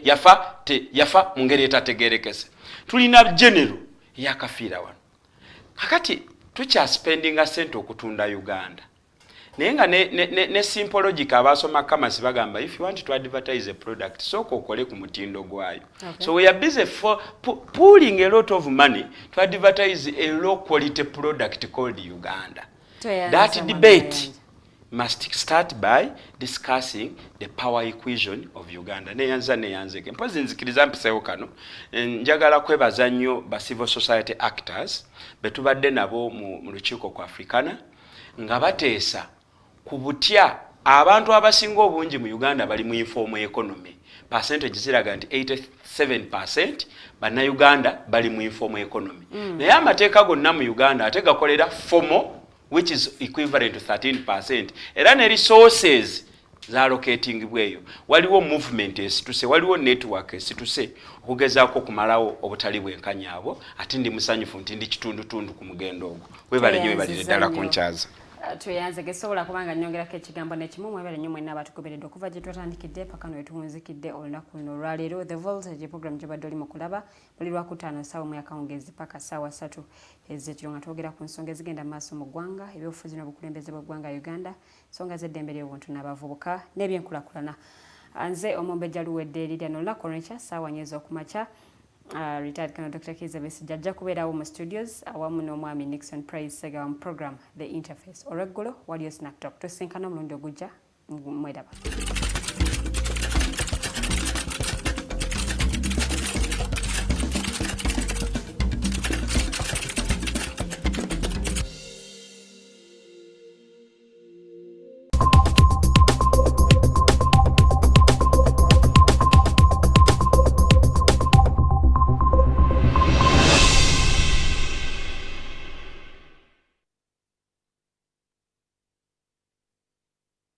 [SPEAKER 4] yafa, yafa mu ngeri etategerekese. Tulina general eyakafiira wano. Kakati tukyaspendinga sente okutunda Uganda, naye nga ne simple logic, abasoma commerce bagamba if you want to advertise a product, sooka okole ku mutindo gwayo. So we are busy for pooling a lot of money to advertise a low quality product called Uganda. That debate must start by discussing the power equation of Uganda. Neyanza, neyanzeke. Mpozi nzikiriza mpiseewo kano. Njagala kwebaza nnyo ba civil society actors betubadde nabo mu lukiiko ku Africana nga bateesa ku butya abantu abasinga obungi mu Uganda bali mu informal economy. Percentage ziraga nti 87% Bannayuganda bali mu informal economy. Naye amateeka gonna mu Uganda ate gakolera formal, which is equivalent to 13%, era ne resources zallocatingibwa eyo. Waliwo movement esituse, waliwo network esituse okugezaako okumalawo obutali bwenkanya abo, ate ndi musanyufu nti ndi kitundutundu ku mugendo ogwo. Webale nnyo, webalire ddala ku nkyaza.
[SPEAKER 6] Tweyanze. Gesobola kubanga nnyongerako ekigambo nekimu. Mwebale nnyo mwenna abatugoberedde okuva gye twatandikidde paka no wetuwunzikidde olunaku luno olwaleero. The Voltage program gyobadde oli mu kulaba buli Lwakutaano ssaawa 1 akawungeezi paka ssaawa 3 ez'ekiro, nga twogera ku nsonga ezigenda mu maaso mu ggwanga, ebyobufuzi n'obukulembeze bw'eggwanga Uganda, ensonga z'eddembe ly'obuntu n'abavubuka n'ebyenkulaakulana. Nze Omumbejja Luwedde Liriano. Olunaku olwenkya ssaawa 4 ez'okumakya, retired Colonel Dr. Kizza Besigye ajja kubeerawo mu studios awamu n'omwami Nixon Price Segawa mu program The Interface. Olweggulo waliyo Snack Talk. Tusinkana omulundi ogujja, mweraba.